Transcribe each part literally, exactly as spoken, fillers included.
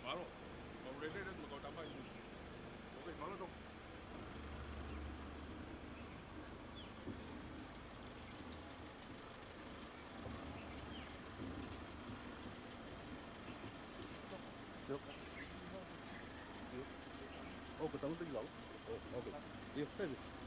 Mālō. Mau lele, lele, mau kau tamai. Oke, mālō tō. Sio. Sio. Oh, ko e tangutu ki lalo. Oh, oke. ʻIo, thank you.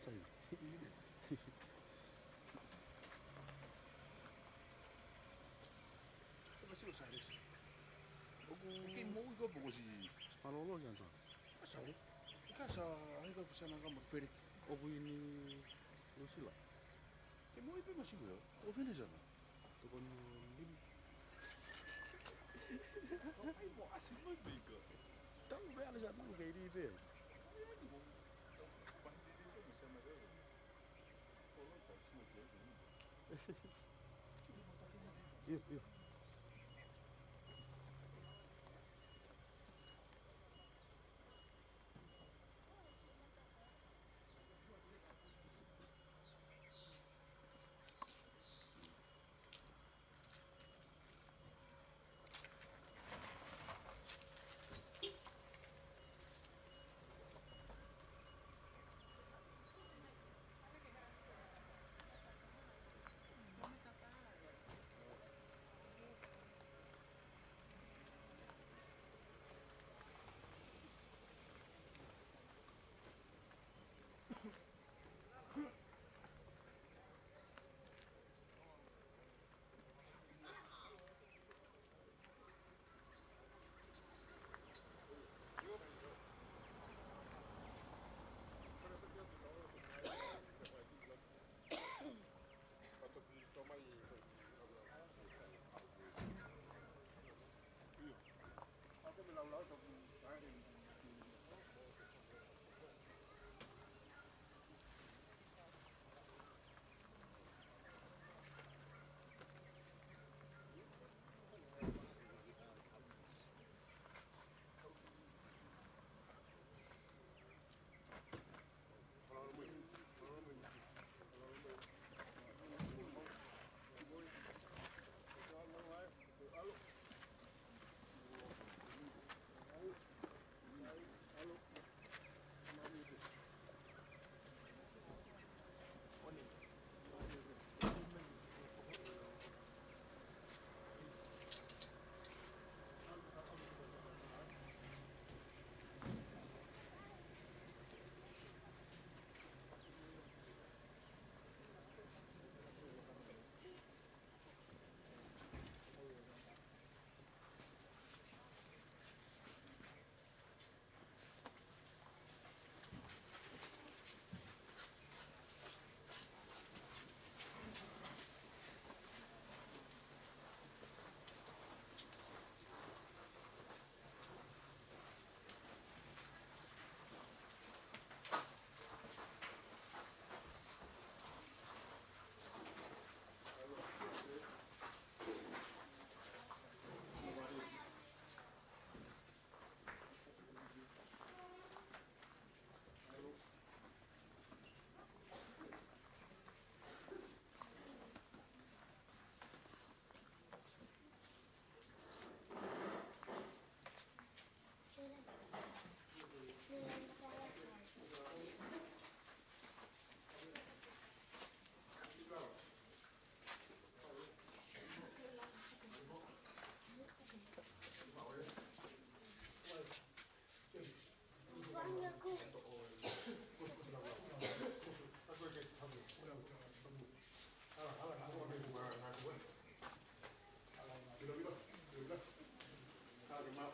Sai. Ko e sio Sailesi. ʻOku kei moʻui koe pe ko e siʻi palolo ia, Anto? Ka sau. Ka sa, ai ka fusiana ka mo Feliki. ʻOku ʻi Nuʻusila? Kei moʻui pē mo siʻi ʻo. Ko Feliki sana. Tokoni lima. Ai mo asi mo bika. Tau pē ale sa tau kei ri pē. Io, io.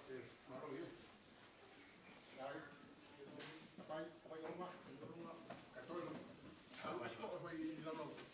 Mālō ia. Ai, pai, pai, oma, oma, ka toe, no. Alu, ai, ko, pai, i, i, no, no.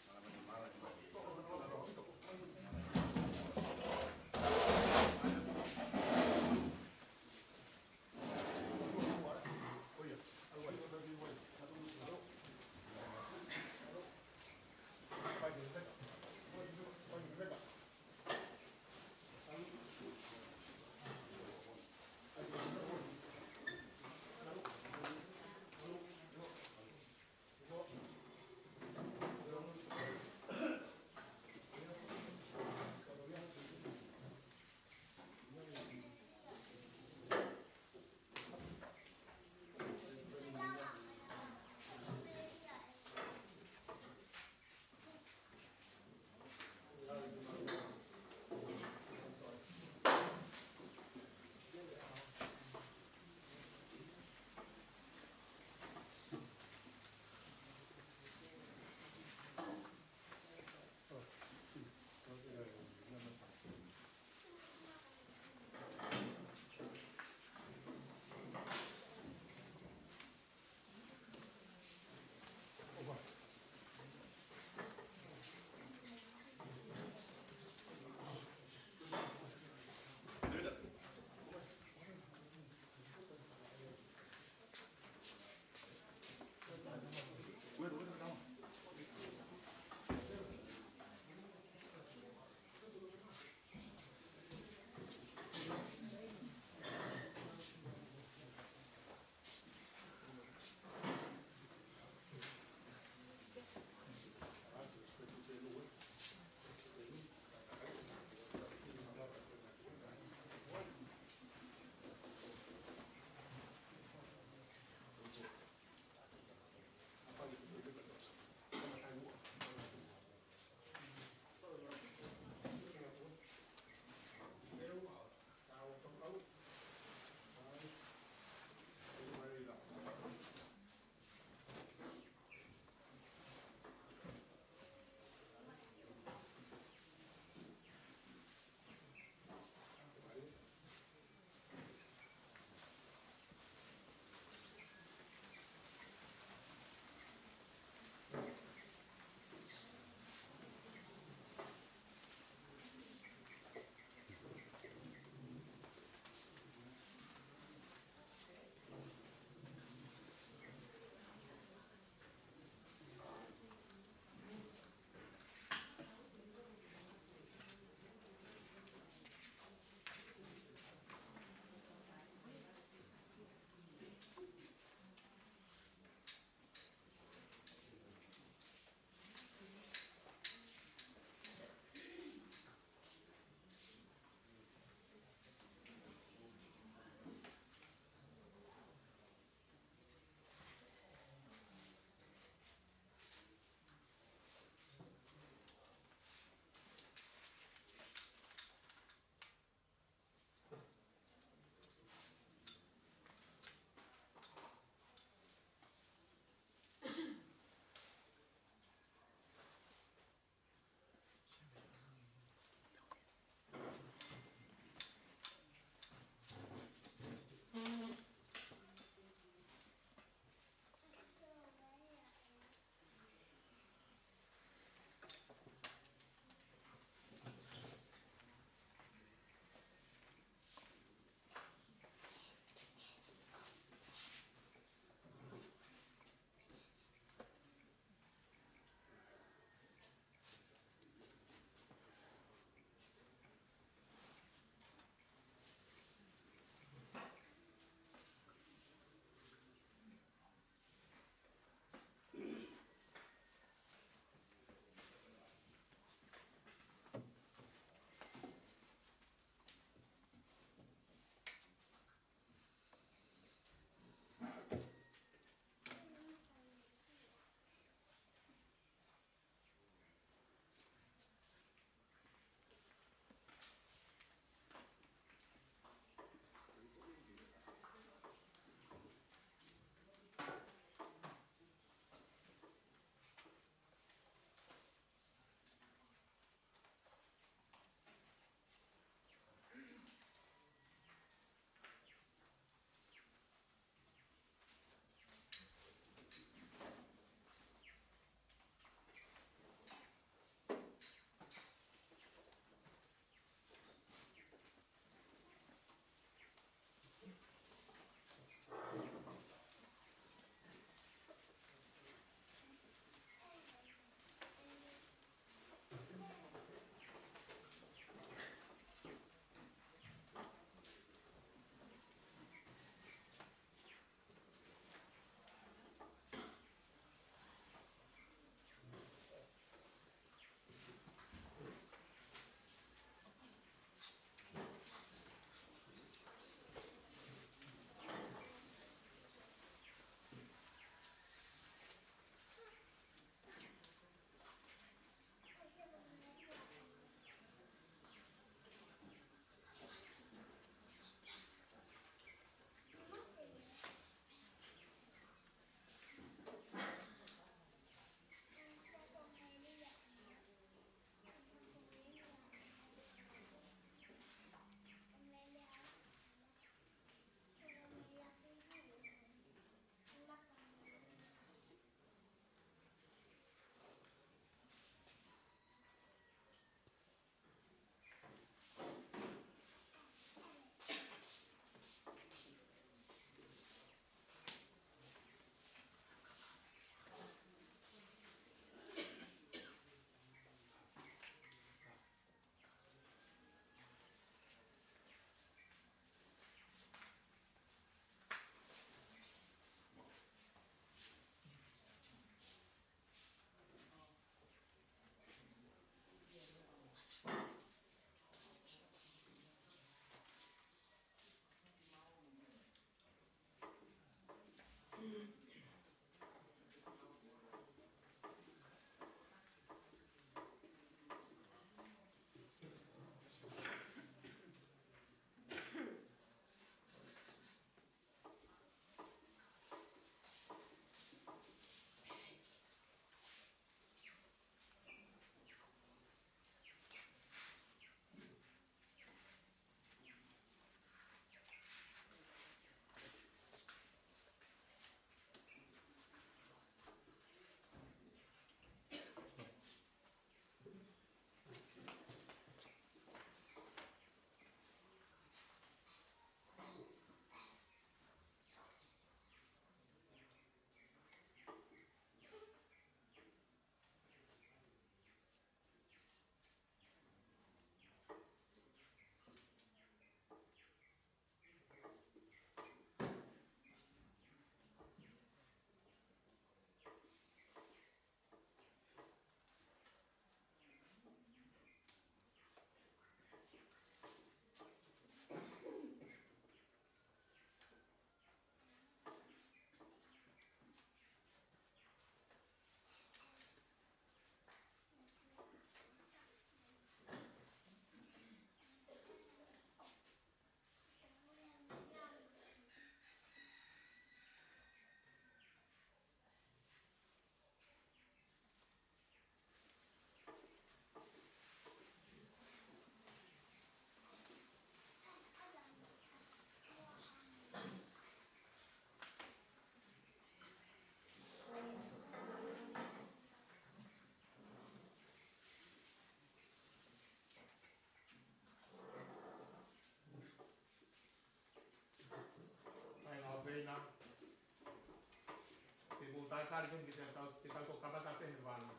Tali ko eni ke tau, ke tau toki kamata pē he valu.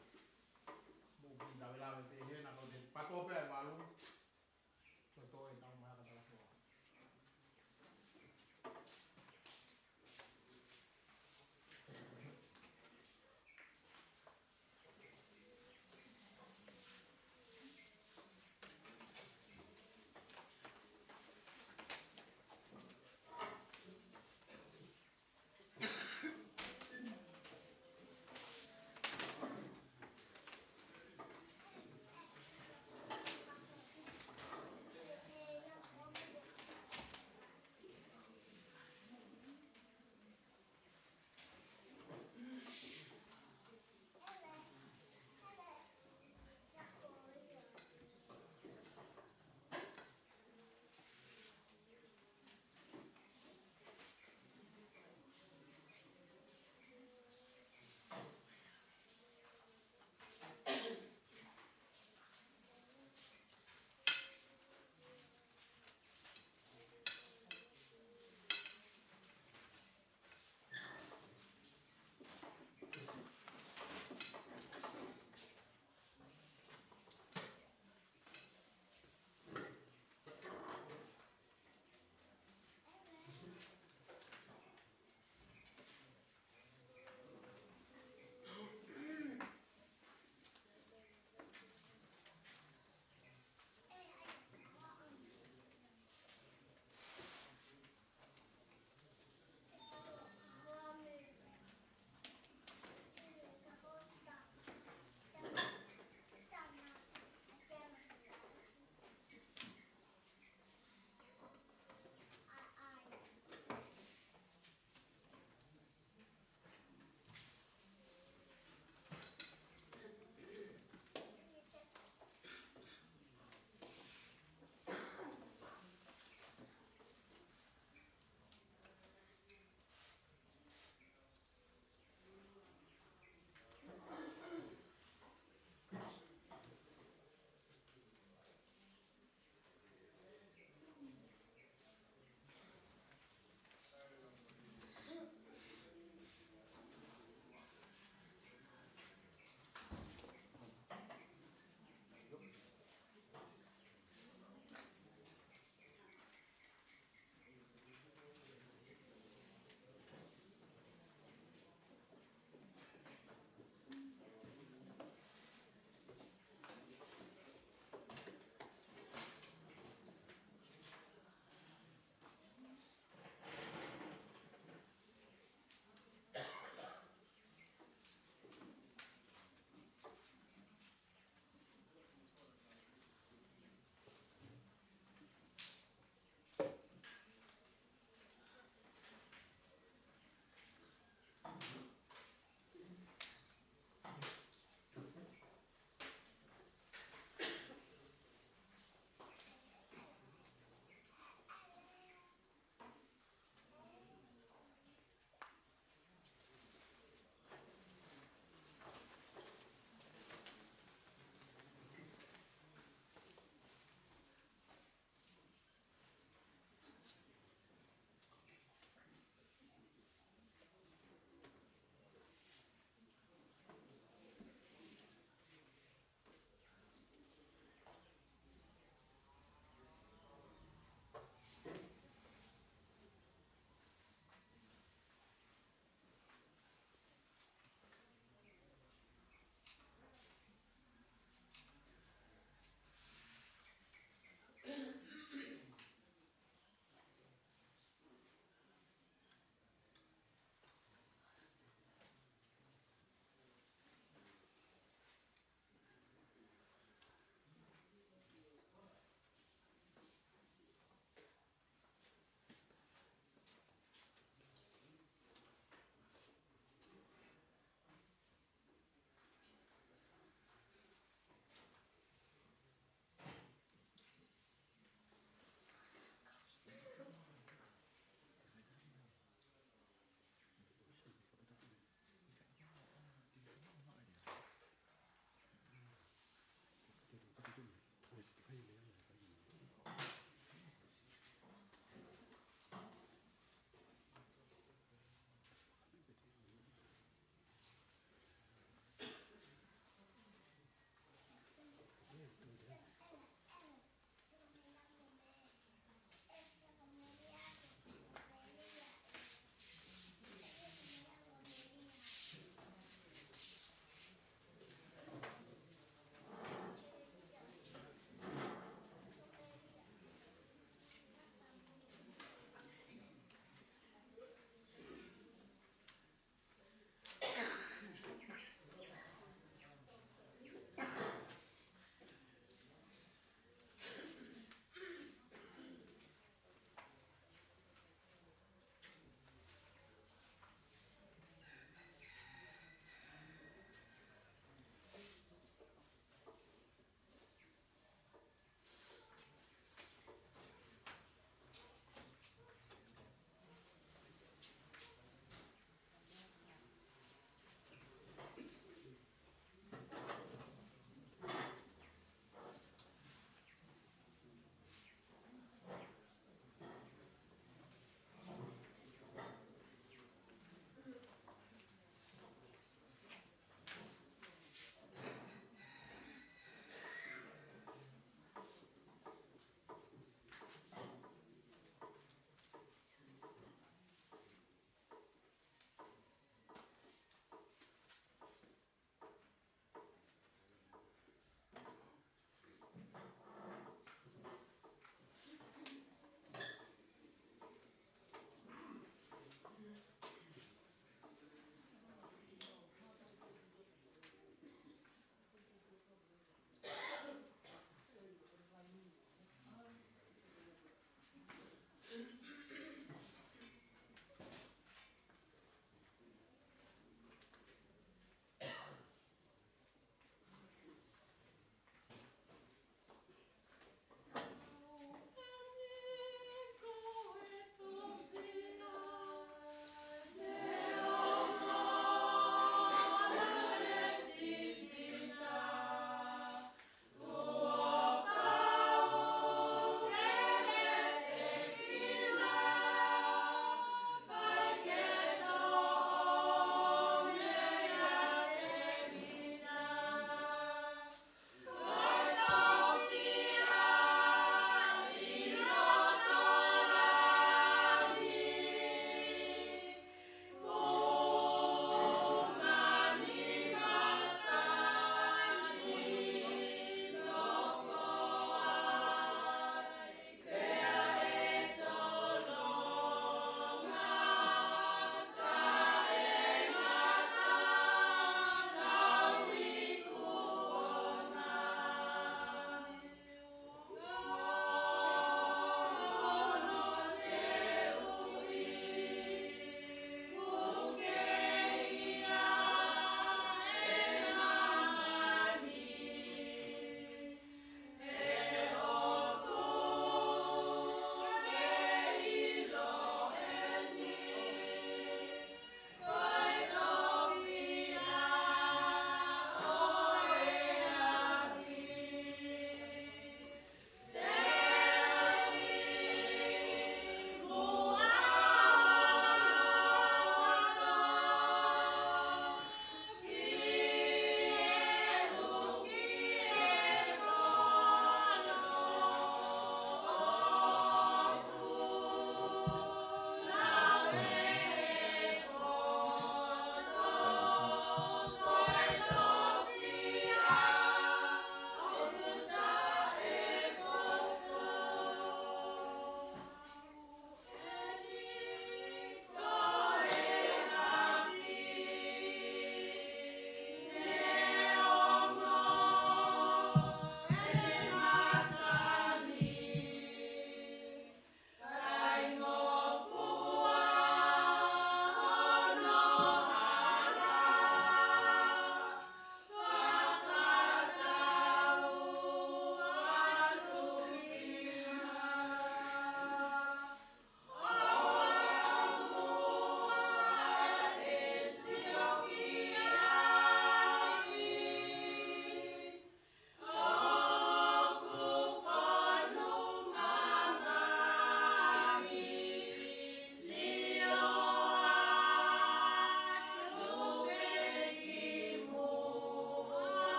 Mou kiʻi lavelave pē hena, ko e pako pē ʻa e valu. Ko e toe tau maha ka tala koa.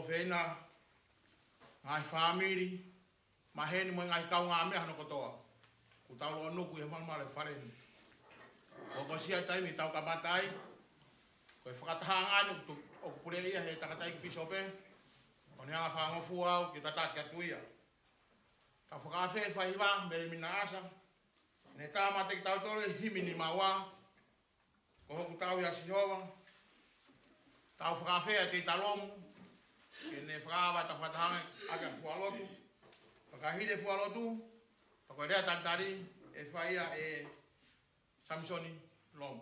ʻofeina, ngaahi fāmili, maheni mo e ngaahi kaungāmeʻa hono kotoa. Kuo tau lōnuku ʻi he malumalu ʻo e fale ni. Kuo hokosia e taimi ke tau kamata ai. Ko e fakatahaʻanga ni ʻoku tu-, ʻoku puleʻi ia ʻe he tangataʻeiki pīsope. ʻOku ne hanga ʻo fakangofua au ke u tataki atu ia. Tau fakaafeʻi e faiva, Mele Minaʻasa. Ne tāmateʻi kitautolu ʻe he himi nima ua. Ko hoku tau ʻia Sihova. Tau fakaafeʻi ʻa e tei talomu. Ke ne fakaava ʻetau fakatahaʻanga ʻaki e fualotu. Pea ka hili e fualotu, pea ko e lea talitali, ʻe fai ia ʻe Samisoni Lomu.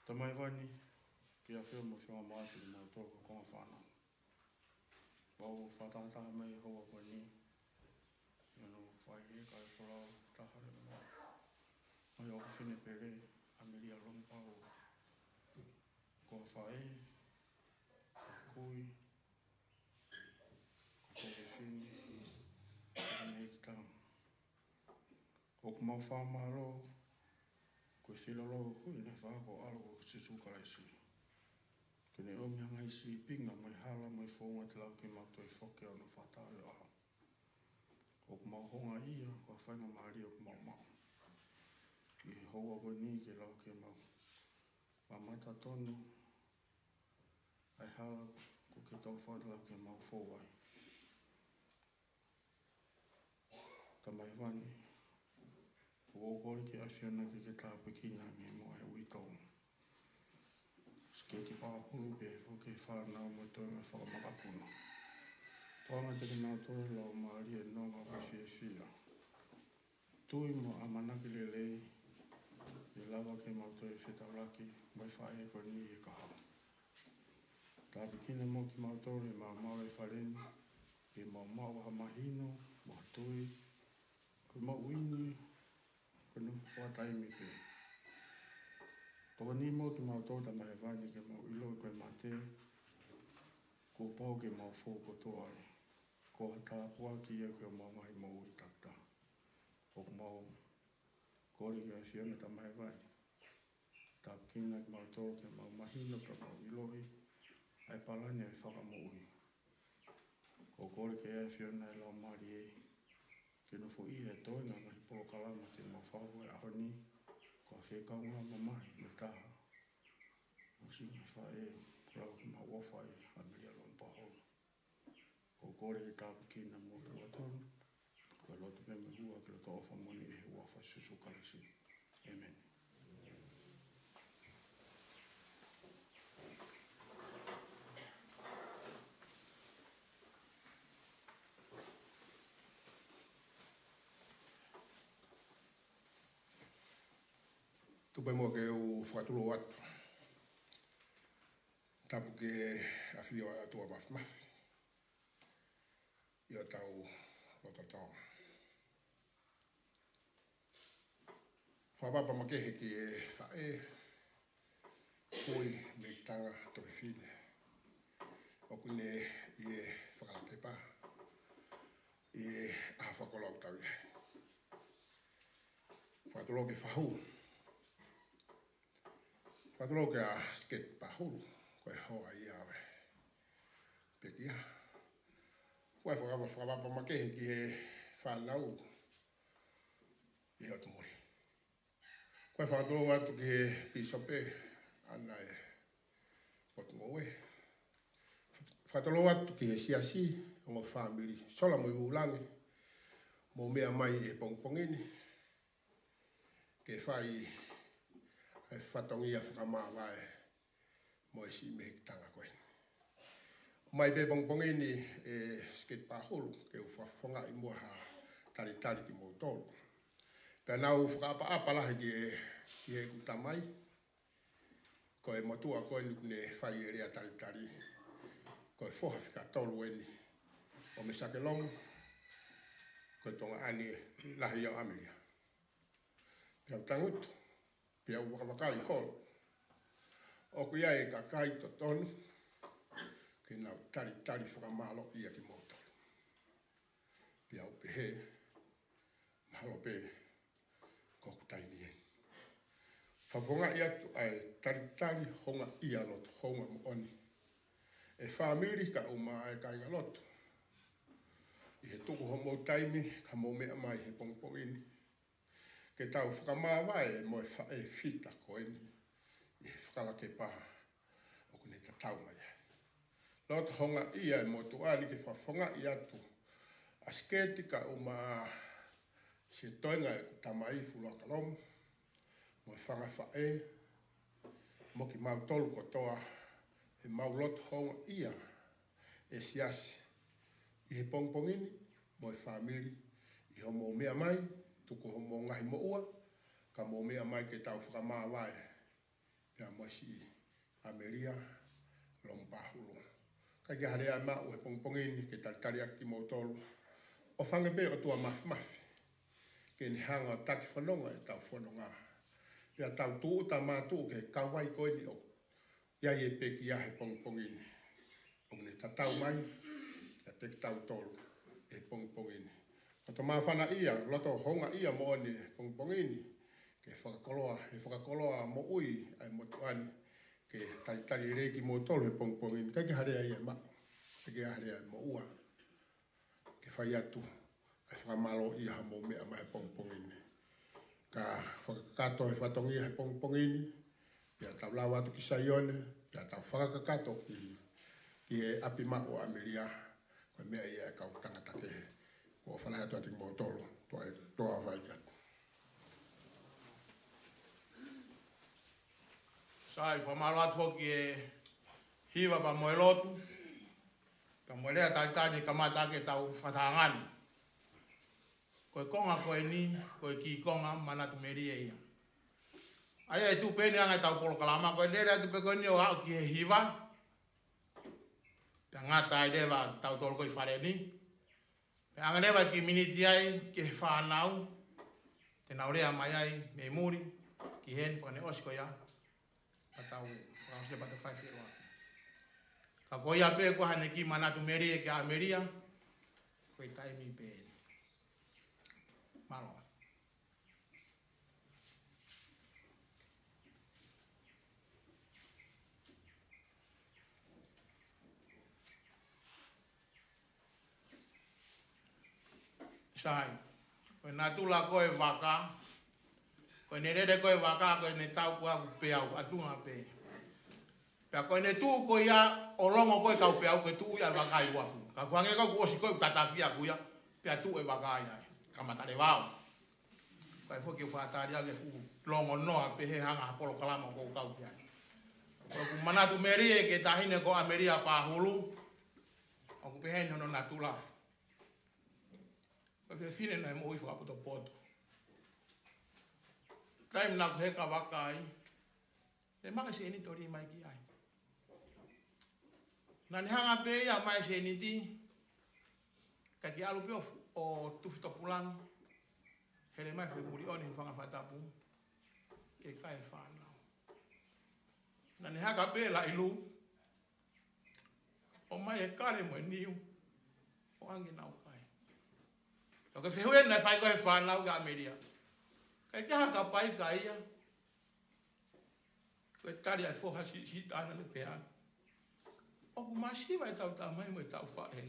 Tamai Hēvani, ke ʻafio mo fio mamaʻo ʻi he motu ko e konga fānau. Mau fakatahataha mai he houa ko eni, ʻi hono fai he kae folau taha le mo. Mai ʻo fine pele, ʻAmelia Lomapaula. Ko e faʻē, ko e kui, ko e fefine, ko e mehikitanga. ʻOku mau fakamālō, ko e filolo ko eni ʻa e faka ko e ʻAlo ko Sīsū Kalaisi. Ke ne ʻomi ʻa e ngaahi sīpinga mo e hala mo e founga te lava ke mau toe foki ʻo nau fakatau ʻi he ʻaho. ʻOku mau houngaʻia ko e faingamālie ʻoku mau maʻu. ʻI he houa ko eni ke lava ke mau mamata tonu ʻa e hala kuo ke tau fai lava ke mau fou ai. Tamai Hēvani, ʻoku ou kole ki he ʻAfiona ke ke tāpuekina ange mo e uitou. Siketi Pāhulu pea foki e fānau mo e toenga fakamakapuna. Puanga ke mau toe lau mālie nonga mo e fiefia. Tui mo ʻamanaki lelei, ʻe lava ke mau toe fetaulaki mo e faʻē ko eni ʻi he kahaʻu. Tāpuekina mo kimautolu he maumau e fale ni, ke mau maʻu ha mahino, mo ha tui, ko e moʻui ni, ko e nofo fakataimi pē. Tokoni mo kimautolu Tamai Hēvani ke mau ʻilo ko e mate, kuo pau ke mau fou kotoa ai. Ko ha tāpuaki ia ki homau ngaahi moʻui takitaha. ʻOku mau kole ki he ʻAfiona Tamai Hēvani. Tāpuekina kimautolu ke mau mahino pea mau ʻiloʻi ʻa e palani ʻa e fakamoʻui. ʻOku ou kole ki he ʻAfiona ʻa e Laumālie ke nofoʻia e toenga ngaahi polokalama te mau fakahoko he ʻaho ni, ko e fekau ngā mamahi mo e taha. Mo e siʻi ngaahi faʻē, ko e lau ke mau ʻofa ʻia ʻAmelia Lomapaula. ʻOku ou kole ke tāpuekina mo kimautolu. Ko e lotu pē mo e hū ki he loto ʻofa moʻoni ʻi he huafa ʻo Sīsū Kalaisi. ʻĒmeni. Tuku pē muʻa ke u fakatulou atu. Tapu ki he ʻafio ʻa e ʻOtua Mafimafi ʻi hotau lotolotonga. Fakatapu makehe ki he faʻē, kui, mehikitanga, toe fefine ʻoku ne ʻi he fakalakepa ʻi he ʻaho fakakoloa ʻoku tau ʻi ai. Fakatulou ki he fahu. Fakatulou kia Siketi Pāhulu, ko e hoa ia ʻo e pekia. Ko e fakatapu, fakatapu makehe ki he fānau ʻi he ʻotu muli. Ko e fakatulou atu ki he pīsope ʻa e Potungāue. Fakatulou atu ki he siasi, ongo fāmili, Sola mo e Vulangi, mou meʻa mai he pongipongi ni ke fai e fatongia fakamāvae mo e siʻi mehikitanga ko eni. ʻOmai pē pongipongi ni ʻe Siketi Pāhulu ke u fakafofongaʻi muʻa ha talitali kimoutolu. Pea naʻa ku fakaʻapaʻapa lahi ki he, ki heʻeku tamai, ko e motuʻa ko eni ʻoku ne fai e lea talitali, ko e foha fika tolu eni ʻo Mīsake Lomu, ko e Tonga ʻeni lahi ʻo ʻAmelika. Pea u tangutu, pea u vakavakai holo, ʻoku ʻi ai e kakai totonu ke nau talitali fakamālō ʻia kimoutolu. Pea u pehē, mahalo pē ko hoku taimi eni. Fakafofongaʻi atu ʻa e talitali houngaʻia loto hounga moʻoni ʻe he fāmili kae ʻumaʻā e kāingalotu ʻi he tuku homou taimi ka mou meʻa mai he pongipongi ni ke tau fakamāvae mo e faʻē fita ko eni ʻi he fakalakepa ʻoku ne tatau mai ai. Loto houngaʻia e motuʻa ni ke fakafofongaʻi atu ʻa Siketi kae ʻumaʻā siʻi toenga ʻeku tamai Fuluaka Lomu, mo e fanga faʻē, mo kimautolu kotoa, ʻemau loto houngaʻia e siasi ʻi he pongipongi ni, mo e fāmili, ʻi hoʻomou meʻa mai, tuku homou ngaahi moʻua, ka mou meʻa mai ke tau fakamāvae pea mo e siʻi ʻAmelia Lomupāhulu. Kae kehe, ha lea ʻe maʻu he pongipongi ni ke talitali ʻaki kimoutolu. ʻOfa ange pē ʻOtua Mafimafi ke ne hanga ʻo taki fononga ʻetau fononga, pea tau tūʻuta mātuʻu ki he kauvai ko eni ʻoku ʻi ai e pekia he pongipongi ni. ʻOku ne tatau mai kiate kitautolu he pongipongi ni. Loto māfana ia, loto houngaʻia moʻoni he pongipongi ni, ke fakakoloa, he fakakoloa moʻui ʻa e motuʻa ni, ke talitali lelei kimoutolu he pongipongi ni. Kae kehe, ha lea ia ʻe maʻu, kae kehe, ha lea ʻe moʻua, ke fai atu ʻa e fakamālō ʻi ha mou meʻa mai he pongipongi ni. Ka fakakakato he fatongia he pongipongi ni, pea tau lava atu ki Saione, pea tau fakakakato ki, ki he ʻapi maʻu ʻo ʻAmelia, ko e meʻa ia ʻa e kau tangata kehe. Ko e ʻofa lahi atu kiate kimoutolu, toa e, toa vai atu. Sai, fakamālō atu foki e hiva pea mo e lotu, pea mo e lea talitali kamata ʻaki ʻetau fakatahaʻanga ni. Ko e konga ko eni, ko e kiʻi konga manatu melie ia. ʻA ia ʻe tuʻu pē ʻeni ʻa e anga ʻetau polokalama, ko e lele atu pē ko eni ʻo aʻu ki he hiva, pea ngata ai leva tautolu ko ē ʻi fale ni. Pea hanga leva e kiʻi miniti ai ki he fānau, te nau lea mai ai mei muli ki heni, pea ne ʻosi ko ia, pea tau fakaʻosi pea tau fai feʻiloaki. Ka ko ia pē ko haʻane kiʻi manatu melie kia ʻAmelia, ko e taimi pē eni. Mālō. Sai, ko e natula ko e vaka, ko ʻene lele ko e vaka, ko ʻene tau ko ē ʻoku peau, ʻatunga pē. Pea ko ʻene tuʻu ko ia ʻo longo ko ē kau peau, ko e tuʻu ia e vaka ʻi uafu. Ka ʻoku hangē ko ē kuo ʻosi ko ē ʻo tataki ʻaku ia, pea tuʻu e vaka ia ai. Kamata leva au. Kae foki ʻo fakatali ʻaki e fuʻu longonoa pehē hanga ha polokalama ʻoku ou kau ki ai. Ko ʻeku manatu melie ki he taʻahine ko ʻAmelia Pāhulu, ʻoku pehē ni hono natula. Ko e fefine naʻe moʻui fakapotopoto. Taimi naʻa ku heka vaka ai, ne maʻu e sēniti ʻo lī mai ki ai. Naʻa ne hanga pē ia ʻo maʻu e sēniti, kae ke ʻalu pē ʻo fu-, ʻo tufi topulaki, hele mai e foʻi muliʻoni he fanga fakatapu, ke kai e fānau. Naʻa ne haka pē laʻi lū, ʻomai e kale mo e niu, ʻo ʻange ke nau kai. Ka ko e fehuʻi naʻe fai ko ē ʻe he fānau kia ʻAmelia, kae kehe ha kapaika ia? Ko e tali ʻa e foha siʻisiʻi ʻaʻana naʻe pehē: ʻOku masiva ʻetau tamai mo ʻetau faʻē.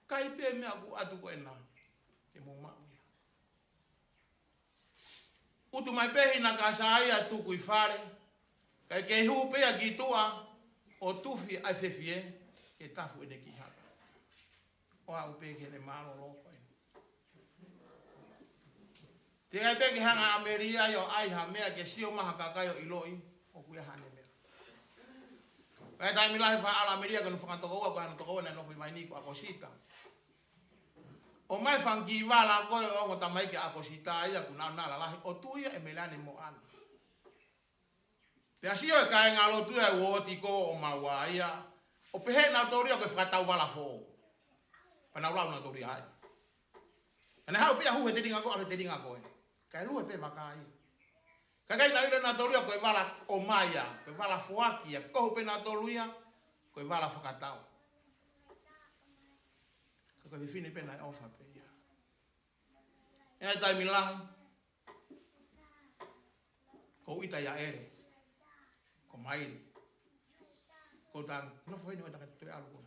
Kai pē meʻa ʻoku ʻatu ko ena, ke mou maʻu ia. ʻUtu mai pē hina kasa ia ʻo tuku ʻi fale, kae kei hū pē ia ki tuʻa ʻo tufi ʻa e fefie ke tafu ʻene kiʻi haka. ʻO aʻu pē ki heʻene mālōlō ko ē. Teʻeki ai pē ke hanga ʻe ʻAmelia ia ʻo ʻai ha meʻa ke sio mai ha kakai ʻo ʻiloʻi ʻoku ʻi ai haʻane meʻa. Pea taimi lahi faʻa ʻalu ʻa ʻAmelia ki hono fanga tokoua, ko hono tokoua naʻe nofo ʻi Vainī ko ʻAkosita. ʻOmai e fanga kiʻi vala ko ē ʻo e ongo tamaiki ʻa ʻAkosita ia kuo nau lalahi, ʻo tui ia ʻe Meleane Moʻana. Pea sio e kāingalotu ia ʻo e uooti ko ē ʻo maua ia, ʻo pehē nautolu ia ko e fakatau vala foʻou. Pea nau lau nautolu ia ai. Pea ne haʻu pē ia ʻo hū he telinga ko ē, ʻalu he telinga ko ē. Kae lue pē vaka ia. Kae ʻikai ke nau ʻilo nautolu ia ko e vala ʻomai ia, ko e vala foaki ia, kohu pē nautolu ia ko e vala fakatau. Ka ko e fefine pē naʻe ʻofa pē ia. ʻI he taimi lahi, ko u ʻita ia ʻEle, ko Maile, ko u ta nofo heni ʻo e tangata toe ʻalu ko ē.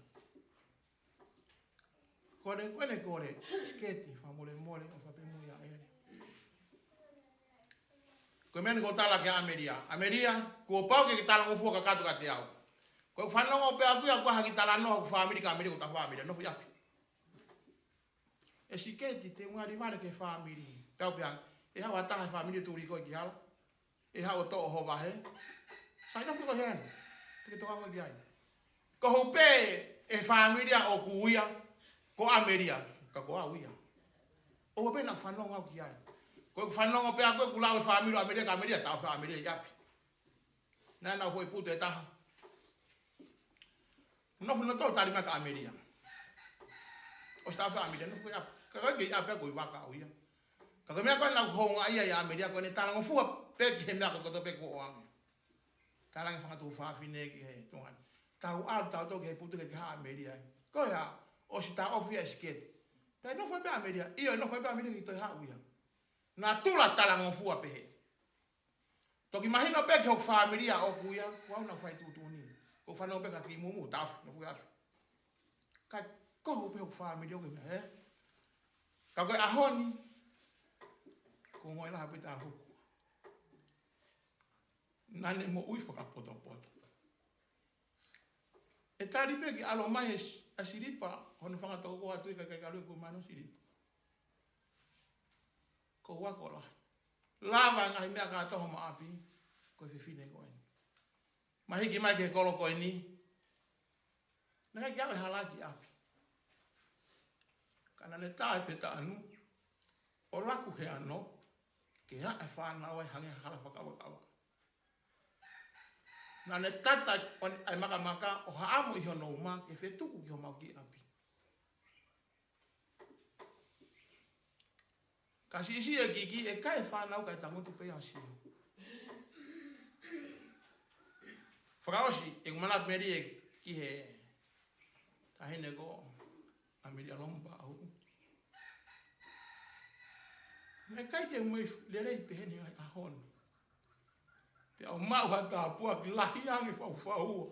Ko ʻene, ko ʻene kole siketi fakamolemole ʻo fapemu ia ʻEle. Ko e meʻa eni ʻoku ou tala kia ʻAmelia. ʻAmelia, kuo pau ke ke talangofua kakato kiate au. Ko ʻeku fanongo pē ʻaku ia ko ha kiʻi talanoa hoku fāmili kia ʻAmelia, ko ʻeta fāmili, nofo ʻi ʻapi. E siketi te u ngali vale ki he fāmili. Pea u pehē ange, ʻe haʻu ha taha he fāmili ʻo tuli koe ki hala, ʻe haʻu ʻo toʻo ho vahe. Sai, nofo koe heni, te ke tokangaʻi au ki ai. Kohu pē e fāmili ʻoku ui ia ko ʻAmelia, ka ko au ia. ʻOua pē naʻa ku fanongo au ki ai. Ko ʻeku fanongo pē ʻaku ia kuo lau e fāmili ʻo ʻAmelia kia ʻAmelia, taʻofi ʻa ʻAmelia ʻi ʻapi. Naʻa nau foʻi putu ʻe taha. Nofo nautolu tali mai kia ʻAmelia. ʻOsi tā fai ʻAmelia, nofo ia. Ka ko e kei ʻapi ko e vaka ʻo ia. Ka ko e meʻa ko ē naʻa ku houngaʻia ai ʻia ʻAmelia ko ʻene talangofua pē ki he meʻa ko ē kotoa pē kuo ʻoange. Talaange fanga tuofāfine ki he tuongaʻane. Tau ʻalu tautolu ki he putu ke ke hā ʻAmelia. Ko e hā, ʻosi taʻofi ʻa e siketi. Pea nofo pē ʻAmelia. ʻIo, nofo pē ʻAmelia ki toi haʻu ia. Natula talangofua pehē. Toki mahino pē ki hoku fāmili ʻoku ia, ko au naʻa ku fai tuʻutuʻuni. Ko e fānau pē ka kimumu, tafu, naʻa ku ʻapi. Ka kohu pē hoku fāmili ʻoku ia, ē? Ka ko e ʻaho ni, ko e ongo lahi pē tā hoku. Naʻa ne moʻui fakapotopoto. ʻE tali pē ki ʻalo mai e si-, ʻa Silipa, hono fanga toko atu ʻi ka kai kalu ko mano Silipa. Ko ua ko la. Lava ngaahi meʻa ka toho ma ʻapi, ko e fefine ko eni. Mahiki mai ki he kolo ko eni. Naʻe ʻikai ke ʻave hala ki ʻapi. Ka naʻa ne tā e fetaʻanu, ʻo laku he ano, ke haʻe fānau ai hangē hala fakavakava. Naʻa ne tata ʻo ne ʻai makamaka ʻo haʻamo ʻi hono uma ke fetuku ki homau kiʻi ʻapi. Ka siʻisiʻi e kiki ʻe kai e fānau kae tangutu pē ia ʻo sio. Fakaʻosi, ʻeku manatu melie ki he taʻahine ko ʻAmelia Lomu Paʻau. Naʻe ʻikai ke u mei lelei pehē ni ngaahi ʻaho ni. Pea u maʻu ha tāpuaki lahi ange faufaua.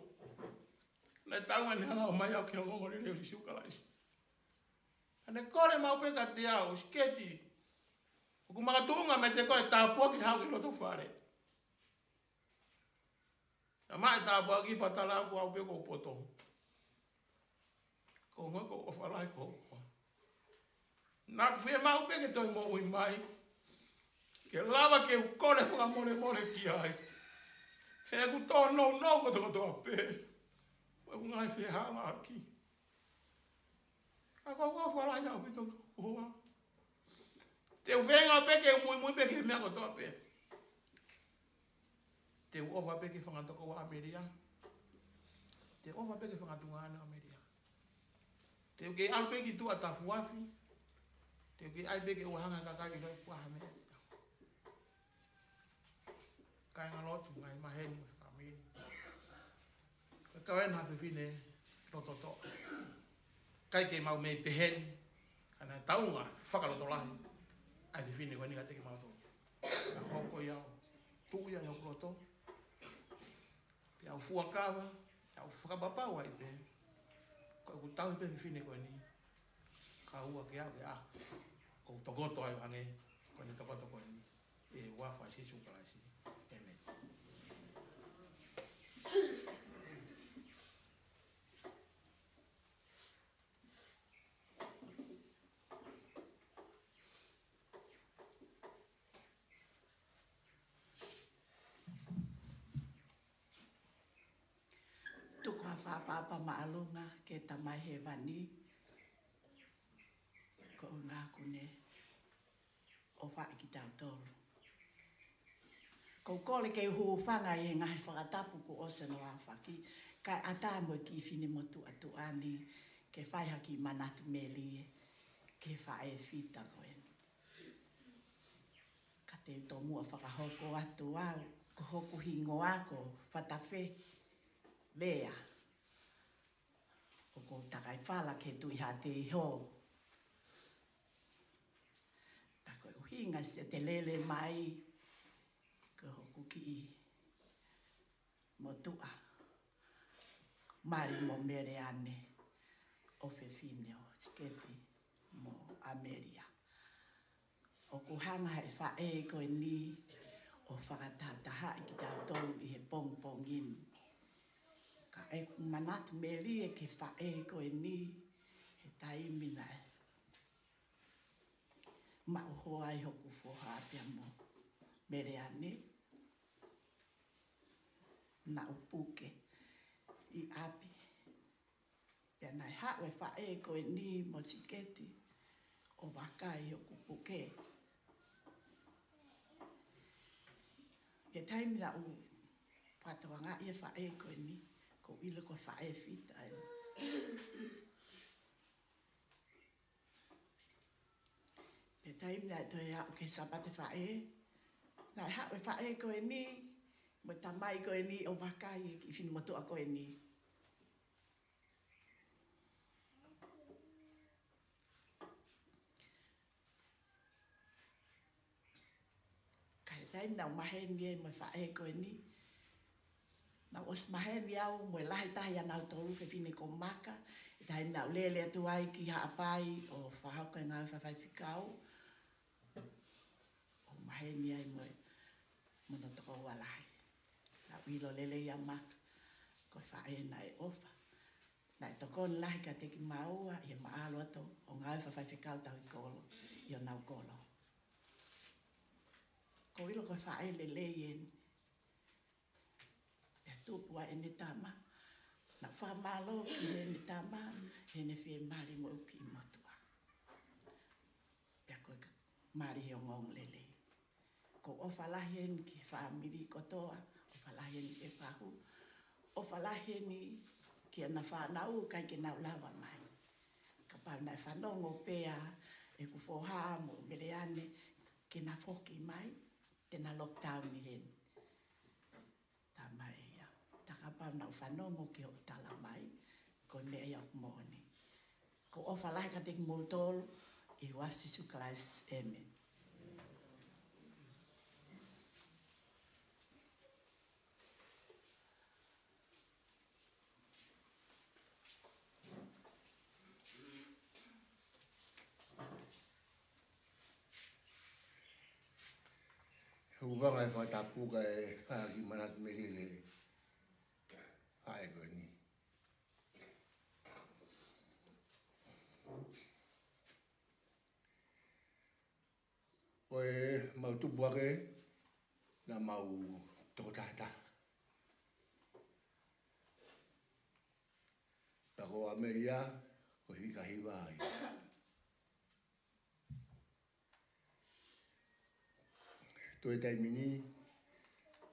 Naʻe taunga ne hanga ʻo mai au ki he ongoongolelei ʻo Sīsū Kalaisi. Naʻa ne kole maʻu pē kiate au, siketi. ʻOku makatuʻunga meiate koe e tāpuaki haʻu ki loto fale. Naʻa mai e tāpuaki pea tala au ko au pē ʻoku ou poto. Ko e ongo ko e ʻofa lahi ko ē. Naʻa ku fiemaʻu pē ke toe moʻui mai. Ke lava ke u kole fakamolemole ki ai. He ʻoku tōnounou kotokotoa pē. Ko ʻeku ngaahi fehālaaki. Ka ko e ʻofa lahi ʻaupito ko ē. Te u feinga pē ke u muimui pē ki he meʻa kotoa pē. Te u ʻofa pē ki he fanga tokoua ʻAmelia. Te u ʻofa pē ki he fanga tuongaʻane ʻAmelia. Te u kei ʻalu pē ki tuʻa tafuafi. Te u kei ʻai pē ke u hanga kakai ki loto ʻi ha meʻa. Kāingalotu, ngaahi maheni mo e fāmili. Ko e kau ena ha fefine lototoʻa. ʻIkai ke mau mei pehē ni, ka naʻe taunga fakalotolahi ʻa e fefine ko eni kiate kimautolu. Naʻe hoko ia ʻo tuʻu ia ʻi hoku loto. Pea u fuakava, pea u fakapapau ai pē. Ko ʻeku tauhi pē fefine ko eni. Ka ua ke au ke a. ʻOku tokoto ai ʻo hangē ko eni tokoto ko eni. ʻI he huafa ʻo Sīsū Kalaisi. ʻĒmeni. Tuku ha fakaʻapaʻapa māʻolunga ki he Tamai Hēvani. Ko e ʻuhinga ʻoku ne ʻofaʻi kitautolu. ʻOku ou kole ke u hūfanga ʻi he ngaahi fakatapu kuo ʻosi hono aofaki, kae ʻatā mo e kiʻi finemotuʻa tuʻa ni ke fai ha kiʻi manatu melie ki he faʻē fita ko eni. Ka te u tomuʻa fakahoko atu au, ko hoku hingoa ko Fatafe Vea. ʻOku ou takai fala ki he Tuʻi Haʻateiho. Ka ko e ʻuhinga ʻoku te lele mai, ko hoku kiʻi motuʻa, Mali mo Meleane, ʻofefine ʻo Siketi mo ʻAmelia. ʻOku hanga ʻe he faʻē ko eni ʻo fakatahatahaʻi kitautolu ʻi he pongipongi ni. Ka ʻeku manatu melie ki he faʻē ko eni, he taimi naʻe maʻu hoa ai hoku foha pea mo Meleane, naʻa ku puke ʻi ʻapi. Pea naʻe haʻu e faʻē ko eni mo Siketi ʻo vakai hoku puke. He taimi naʻa ku fatu Tokangaʻi e faʻē ko eni, ʻoku ou ʻilo ko e faʻē fita ē. Pea taimi naʻe toe aʻu ki he Sāpate Faʻē, naʻe haʻu e faʻē ko eni mo e tamai ko eni ʻo vakai ki he finemotuʻa ko eni. Ka ʻi he taimi naʻá ku maheni ai mo e faʻē ko eni, naʻá ku ʻosi maheni au mo e lahi taha ʻia nautolu, fefine ko Maka, ʻi he taimi naʻá ku lele atu ai ki Haʻapai ʻo fakahoko e ngāue fakafaifekau, ʻo maheni ai mo e, mo hono tokoua lahi. Naʻá ku ʻilo lelei ʻa Maka ko e faʻē naʻe ʻofa, naʻe tokoni lahi kiate kimaua ʻi he maʻalo atu ʻo e ngāue fakafaifekau tauhi kolo ʻi honau kolo. ʻOku ou ʻilo ko e faʻē lelei eni. Pea tupu ai ʻene tama. Naʻá ku fakamālō ki heʻene tama, heʻene fiemālie mo e kiʻi motuʻa. Pea ko e ka-, mali he ongoongolelei. ʻOku ou ʻofa lahi heni ki he fāmili kotoa, ʻofa lahi heni ki he fahu, ʻofa lahi heni ki heʻena fānau, ʻikai ke nau lava mai. Kapau naʻe fanongo pē ʻa ʻeku foha mo Meleane ke na foki mai, te na lockdown heni. Talamai ia. Ka kapau naʻa nau fanongo ki hoʻo talamai, ko e meʻa ia ʻoku moʻoni. ʻOku ou ʻofa lahi kiate kimoutolu, ʻi he huafa ʻo Sīsū Kalaisi, ʻēmeni. He ʻoku ou feinga ke fakatapu kae fai ha kiʻi manatu melie ki he faʻē ko eni. Ko ʻemau tupu hake, naʻa mau toko taha taha. Pea ko ʻAmelia, ko e fika hiva ai. Toe taimi ni,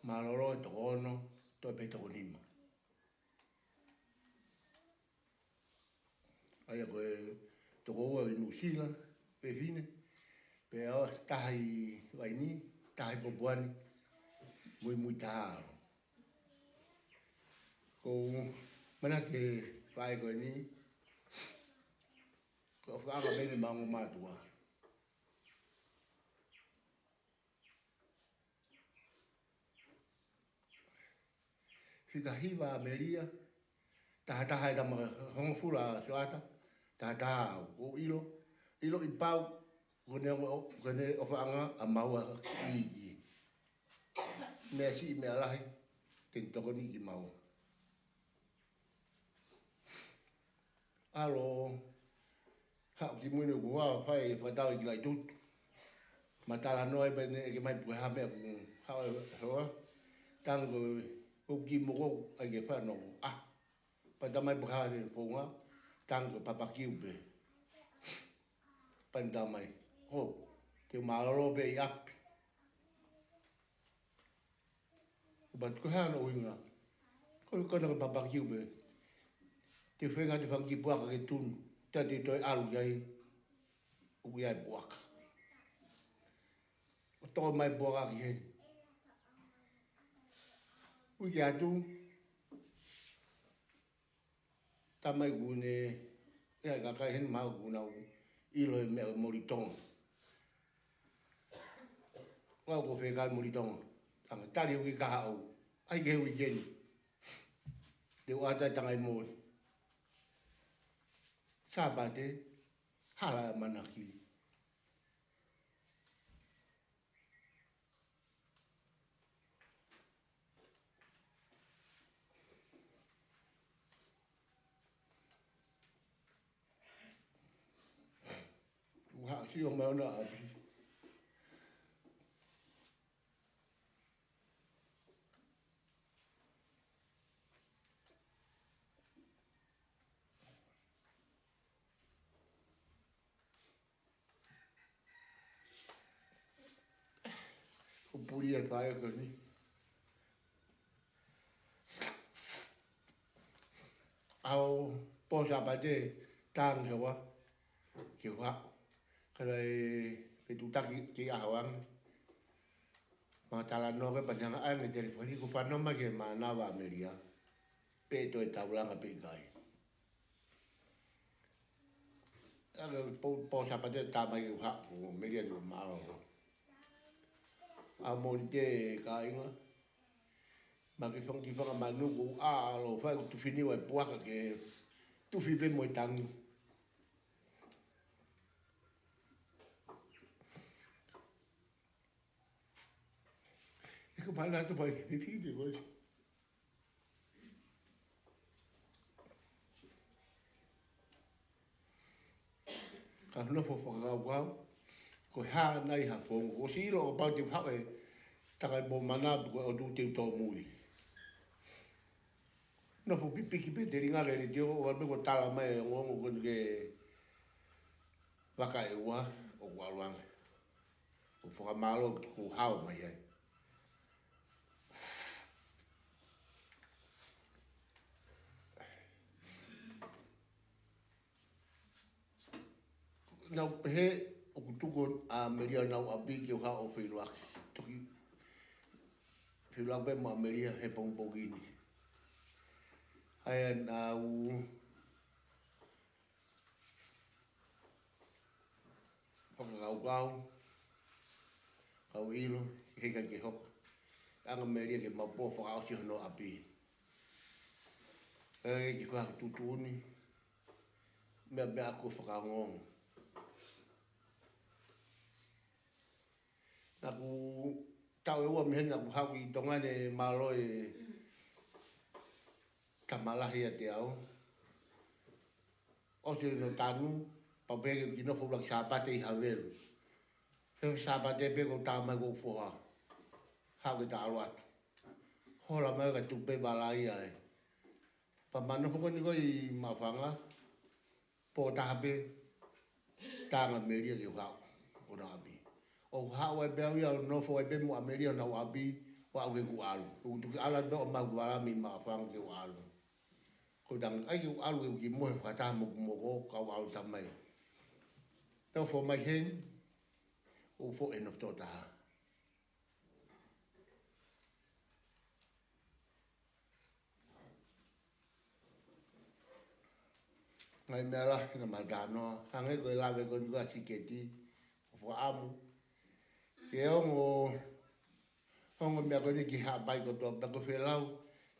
mālōlō e toko ono, toe pē toko nima. ʻA ia ko e toko ua ʻi Nuʻusila, fefine, pea ʻosi taha ʻi Vainī, taha ʻi Popoani, muimui taha au. ʻOku ou manatu ki he faʻē ko eni, ko e ʻofaʻanga pē ʻeni maʻa e ongo mātuʻa. Fika hiva ʻAmelia, taha taha e tama hongofulu ʻa Sioata, taha taha au. ʻOku ou ʻilo, ʻiloʻi pau, ko ʻene, ko ʻene ʻofaʻanga ʻa maua ki he ʻEiki. Meʻa siʻi meʻa lahi, te ne tokoniʻi kimaua. ʻAlu ʻo haʻu ki mui ni ʻoku ou fai e fakatau ʻi Kilaitutu. Ma talanoa ai pē ʻene ʻeke mai pe ko e hā e meʻa ʻoku haʻu ai e hoa. Tangi ko e ʻoku kiʻi mokoʻi ke fai ʻo ʻā. Pea talamai pe ko e hā e founga, tangi ko e papakiu pē. Pea ne talamai, ʻō, te u mālōlō pē ʻi ʻapi. But ko e hā hono ʻuhinga? Ko e, ko ena ko e papakiu pē. Te u feinga ke fanga kiʻi puaka ke tunu, te u toe ʻalu ki ai, ʻoku ʻi ai e puaka. ʻO toʻo mai e puaka ki heni. Uike atu, talamai ʻoku ne, ʻi ai e kakai heni mahalo ʻoku nau ʻilo e meʻa moli Tonga. Ko au ʻoku ou fekau moli Tonga. Tangi tali uike kahaʻu. ʻAi ke uike ni. Te u ʻatā e tangai moli. Sāpate, hala e ʻamanaki. Ua haʻu sio mai ʻo na ʻapi. ʻOku puli e faʻē ko eni. ʻAho pō Sāpate, tā ange he ua ke u haʻu. Ka naʻe fetuʻutaki ki he ʻaho ange. Ma talanoa ko e panihanga ange telefoni, ko e fanongo mai ki he mānava ʻa Melia pe toe taulanga pe ʻikai. Ange pō, pō Sāpate tā mai ke u haʻu, ko Melia ni mālōlō. ʻA Mōnite kāinga, ma ke fanga ki fanga manu ko ʻa lo fai ko tufi ni ʻa e puaka ke tufi pē mo e tangi. ʻE ko pana to pai ke fifi te ko. Ka nofo fakakaukau, ko e hā nai ha founga, ko silo ʻo pau te u haʻu ʻe takai pō mana pe ko e ʻotu te u tōmui. Nofo pipiki pē te ringa ke le tio, ʻo ʻalu pē ko tala mai e ongoongo ko eni ke vaka ʻe ua ʻoku ʻalu ange. Ko e fakamālō ko e hao mai ai. Naʻá ku pehē ʻoku tuku ʻa Melia ʻo nau ʻapi ke u haʻu ʻo feʻiloaki. Toki feʻiloaki pē mo ʻa Melia he pongipongi ni. ʻA ia naʻá ku fakakaukau, kau ʻilo, ke heʻikai ke hoko. Anga Melia ke mau pō fakaʻosi hono ʻapi. ʻE ke fai tuʻutuʻuni, meʻa, meʻa ʻoku fakaongoongo. Naʻá ku taʻu ʻe ua mei heni naʻá ku haʻu ki Tonga ni, mālō e tama lahi ʻiate au. ʻOsi hono tanu, pau pē ke u kiʻi nofo ʻuluaki Sāpate ʻi Havelu. He Sāpate pē ko e tā mai ko e foha. Haʻu ke ta ʻalu atu. Hola mai ka tuku pē vala ia ai. Pea ma nofo ko eni ko ē ʻi Maʻufanga, pō taha pē, tā ange Melia ke u haʻu ʻo nau ʻapi. ʻO haʻu ai pē au ia ʻo nofo ai pē mo ʻa Melia ʻo nau ʻapi, ʻo aʻu ke u ʻalu. ʻOku tuku ʻalu pē ʻo maʻu vala mei Maʻufanga ke u ʻalu. Ko e tanga ai ke u ʻalu ke u kiʻi mohe fakataha mo hoku moko, kau ʻalu tamai. Nofo mai heni, ʻo foʻi nofo tō taha. Ngaahi meʻa lahi naʻá ma talanoa, hangē ko e lave ko eni ko ē ʻa Siketi, ʻoku ou fakaʻamu ke ongo, ongo meʻa ko eni ki Haʻapai kotoa pē ko e felau,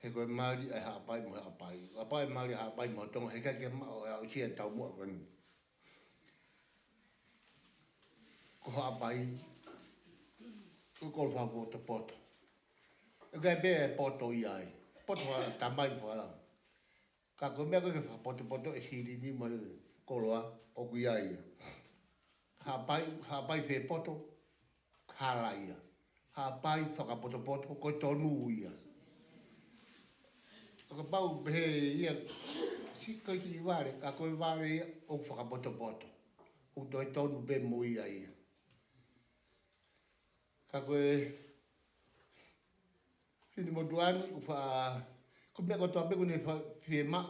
he ko e mali ʻa e Haʻapai mo Haʻapai. Haʻapai mali ʻa Haʻapai mo Tonga, heʻikai ke maʻu ʻe aʻusia e taumuʻa ko eni. Ko Haʻapai, ko e kolo fakapotopoto. ʻIkai pē ʻe poto ia ai. Poto fakatamai fakalau. Ka ko e meʻa ko ē ke fakapotopoto e silini mo e koloa ʻoku ʻi ai ia. Haʻapai, Haʻapai fepoto, hala ia. Haʻapai fakapotopoto, ko e tonu ia. Kapau pehē ia, siʻi ko e kiʻi vale, ka ko e vale ia ʻoku fakapotopoto. ʻOku toe tonu pē mo ia ia. Ka ko e fini motuʻa ni, ʻoku fa-, ko e meʻa kotoa pē ʻoku ne fa-, fiemaʻu,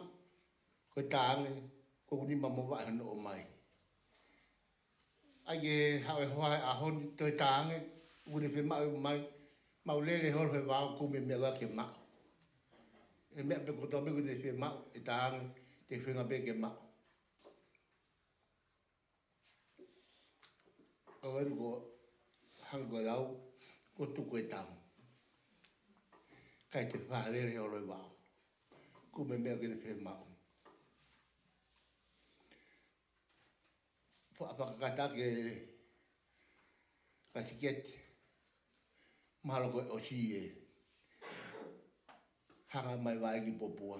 ko e tā ange, ko ʻeku nima mo vaʻe hono ʻomai. ʻAi ke haʻu e hoa he ʻaho ni, toe tā ange, ʻoku ne fiemaʻu mai, mau lele holo he vao, kumi e meʻa ʻoku ke maʻu. E meʻa pē kotoa pē ʻoku ne fiemaʻu, ʻe tā ange, te u feinga pē ke maʻu. ʻOku ou ʻilo ko e hangē ko e lau, ko e tuku e tau. ʻIkai te u faʻa lele holo he vao. Kumi e meʻa ʻoku ne fiemaʻu. Fa-, fakakata ke ka Siketi. Mahalo ko e ʻosi ē. Hanga mai vaʻe ki Popua.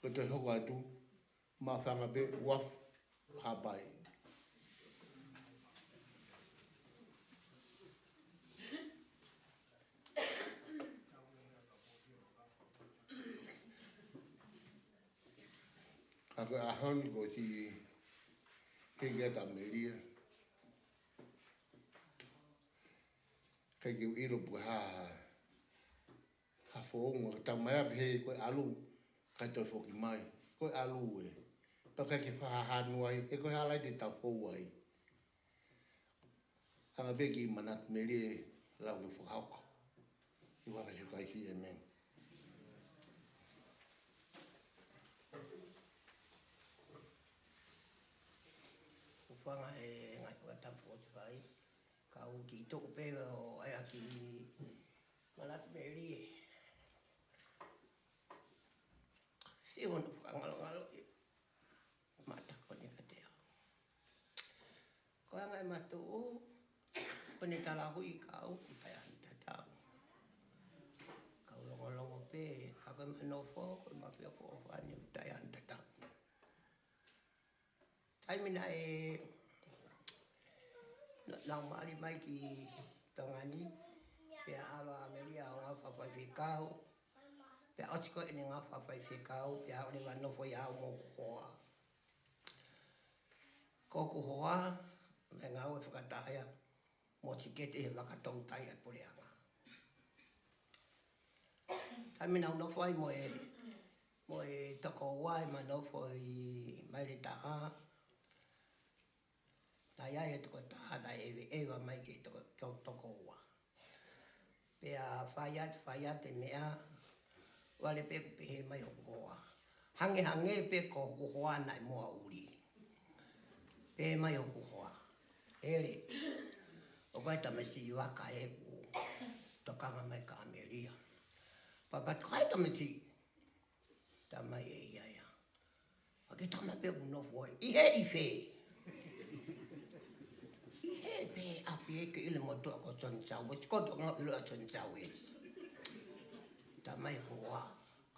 Ko e toe hoko atu, Maʻufanga pē, uafu, Haʻapai. Ka ko e ʻaho ni ko e siʻi hiki atu ʻa Melia. ʻIkai ke u ʻilo pe ko e hā ha founga, ka tau mai ʻapē he ko e ʻalu, kae toe foki mai. Ko e ʻalu ē. Pea ʻikai ke fakahanu ai, he ko e hala ʻe te tau fou ai. Hanga pē ki Manatu Melie, lau ke fakahoko. ʻI he huafa ʻo Sīsū Kalaisi, ʻēmeni. Hūfanga he ngaahi fakatapu ʻoku fai. Kau kiʻi toʻo pē ʻo ʻai ʻa ki Manatu Melie. Sio hono fakangalongalo ʻi he mata ko eni kiate au. Ko e anga e matuʻu, ko ʻene talahuʻi kau, ʻi taimi tatau. Kau longolongo pē, ka ko e manofo, ko e mafia foʻofani, ʻi taimi tatau. Taimi naʻe na-, naʻa ku mali mai ki Tonga ni, pea ʻalu ʻa Melia ʻo ngāue fakafaifekau, pea ʻosi ko ʻene ngāue fakafaifekau, pea haʻu leva ʻo nofo ai au mo hoku hoa. Ko hoku hoa, mo e ngāue fakataha ia mo Siketi he vaka toutai ʻa e puleʻanga. Taimi naʻa ku nofo ai mo e, mo e tokoua ʻi he manofo ʻi Maile Taha, naʻe ʻi ai e tokotaha naʻe ʻeveʻeva mai ki he toko-, ki hoku tokoua. Pea fai atu, fai atu e meʻa, vale pē kuo pehē mai hoku hoa. Hangehangē pē ko hoku hoa naʻe moa ʻuli. Pehē mai hoku hoa: ʻEle, ʻoku ʻi ai e tamasiʻi vaka ʻeku tokanga mai kia Melia. Pea u pehē, ko hai e tamasiʻi? Talamai ʻe ia ia. ʻA e kiʻi tama pē ʻoku nofo ai. ʻI hē, ʻi fē? ʻI hē pē ʻapi ē, ke ʻilo e motuʻa ko Soni Sauesi, ko e tokoua ʻiloa ʻa Soni Sauesi. Talamai hoku hoa: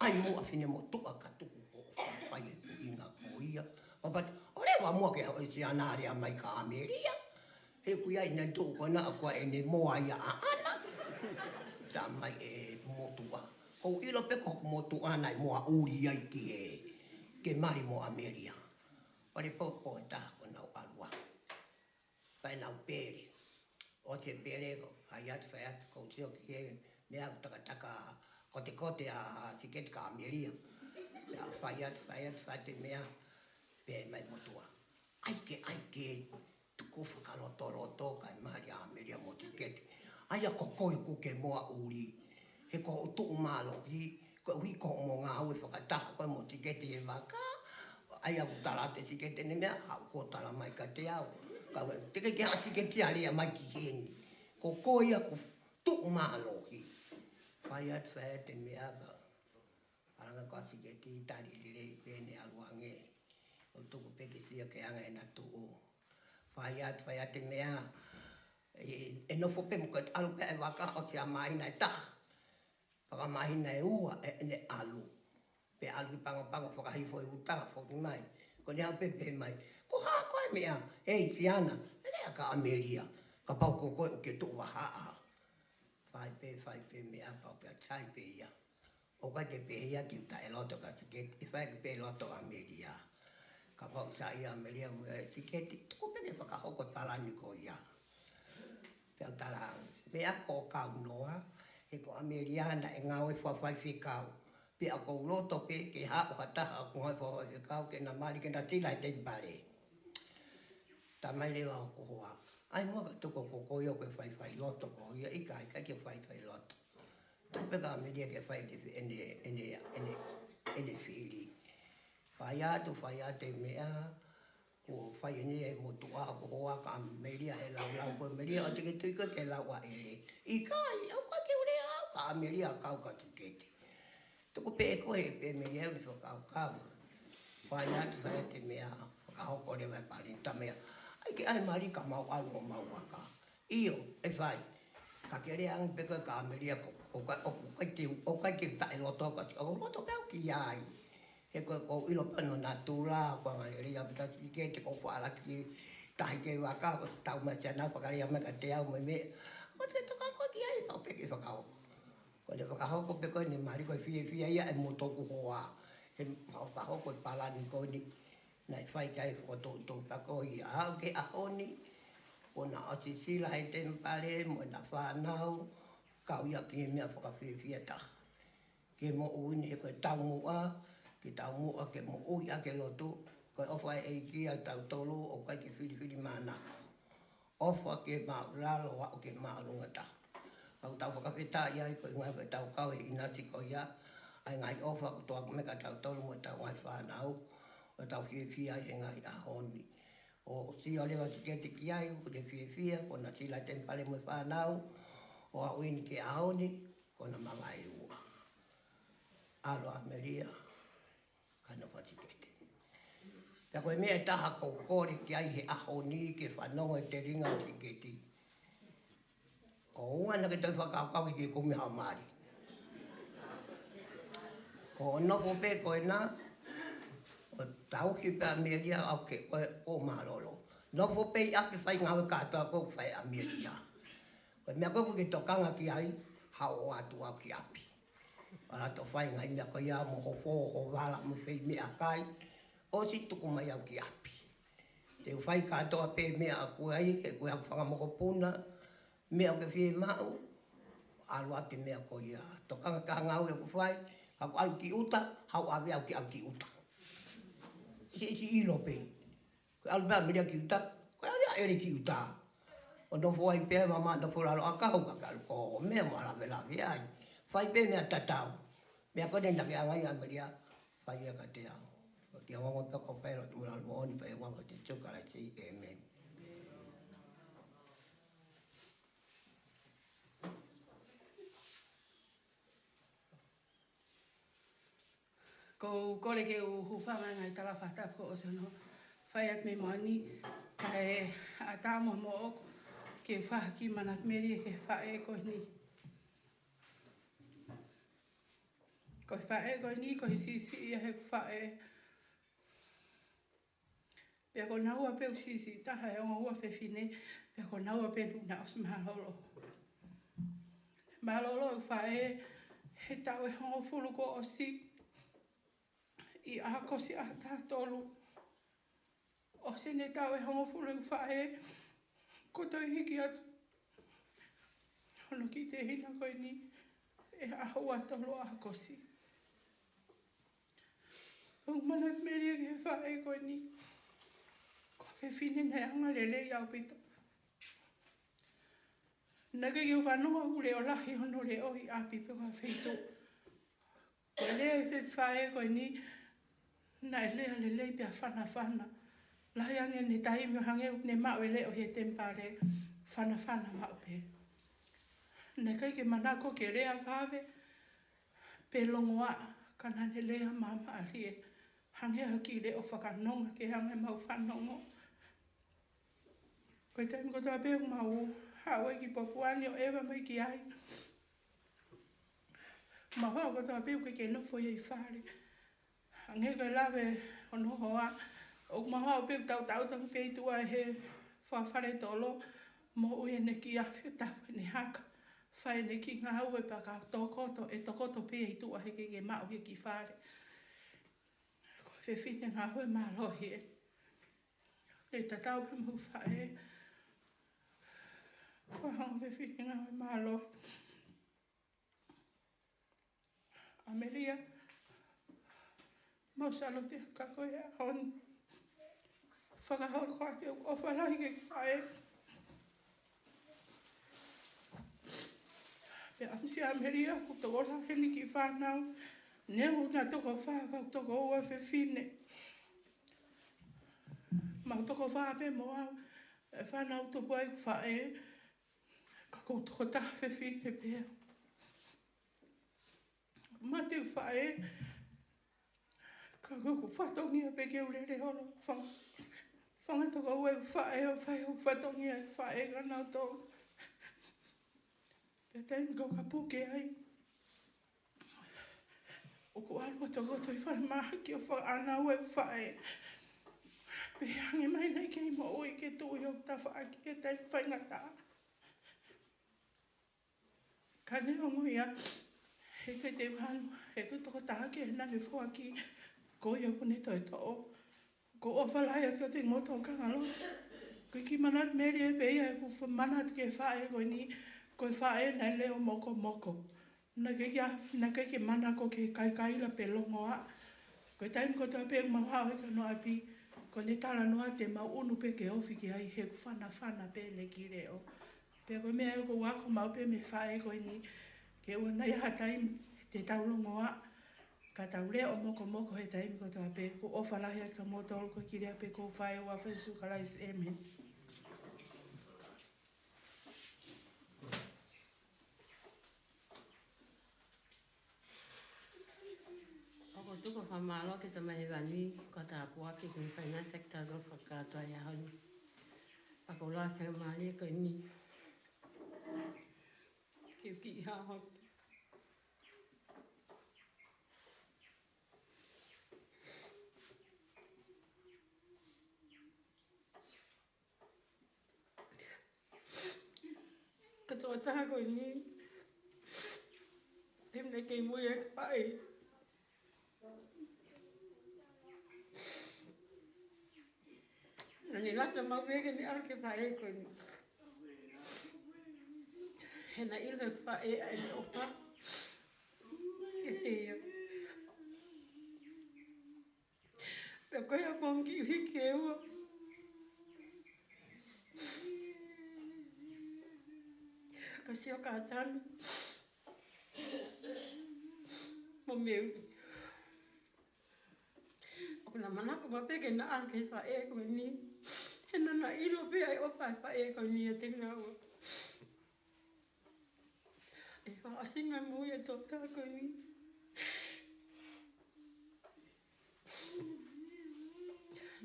ʻAi muʻa finemotuʻa ka tuku hoʻo fai e ʻuhinga ko ia. Pea u pehē, ʻo leva muʻa ke haʻu ʻe Siana ʻo lea mai kia Melia. He ʻoku ʻi ai ʻene tuʻu ko ena ʻoku ʻi ai ʻene moa ia ʻaʻana. Talamai ʻe he motuʻa: ʻOku ou ʻilo pē ko hoku motuʻa naʻe moa ʻuli ai ki he, ke mali mo ʻAmelia. Pea ʻi he pō, pō ʻe taha ko ʻenau ʻalu ai. Pea nau pele. ʻOsi e pele ko, fai atu, fai atu, ko u sio ki he meʻa ʻoku takataka kotekote ʻa Siketi kia Melia. Pea fai atu, fai atu, fai atu e meʻa, pehē mai e motuʻa: ʻAi ke, ʻai ke tuku fakalotoloto kae mali ʻa Melia mo Siketi. ʻA ia ko koe ʻoku ke moa ʻuli. He ko hoʻo tuʻu mālohi, koeʻuhi ko hoʻomo ngāue fakataha koe mo Siketi he vaka. ʻA ia ʻoku tala atu ʻe Siketi ʻene meʻa, haʻu koe ʻo talamai kiate au. Ka ʻoua te ke ʻai ʻa Siketi ʻo lea mai ki heni. Ko koe ia ʻoku tuʻu mālohi. Fai atu, fai atu e meʻa, pea palanga ko ē ʻa Siketi, tali lelei pē ʻene ʻalu ange. ʻO tuku pē ke sio ki he anga ʻena tuʻu. Fai atu, fai atu e meʻa, ʻe, ʻe nofo pē mo ko e ʻalu pē ʻa e vaka ʻosi ʻa e māhina ʻe taha. Fakamāhina ʻe ua ʻe, ʻene ʻalu. Pea ʻalu ki Pago Pago, fakahifo e uta, foki mai. Ko ʻene haʻu pē pehē mai: Ko e hā koā e meʻa? Hei, Siana, ʻe lea kia ʻAmelia. Kapau ko koe ʻoku ke tuʻu vahaʻa. Fai pē, fai pē meʻa, pau pē ʻa e sai pē ia. ʻOku ʻikai ke pehē ia ke u taʻeloto kia Siketi, ʻe fai ke pē loto ʻAmelia. Kapau ʻe saiʻia ʻAmelia mo Siketi, tuku pē ke fakahoko e palani ko ia. Pea u tala ange, meʻa ko kau noa, he ko ʻAmelia naʻe ngāue fakafaifekau. Pea ʻoku ou loto pē ke haʻu ha taha ʻoku ngāue fakafaifekau ke na mali ke na sila he temipale. Talamai leva hoku hoa: ʻAi muʻa ka tuku ko koe ʻoku ke faifai loto koe ia. ʻIkai, ʻikai ke faifai loto. Tuku pē kia ʻAmelia ke fai ʻene, ʻene, ʻene, ʻene, ʻene fili. Fai atu, fai atu e meʻa, kuo fai ʻeni ʻe he motuʻa hoku hoa kia ʻAmelia he laulau ko ē, Melia, ʻoua te ke tui koe ki he lau ʻa ʻEle. ʻIkai, ʻoku ʻikai ke u lea au kia ʻAmelia, kau kia Siketi. Tuku pē ʻe koe pē Melia ʻene fakakaukau. Fai atu, fai atu e meʻa, fakahoko leva e palani, talamai: ʻAi ke ʻai mali ka mau ʻalu homau vaka. ʻIo, ʻe fai. Ka ke lea ange pē koe kia ʻAmelia ko, ʻoku ʻikai, ʻoku ʻikai ke, ʻoku ʻikai ke u taʻeloto au kia Siketi, ʻoku ou loto pē au ki ai. He ko, ʻoku ou ʻilo pē hono natula, ko e angalelei ʻaupito ʻa Siketi, ko e faʻa lata ki tahi ki he vaka, ko e tau mai Siana ʻo fakalea mai kiate au mo e meʻa. ʻOku te toka koe ki ai, kau pē ke fakahoko. Ko ʻene fakahoko pē ko ʻene mali, ko e fiefia ia ʻe he motuʻa hoku hoa. He fakahoko e palani ko eni. Naʻe fai ki ai e fokotuʻutuʻu pea ko ia aʻu ki he ʻaho ni, kuo na ʻosi sila he temipale mo ʻena fānau, kau ia ki he meʻa fakafiefia taha. Ki he moʻui ni he ko e taumuʻa, Ke taumuʻa ke moʻui ʻaki e lotu, ko e ʻofa ʻa e ʻEiki ʻa tautolu ʻoku ʻikai ke filifilimānako. ʻOfa ke māʻulalo, aʻu ke māʻolunga taha. Ka ʻoku tau fakafetaʻi ai ko e ʻuhinga ko e tau kau he ʻinasi ko ia, ʻa e ngaahi ʻofa kuo tuku mai kia tautolu mo ʻetau ngaahi fānau, ʻo tau fiefia ai he ngaahi ʻaho ni. ʻO sio leva Tiketi ki ai, ʻoku ne fiefia, ko ʻena sila temipale mo e fānau, ʻo aʻu eni ki he ʻaho ni, ko ʻena mavaeua. ʻAlu ʻa ʻAmelia, kae nofo ʻa Tiketi. Pea ko e meʻa ʻe taha ʻoku ou kole ki ai he ʻaho ni ke fanongo e telinga ʻo Tiketi. ʻOua naʻa ke toe fakakaukau ke kumi haʻo mali. Ko hoʻo nofo pē ko ena, ʻo tauhi pē ʻa ʻAmelia ʻo ke, ko e, ko e mālōlō. Nofo pē ʻi ʻapi fai ngāue kātoa ʻoku fai ʻe ʻAmelia. Ko e meʻa ko ē ʻoku ke tokanga ki ai, haʻu ʻo ʻoatu au ki ʻapi. ʻAlu atu ʻo fai ngaahi meʻa ko ia mo ho fō, ho vala mo e fai meʻakai, ʻosi tuku mai au ki ʻapi. Te u fai kātoa pē meʻa ʻoku ai, he ko e ʻeku fanga mokopuna, meʻa ʻoku ke fiemaʻu, ʻalu atu e meʻa ko ia. Tokanga ki he ngāue ʻoku fai, ka ʻoku ʻalu ki ʻuta, haʻu ʻave au ke ʻalu ki ʻuta. Siʻisiʻi ʻilo pē. Ko e ʻalu pē ʻa ʻAmelia ki ʻuta, ko e ʻalu ʻa ʻEli ki ʻuta. ʻO nofo ai pē mama, nofo lalo ʻakau, ka ke ʻalu ko e meʻa mo ʻalu ʻo lavelavea ai. Fai pē meʻa tatau. Meʻa ko ena naʻa ke ʻange ai ʻAmelia, fai ia kiate au. Ko e kiʻi ongoongo pē ʻoku ou fai ʻi he loto mo e ʻalu moʻoni pē ʻi he huafa ʻo Sīsū Kalaisi, ʻēmeni. ʻOku ou kole ke u hūfanga he ngaahi tala fakatapu kuo ʻosi hono fai atu mei muʻa ni, kae ʻatā mo moʻoku ke u fakahā ki he manatu melie ki he faʻē ko eni. Ko e faʻē ko eni, ko e siʻisiʻi ia heʻeku faʻē. Pea ko naua pē ʻoku siʻisiʻi taha he ongo ua fefine, pea ko naua pē naʻa ku ʻosi mālōlō. Mālōlō ʻeku faʻē he taʻu ʻe hongofulu kuo ʻosi, ʻi ʻAokosi ʻaho taha tolu. ʻOsi ʻene taʻu ʻe hongofulu ʻeku faʻē, kuo toe hiki atu hono kiʻi tehina ko eni ʻi he ʻaho ua tolu ʻo ʻAokosi. ʻOku ou manatu melie ki he faʻē ko eni. Ko e fefine naʻe anga lelei ʻaupito. Naʻe ʻikai ke u fanongo ʻoku leʻo lahi hono leʻo ʻi ʻapi pe ko ha feituʻu. Ko e lea ʻa e faʻē ko eni, naʻe lea lelei pea fanafana. Lahi ange ʻene taimi ʻo hangē ʻoku ne maʻu e leʻo he temipale, fanafana maʻu pē. Naʻe ʻikai ke manako ke lea vave pe longoaʻa, ka naʻa ne lea māmālie. Hangē ha kiʻi leʻo fakanonga ke hanga ʻe mau fanongo. Ko e taimi kotoa pē ʻoku mau haʻu ai ki Papua ni ʻo ʻeva mai ki ai, mau haʻu kotoa pē ʻoku ʻikai ke nofo ia ʻi fale. Hangē ko e lave hono hoa, ʻoku mau haʻu pē ʻo tautautau pē ʻi tuʻa he fakafale tolo, moʻui ʻene kiʻi afi ʻo tafu ʻene haka, fai ʻene kiʻi ngāue pea ka tokoto, ʻe tokoto pē ʻi tuʻa he ʻikai ke maʻu ia ki fale. Ko e fefine ngāue mālohi ē. Ke tatau pē mo e faʻē. Ko e ongo fefine ngāue mālohi. ʻAmelia, mau sāloti ʻa koe he ʻaho ni. Fakahoko atu ʻeku ʻofa lahi ki he faʻē. Pea ʻamusia ʻAmelia, ʻoku tokolahi ʻene kiʻi fānau. Neongo naʻe toko fā, ka ʻoku toko ua fefine. Mau toko fā pē mo au. ʻE fānau tupu ai ʻeku faʻē. Ka ʻoku ou toko taha fefine pē au. Mate ʻeku faʻē. Ka ko ʻeku fatongia pē ke u lele holo. Fanga, fanga toko ua ʻeku faʻē ʻo fai ʻeku fatongia ʻeku faʻē ka nau tō. Pea taimi ko ē ka puke ai, ʻoku ʻalu ʻo tokoto ʻi falemahaki ʻo fakaʻānaua ʻeku faʻē. Pea hangē mai naʻe kei moʻui ke tuʻu ʻi hoku tafaʻaki he taimi faingataʻa. Ka neongo ia, he ʻikai te u hanu, he ko e tokotaha kehe naʻa ne foaki, ko ia kuo ne toe toʻo. ʻOku ou ʻofa lahi atu kiate kimoutolu kau lotu. Ko e kiʻi manatu melie pē ia ʻeku fa-, manatu ki he faʻē ko eni, ko e faʻē naʻe leʻo mokomoko. Naʻe ʻikai ke, naʻe ʻikai ke manako ke kaikaila pe longoaʻa. Ko e taimi kotoa pē ʻoku mau haʻu ai ki hono ʻapi, ko ʻene talanoa te mau ʻunu pē ke ofi ki ai he ʻoku fanafana pē ʻene kiʻi leʻo. Pea ko e meʻa ʻoku ou ako maʻu pē mei he faʻē ko eni, ke ʻoua naʻa ʻi ai ha taimi te tau longoaʻa, ka tau leʻo mokomoko he taimi kotoa pē. ʻOku ou ʻofa lahi atu kia moutolu ko e kiʻi lea pē ko e faʻē, ʻofa ʻi Sīsū Kalaisi, ʻēmeni. ʻOku ou tuku fakamālō ki he Tamai Hēvani, ko e tāpuaki kuo ne fai ʻaki ʻetau fakakātoa ʻi he ʻaho ni. ʻOku ou ʻofa ʻi he mālie ko eni. Kiʻi kiʻi ʻaho. Ko e tokotaha ko eni, he naʻe kei mui ʻeku faʻē. Naʻá ne lata maʻu pē ke ne ʻalu ki he faʻē ko eni. He naʻe ʻilo ʻe he faʻē ʻa ʻene ʻofa kiate ia. Pea ko ia kuo kiʻi hiki ʻe ua. Ka sio kia Tami mo Meli. ʻOku na manako maʻu pē ke na ʻalu ki he faʻē ko eni. He naʻá na ʻilo pē ʻa e ʻofa ʻa e faʻē ko eni ʻiate kinaua. ʻE fakaʻosinga moʻui ʻa e tokotaha ko eni.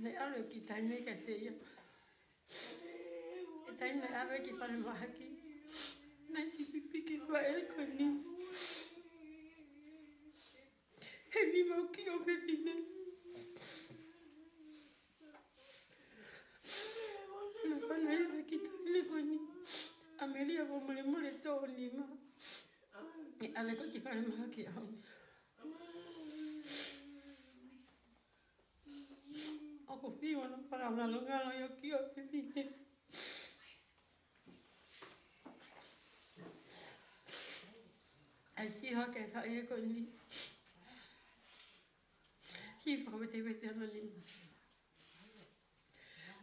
Naʻe ʻalu e kiʻi taimi kiate ia. ʻI he taimi naʻe ʻalu ai ki falemahaki, naʻe sipipiki e faʻē ko eni. He nima ʻoku kiʻi ʻofefine. Naʻá na ʻi ai e kiʻi taimi ko eni. ʻAmelia, ʻoua ʻe molemole tō ho nima. ʻE ʻalu ko ē ki falemahaki au. ʻOku ou fiu hono fakangalongalo ʻi hoʻo kiʻi ʻofefine. ʻAi siʻi hake e faʻē ko eni. Kiʻi fakavetevete hono nima.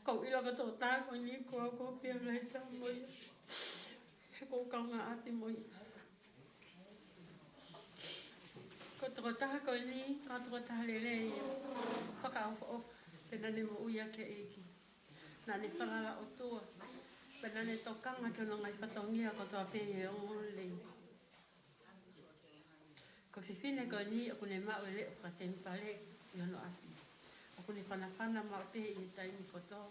ʻOku ou ʻilo ko e tokotaha ko eni ko au ko e pia lahi taha mo ia. He ʻoku ou kaungāʻapi mo ia. Ko e tokotaha ko eni, ko e tokotaha lelei ia. Fakaʻofoʻofa, pea naʻá ne moʻui ʻaki e ʻEiki. Naʻá ne falala ʻOtua. Pea naʻá ne tokanga ki hono ngaahi fatongia kotoa pē ʻi he ongoongolelei. Ko e fefine ko eni ʻoku ne maʻu e leʻo fakatemipale ʻi hono ʻapi. ʻOku ne fanafana maʻu pē ʻi he taimi kotoa.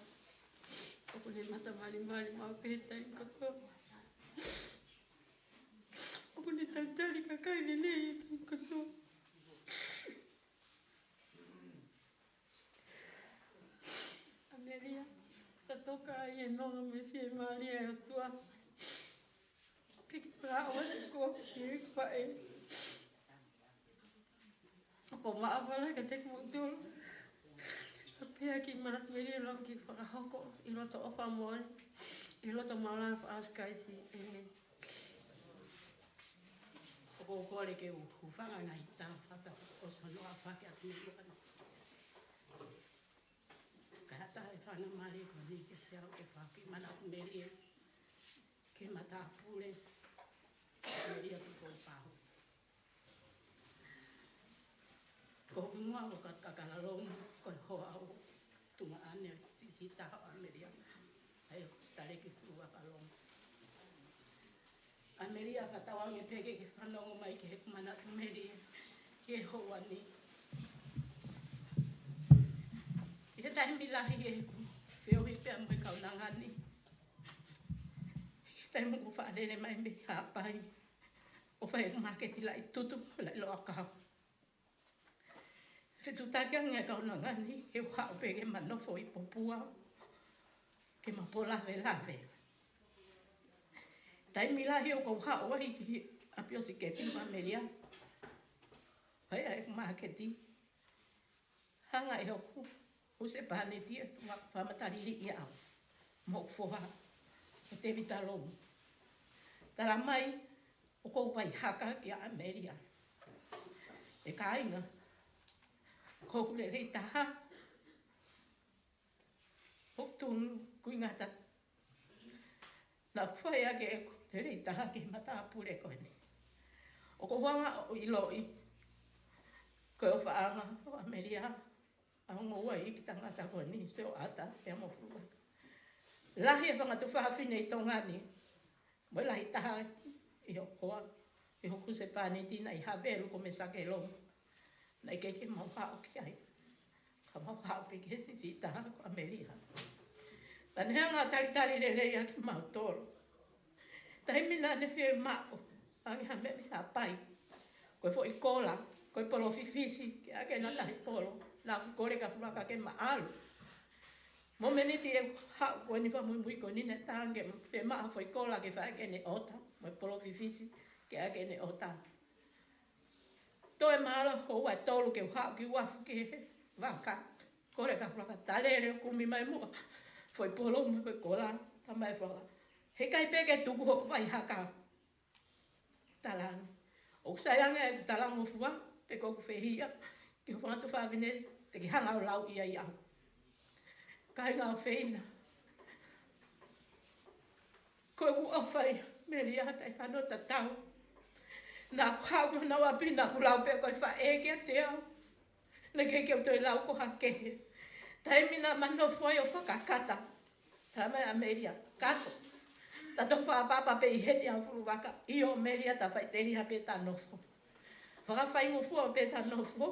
ʻOku ne mata malimali maʻu pē he taimi kotoa. ʻOku ne talitali kakai lelei ʻi he taimi kotoa. ʻAmelia, ta toka ai e nonga mo e fiemālie ʻa e ʻOtua. Ke ke palaʻo atu koe ki he faʻē. ʻOku ou maʻavala kiate kimoutolu. Pea pehē ki he manatu melie ʻoku ke fakahoko ʻi loto ʻofa moʻoni, ʻi loto mālōlō ʻa Sīsū Kalaisi. ʻĒmeni. ʻOku ou kole ke u hūfanga he ngaahi tala fakatapu ʻosi hono ʻofa kiate kimoutolu. Ka ʻi ai ha taha ʻi he faingamālie ko eni ke ʻosi au ke fakahoko e manatu melie ki he matāpule, Melia Tupou Pahu. Ko hoku hingoa ko Kakalalomu, ko e hoa ʻo Tumaʻane, siʻisiʻi taha ʻo ʻAmelia. ʻA ia ko Sitaleki Fuluakalonga. ʻAmelia, fakatauange pē ke ke fanongo mai ki heʻeku manatu melie ki he houa ni. ʻI he taimi lahi ʻeku feohi pea mo e kaunanga ni. ʻI he taimi ʻoku faʻa lele mai mei Haʻapai ʻo fai ʻeku māketi laʻi tutu, laʻi loʻakau. Fetuʻutaki ange e kaunanga ni, ke u haʻu pē ke ma nofo ʻi Popua, ke ma pōlavelave. Taimi lahi ʻoku ou haʻu ai ki he ʻapi ʻo Siketi mo ʻAmelia. Fai ai ʻeku māketi. Hanga ʻe hoku husepāniti ʻo fa-, fakamatala liliu au mo hoku foha ko Tēvita Lomu. Tala mai, ʻoku ou fai haka kia ʻAmelia. ʻE kāinga, Ko hoku lelei taha, hoku tunu kui ngata, naʻa ku fai ʻaki ʻeku lelei taha ki he matāpule ko eni. ʻOku ou hanga ʻo ʻiloʻi ko e ʻofaʻanga ʻo ʻAmelia ʻa e ongo ua iiki tangata ko eni, Sioata pea mo Fuluaka. Lahi e fanga tuofāfine ʻi Tonga ni, mo e lahi taha ʻi hoku hoa, ʻi hoku husepāniti naʻe ʻi Havelu ko Mesake Lomu. Naʻe ʻikai ke mau haʻu ki ai, ka mau haʻu pē ki he siʻisiʻi taha ko ʻAmelia. Naʻa ne hanga ʻo talitali lelei ʻa kimautolu. Taimi naʻa ne fiemaʻu ange ha meʻa mei Haʻapai, ko e foʻi kola, ko e polo fifisi, ke ʻai ke na tahi polo, naʻa ku kole kia Fuluaka ke ma ʻalu. Mōmeniti ʻeku haʻu ko eni, fakamuimui ko eni naʻe tā ange ke fiemaʻu ha foʻi kola ke fai ʻaki ʻene ʻota, mo e polo fifisi ke ʻai ʻaki ʻene ʻota. Toe mahalo houa ʻe tolu ke u haʻu ki uafu ki he vaka. Kole kia Fuluaka, ta lele ʻo kumi mai muʻa foʻi polo mo e foʻi kola, talamai ʻe Fuluaka, heʻikai pē ke tuku hoʻo vai haka. Talaange, ʻoku sai ange ʻeku talangofua pe ko ʻeku fehiʻa ki hoʻo fanga tuofāfine, te ke hanga ʻo lauʻi ai au. Kāinga ʻofeina, ko ʻeku ʻofa ʻia Melia taʻe hano tatau. Naʻa ku haʻu ki honau ʻapi, naʻa ku lau pē ko e faʻē kiate au. Naʻe ʻikai ke u toe lau ko ha kehe. Taimi naʻa ma nofo ai ʻo fakakata, talamai ʻe ʻAmelia, Kato, ta toki fakaʻapaʻapa pē ʻi heni ʻa Fuluaka. ʻIo Melia, ta faʻiteliha pē ta nofo. Fakafaingofua pē ta nofo.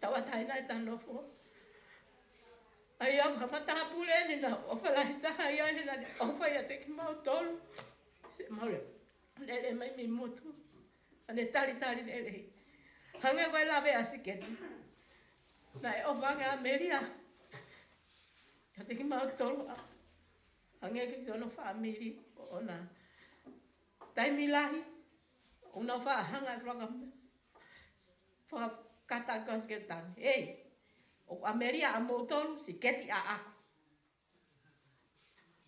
Tauʻatāina ʻeta nofo. ʻA ia ko ha matāpule eni naʻe ʻofa lahi taha ia he naʻa ne ʻofa ʻiate kimautolu. Sē, mau lele, lele mai mei motu. Naʻa ne talitali lelei. Hangē ko e lave ʻa Siketi, naʻe ʻofa ange ʻa Melia ʻiate kimautolu, hangē ko hono fāmili ʻoʻona. Taimi lahi ʻoku nau faʻa hanga ʻe Fuluaka ʻo fakakata kia Siketi, talaange, ʻEi, ʻoku ʻAmelia ʻamoutolu, Siketi ʻaʻaku.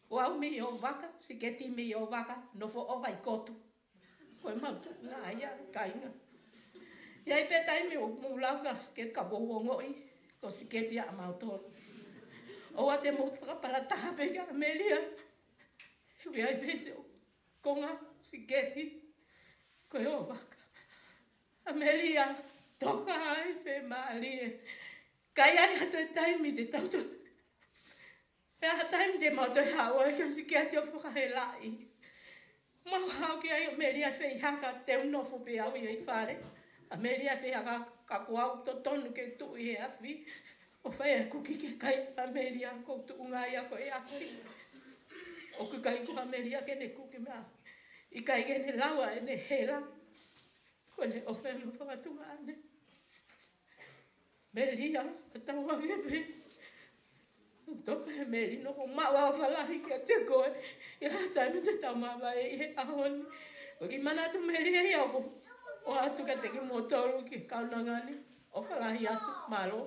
Ko au mei ʻOvaka, Siketi mei ʻOvaka, nofo ʻo ʻofa ʻi Kotu. Ko e mau tuʻunga ia, kāinga. ʻI ai pē taimi ʻoku mou lau kia Siketi ka mou ongoʻi ko Siketi ʻamautolu. ʻOua te mou fakapalataha pē kia ʻAmelia. ʻI ai pē se konga Siketi ko e ʻOvaka. ʻAmelia, toka ai, fiemālie. Ka ʻi ai ha toe taimi te tau toe, ʻi ai ha taimi te mau toe haʻu ai kia Siketi ʻo fakahelaʻi. Mau haʻu ki ai ʻo Melia fei haka, te u nofo pē au ia ʻi fale. ʻA Melia fei haka, ka ko au totonu ke tuʻu ʻi he afi ʻo fai e kuki ke kai ʻa Melia, ko e tuʻunga ia ko e afi. ʻOku ʻikai ko ʻAmelia ke ne kuki mei he afi. ʻIkai ke ne lava ʻene hela. Ko ʻene ʻofa ʻi hono fanga tuongaʻane. Melia, ka tau ange pē. Toka e Meli, naʻa ku maʻu ʻofa lahi kiate koe. ʻI ha taimi te tau mavahe ʻi he ʻaho ni. Ko e kiʻi manatu Melia ia ʻoku ou ʻoatu kiate kimoutolu ki he kaunanga ni. ʻOfa lahi atu, mālō.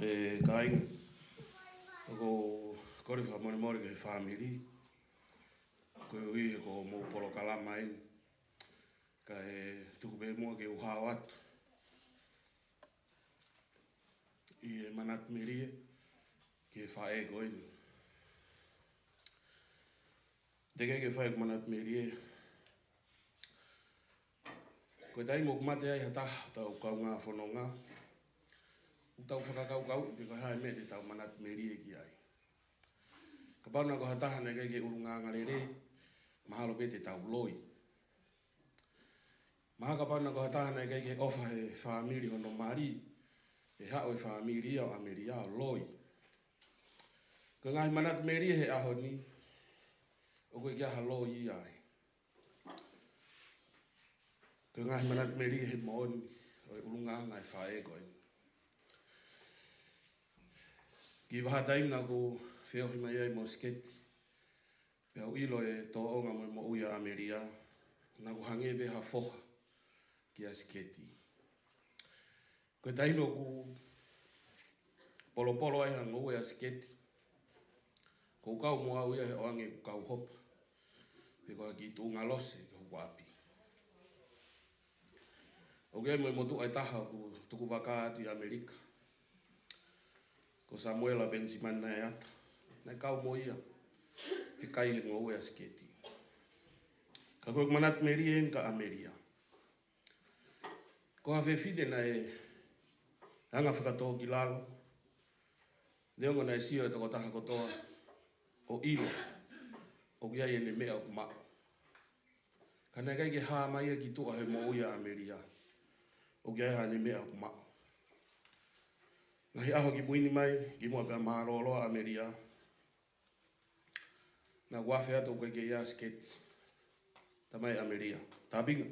ʻE kāinga, ʻoku ou kole fakamolemole ki he fāmili, koeʻuhi ko hoʻomou polokalama eni. Kae tuku pē muʻa ke u hao atu ʻi he manatu melie ki he faʻē ko eni. Teʻeki ke fai ʻeku manatu melie. Ko e taimi ʻoku mate ai ha taha hotau kaungā fononga, ʻoku tau fakakaukauʻi pe ko e hā e meʻa te tau manatu melie ki ai. Kapau naʻe ko ha taha naʻe ʻikai ke ʻulungaanga lelei, mahalo pē te tau loi. Mahalo kapau naʻe ko ha taha naʻe ʻikai ke ʻofa he fāmili hono mali, ʻe haʻu e fāmili ia ʻo ʻAmelia ʻo loi. Ko e ngaahi manatu melie he ʻaho ni, ʻoku ʻikai ke ʻi ai ha loi ia ai. Ko e ngaahi manatu melie he moʻoni ʻo e ʻulungaanga e faʻē ko eni. Kiʻi vahaʻa taimi naʻa ku feohi mai ai mo Siketi, pea u ʻilo e tōʻonga mo e moʻui ʻa ʻAmelia, naʻa ku hangē pē ha foha kia Siketi. Ko e taimi ʻoku polopolo ai ha ngoue ʻa Siketi, ko e kau mo au ia he ʻoange ʻeku kau hopa. He ko e kiʻi tuʻunga lose ki hoku ʻapi. ʻOku ʻi ai mo e motuʻa ʻe taha ʻoku tuku vaka atu ʻi ʻAmelika, ko Samuela Penisimani Naeata. Naʻe kau mo ia he kai he ngoue ʻa Siketi. Ka ko ʻeku manatu melie eni kia ʻAmelia. Ko ha fefine naʻe anga fakatōkilalo, neongo naʻe sio e tokotaha kotoa ʻo ʻilo ʻoku ʻi ai ʻene meʻa ʻoku maʻu. Ka naʻe ʻikai ke hā mai ia ki tuʻa he moʻui ʻa ʻAmelia ʻoku ʻi ai haʻane meʻa ʻoku maʻu. Ngaahi ʻaho kimui ni mai, kimuʻa pea mālōlō ʻa ʻAmelia, naʻá ku afe atu ʻoku ʻikai ke ʻi ai ʻa Siketi. Talamai ʻe ʻAmelia, Tāpinga,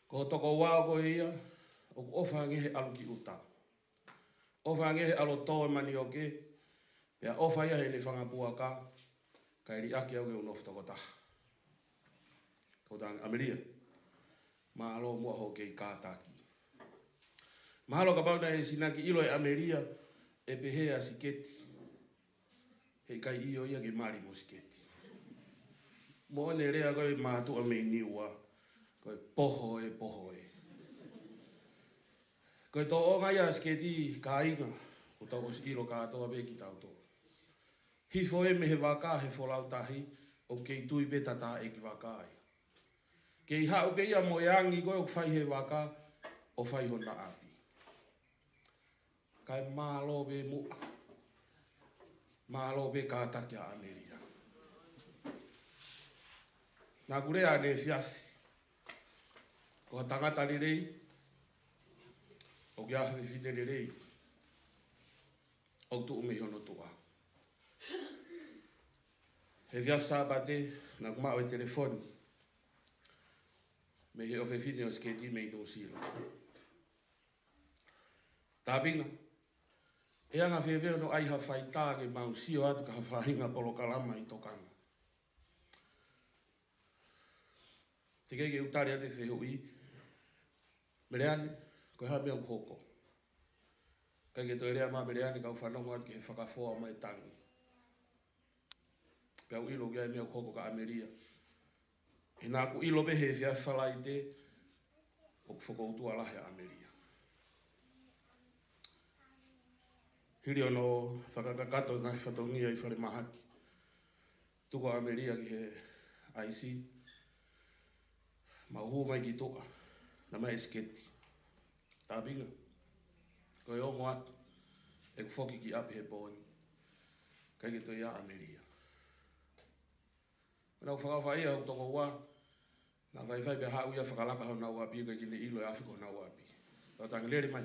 ko ho tokoua ko ia ʻoku ʻofa ange he ʻalu ki ʻuta, ʻofa ange he ʻalu ʻo tō e manioke, pea ʻofa ia heʻene fanga puaka, kae liʻaki au ke u nofo tokotaha. Ko ʻeku talaange, ʻAmelia, mālō muʻa hoʻo kei kātaki. Mahalo kapau naʻe sinaki ʻilo ʻe ʻAmelia ʻe pehē ʻa Siketi, heʻikai ʻio ia ke mali mo Siketi. Mo ʻene lea ko e mātuʻa mei Niua, ko e poho ē, poho ē. Ko e tōʻonga ia ʻa Siketi, kāinga, kuo tau ʻosi ʻilo kātoa pē kitautolu. Hifo ē mei he vaka he folau tahi, ʻoku kei tui pē tatā ʻeiki vaka ai. Kei haʻu pē ia mo e angi ko ē ʻoku fai he vaka ʻo fai hona ʻapi. Kae mālō pē muʻa. Mālō pē kātaki ʻa ʻAmelia. Naʻá ku lea ʻaneefiafi, ko ha tangata lelei ʻoku ʻi ai ha fefine lelei ʻoku tuʻu mei hono tuʻa. He efiafi Sāpate, naʻá ku maʻu e telefoni mei he ʻofefine ʻo Siketi mei Nuʻusila. Tāpinga, ʻe anga fēfē hono ʻai ha faitā ke mau sio atu ki ha faʻahinga polokalama ʻi Tokanga? Teʻeki ke u tali atu e fehuʻi, Meleane, ko e hā e meʻa ʻoku hoko? ʻIkai ke toe lea mai ʻa Meleane, ka u fanongo atu ki he fakafoa mai tangi. Pea u ʻilo ʻoku ʻi ai e meʻa ʻoku hoko kia ʻAmelia. He naʻá ku ʻilo pē he efiafi Falaite ʻoku fokoutua lahi ʻa ʻAmelia. Hili hono fakakakato e ngaahi fatongia ʻi falemahaki, tuku ʻa ʻAmelia ki he ʻaisi, mau hū mai ki tuʻa, talamai ʻe Siketi, Tāpinga, ko e ongo atu ʻeku foki ki ʻapi he pō ni, ʻikai ke toe ʻi ai ʻa ʻAmelia. Naʻá ku fakaʻofaʻia hoku tokoua, naʻe faifai pea haʻu ia ʻo fakalaka honau ʻapi, ʻikai ke ne ʻilo ʻe afe ko honau ʻapi. Talaange, lele mai,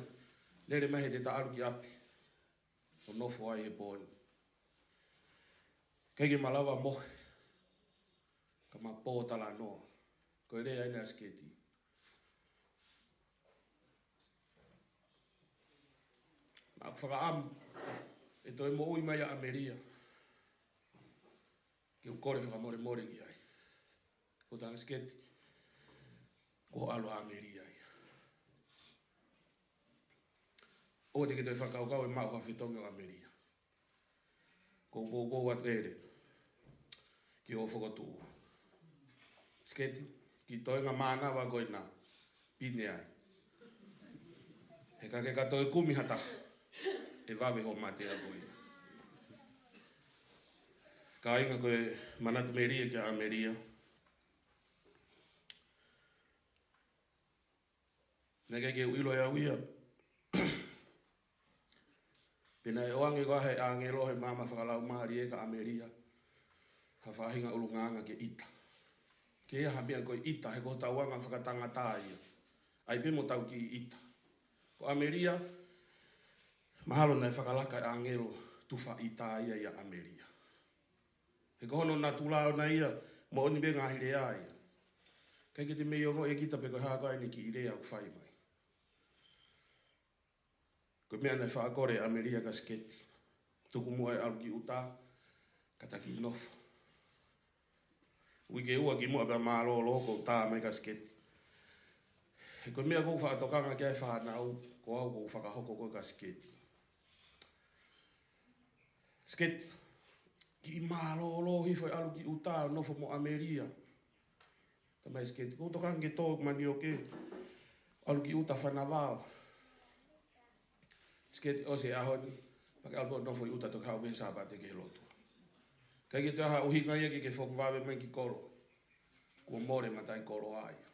lele mai he te ta ʻalu ki ʻapi ʻo nofo ai he pō ni. ʻIkai ke ma lava mohe, ka ma pōtalanoa. Ko e lea eni ʻa Siketi. Naʻá ku fakaʻamu ʻe toe moʻui mai ʻa ʻAmelia, ke u kole fakamolemole ki ai. Ko ʻeku talaange, Siketi, ko e ʻalu ʻa ʻAmelia ia. ʻOua te ke toe fakakaukau ʻe maʻu ha fetongi ʻo ʻAmelia. Ko e poupou atu ē ki hoʻo fokotuʻu, Siketi, kiʻi toenga mānava ko ena, pine ai. He ka ke ka toe kumi ha taha, ʻe vave hoʻo mate ʻa koe ia. Kāinga, ko e manatu melie kia ʻAmelia. Naʻe ʻikai ke u ʻilo ʻe au ia pe naʻe ʻoange koā ʻe he ʻāngelo he maama fakalaumālie kia ʻAmelia ha faʻahinga ʻulungaanga ke ʻita. Ke ʻi ai ha meʻa ko e ʻita, he ko hotau anga fakatangata ia. ʻAi pē mo tau kiʻi ʻita. Ko ʻAmelia, mahalo naʻe fakalaka ʻe he ʻāngelo tufa ʻita ia ʻia ʻAmelia. He ko hono natula ʻona ia, moʻoni pē ngaahi lea ia. ʻIkai ke te mei ongoʻi ʻe kita pe ko e hā koā ʻene kiʻi lea ʻoku fai mai. Ko e meʻa naʻe faʻa kole ʻe ʻAmelia kia Siketi, tuku muʻa e ʻalu ki ʻuta, ka ta kiʻi nofo. Uike ua kimuʻa pea mālōlō, ko e tā mai kia Siketi, he ko e meʻa ʻoku ou faʻa tokanga ki ai e fānau, ko au ʻoku ou fakahoko ko ē kia Siketi. Siketi, kiʻi mālōlō hifo e ʻalu ki ʻuta ʻo nofo mo ʻAmelia. Tamai Siketi, ʻoku ou tokanga ke tō manioke, ʻalu ki ʻuta fanavao. Siketi, ʻosi e ʻaho ni, pea ke ʻalu pē ʻo nofo ʻi ʻuta, toki haʻu pē he Sāpate ki he lotu. ʻIkai ke toe ʻi ai ha ʻuhinga ia ke ke foki vave mai ki kolo. Kuo mole e mataʻikoloa ia.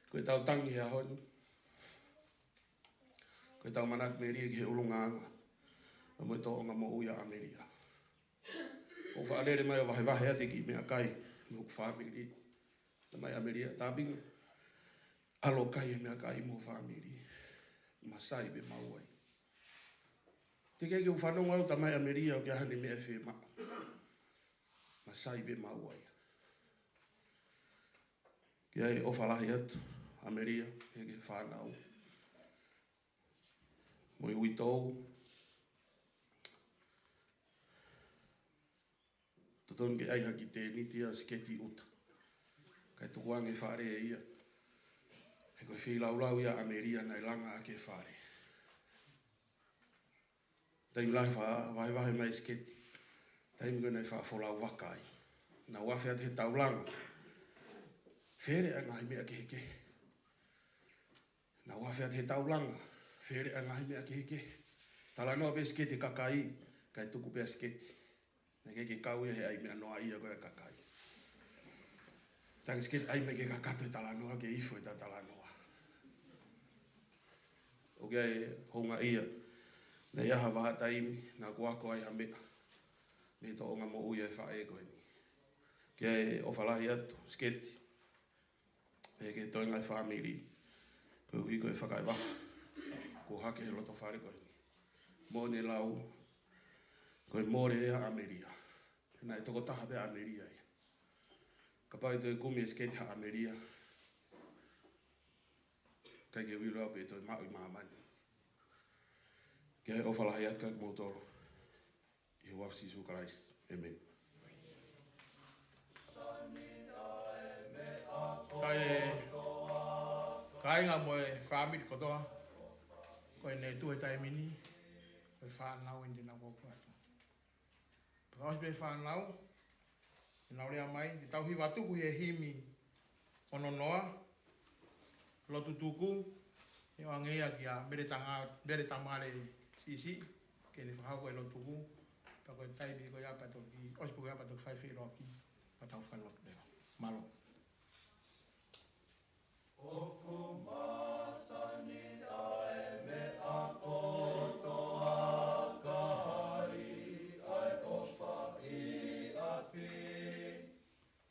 Ko ʻetau tangi he ʻaho ni, ko ʻetau manatu melie ki he ʻulungaanga mo e tōʻonga moʻui ʻa ʻAmelia. ʻOku ou faʻa lele mai ʻo vahevahe atu e kiʻi meʻakai mo hoku fāmili. Tamai ʻAmelia, tāpinga, ʻalu ʻo kai e meʻakai mo e fāmili. Masai pē maua ia. Teʻeki ke u fanongo au, Tamai ʻAmelia, ʻoku ʻi ai haʻane meʻa ʻe fiemaʻu. Masai pē maua ia. Ke ʻai e ʻofa lahi atu, ʻAmelia, ki he fānau mo e uitou. Totonu ke ʻai ha kiʻi tēniti ʻa Siketi ʻi ʻuta, kae tukuange e fale ia. He ko e feilaulau ia ʻa ʻAmelia naʻe langa ʻaki e fale. Taimi lahi faʻa vahevahe mai Siketi, taimi ko ē naʻe faʻa folau vaka ai. Naʻa ku afe atu he taulanga, fele ʻa e ngaahi meʻa kehekehe. Naʻa ku afe atu he taulanga, fele ʻa e ngaahi meʻa kehekehe. Talanoa pē Siketi ki he kakai, kae tuku pē ʻa Siketi. Naʻe ʻikai ke kau ia he ʻai meʻa noa ia ko ē ʻa e kakai. Tangi Siketi, ʻai mai ke kakato e talanoa, ke ifo ʻeta talanoa. ʻOku ʻi ai e houngaʻia, naʻe ʻi ai ha vahaʻa taimi naʻa ku ako ai ha meʻa mei he tōʻonga moʻui ʻa e faʻē ko eni. Ke ʻofa lahi atu, Siketi, pea ki he toenga e fāmili, koeʻuhi ko e fakaʻevaha kuo hake he loto fale ko eni. Mo ʻene lau, ko e mole ʻa ʻAmelia. He naʻe tokotaha pē ʻa ʻAmelia ia. Kapau ʻe toe kumi ʻe Siketi ha ʻAmelia, ʻikai ke u ʻilo au pe ʻe toe maʻu ʻi māmani. Ke ʻofa lahi atu kiate kimoutolu. ʻI he huafa ʻo Sīsū Kalaisi. ʻĒmeni. Kae, kāinga mo e fāmili kotoa, ko ʻene tuʻu he taimi ni, ko e fānau eni te nau kōkua atu. Pea ʻosi pē fānau, ʻenau lea mai, te tau hiva atu ki he himi ono noa, Lotu Tuku, ʻe ʻoange ia kia Mele Tanga-, Mele Tamale Sisi, ke ne fakahoko e Lotu Tuku, pea ko e taimi ko ia pea toki, ʻosi pē ko ia pea toki fai feʻiloaki, pea tau fai lotu leva. Mālō. ʻOku masani ʻa e meʻa kotoa, ka hali ʻa e ʻofa ʻi ʻapi.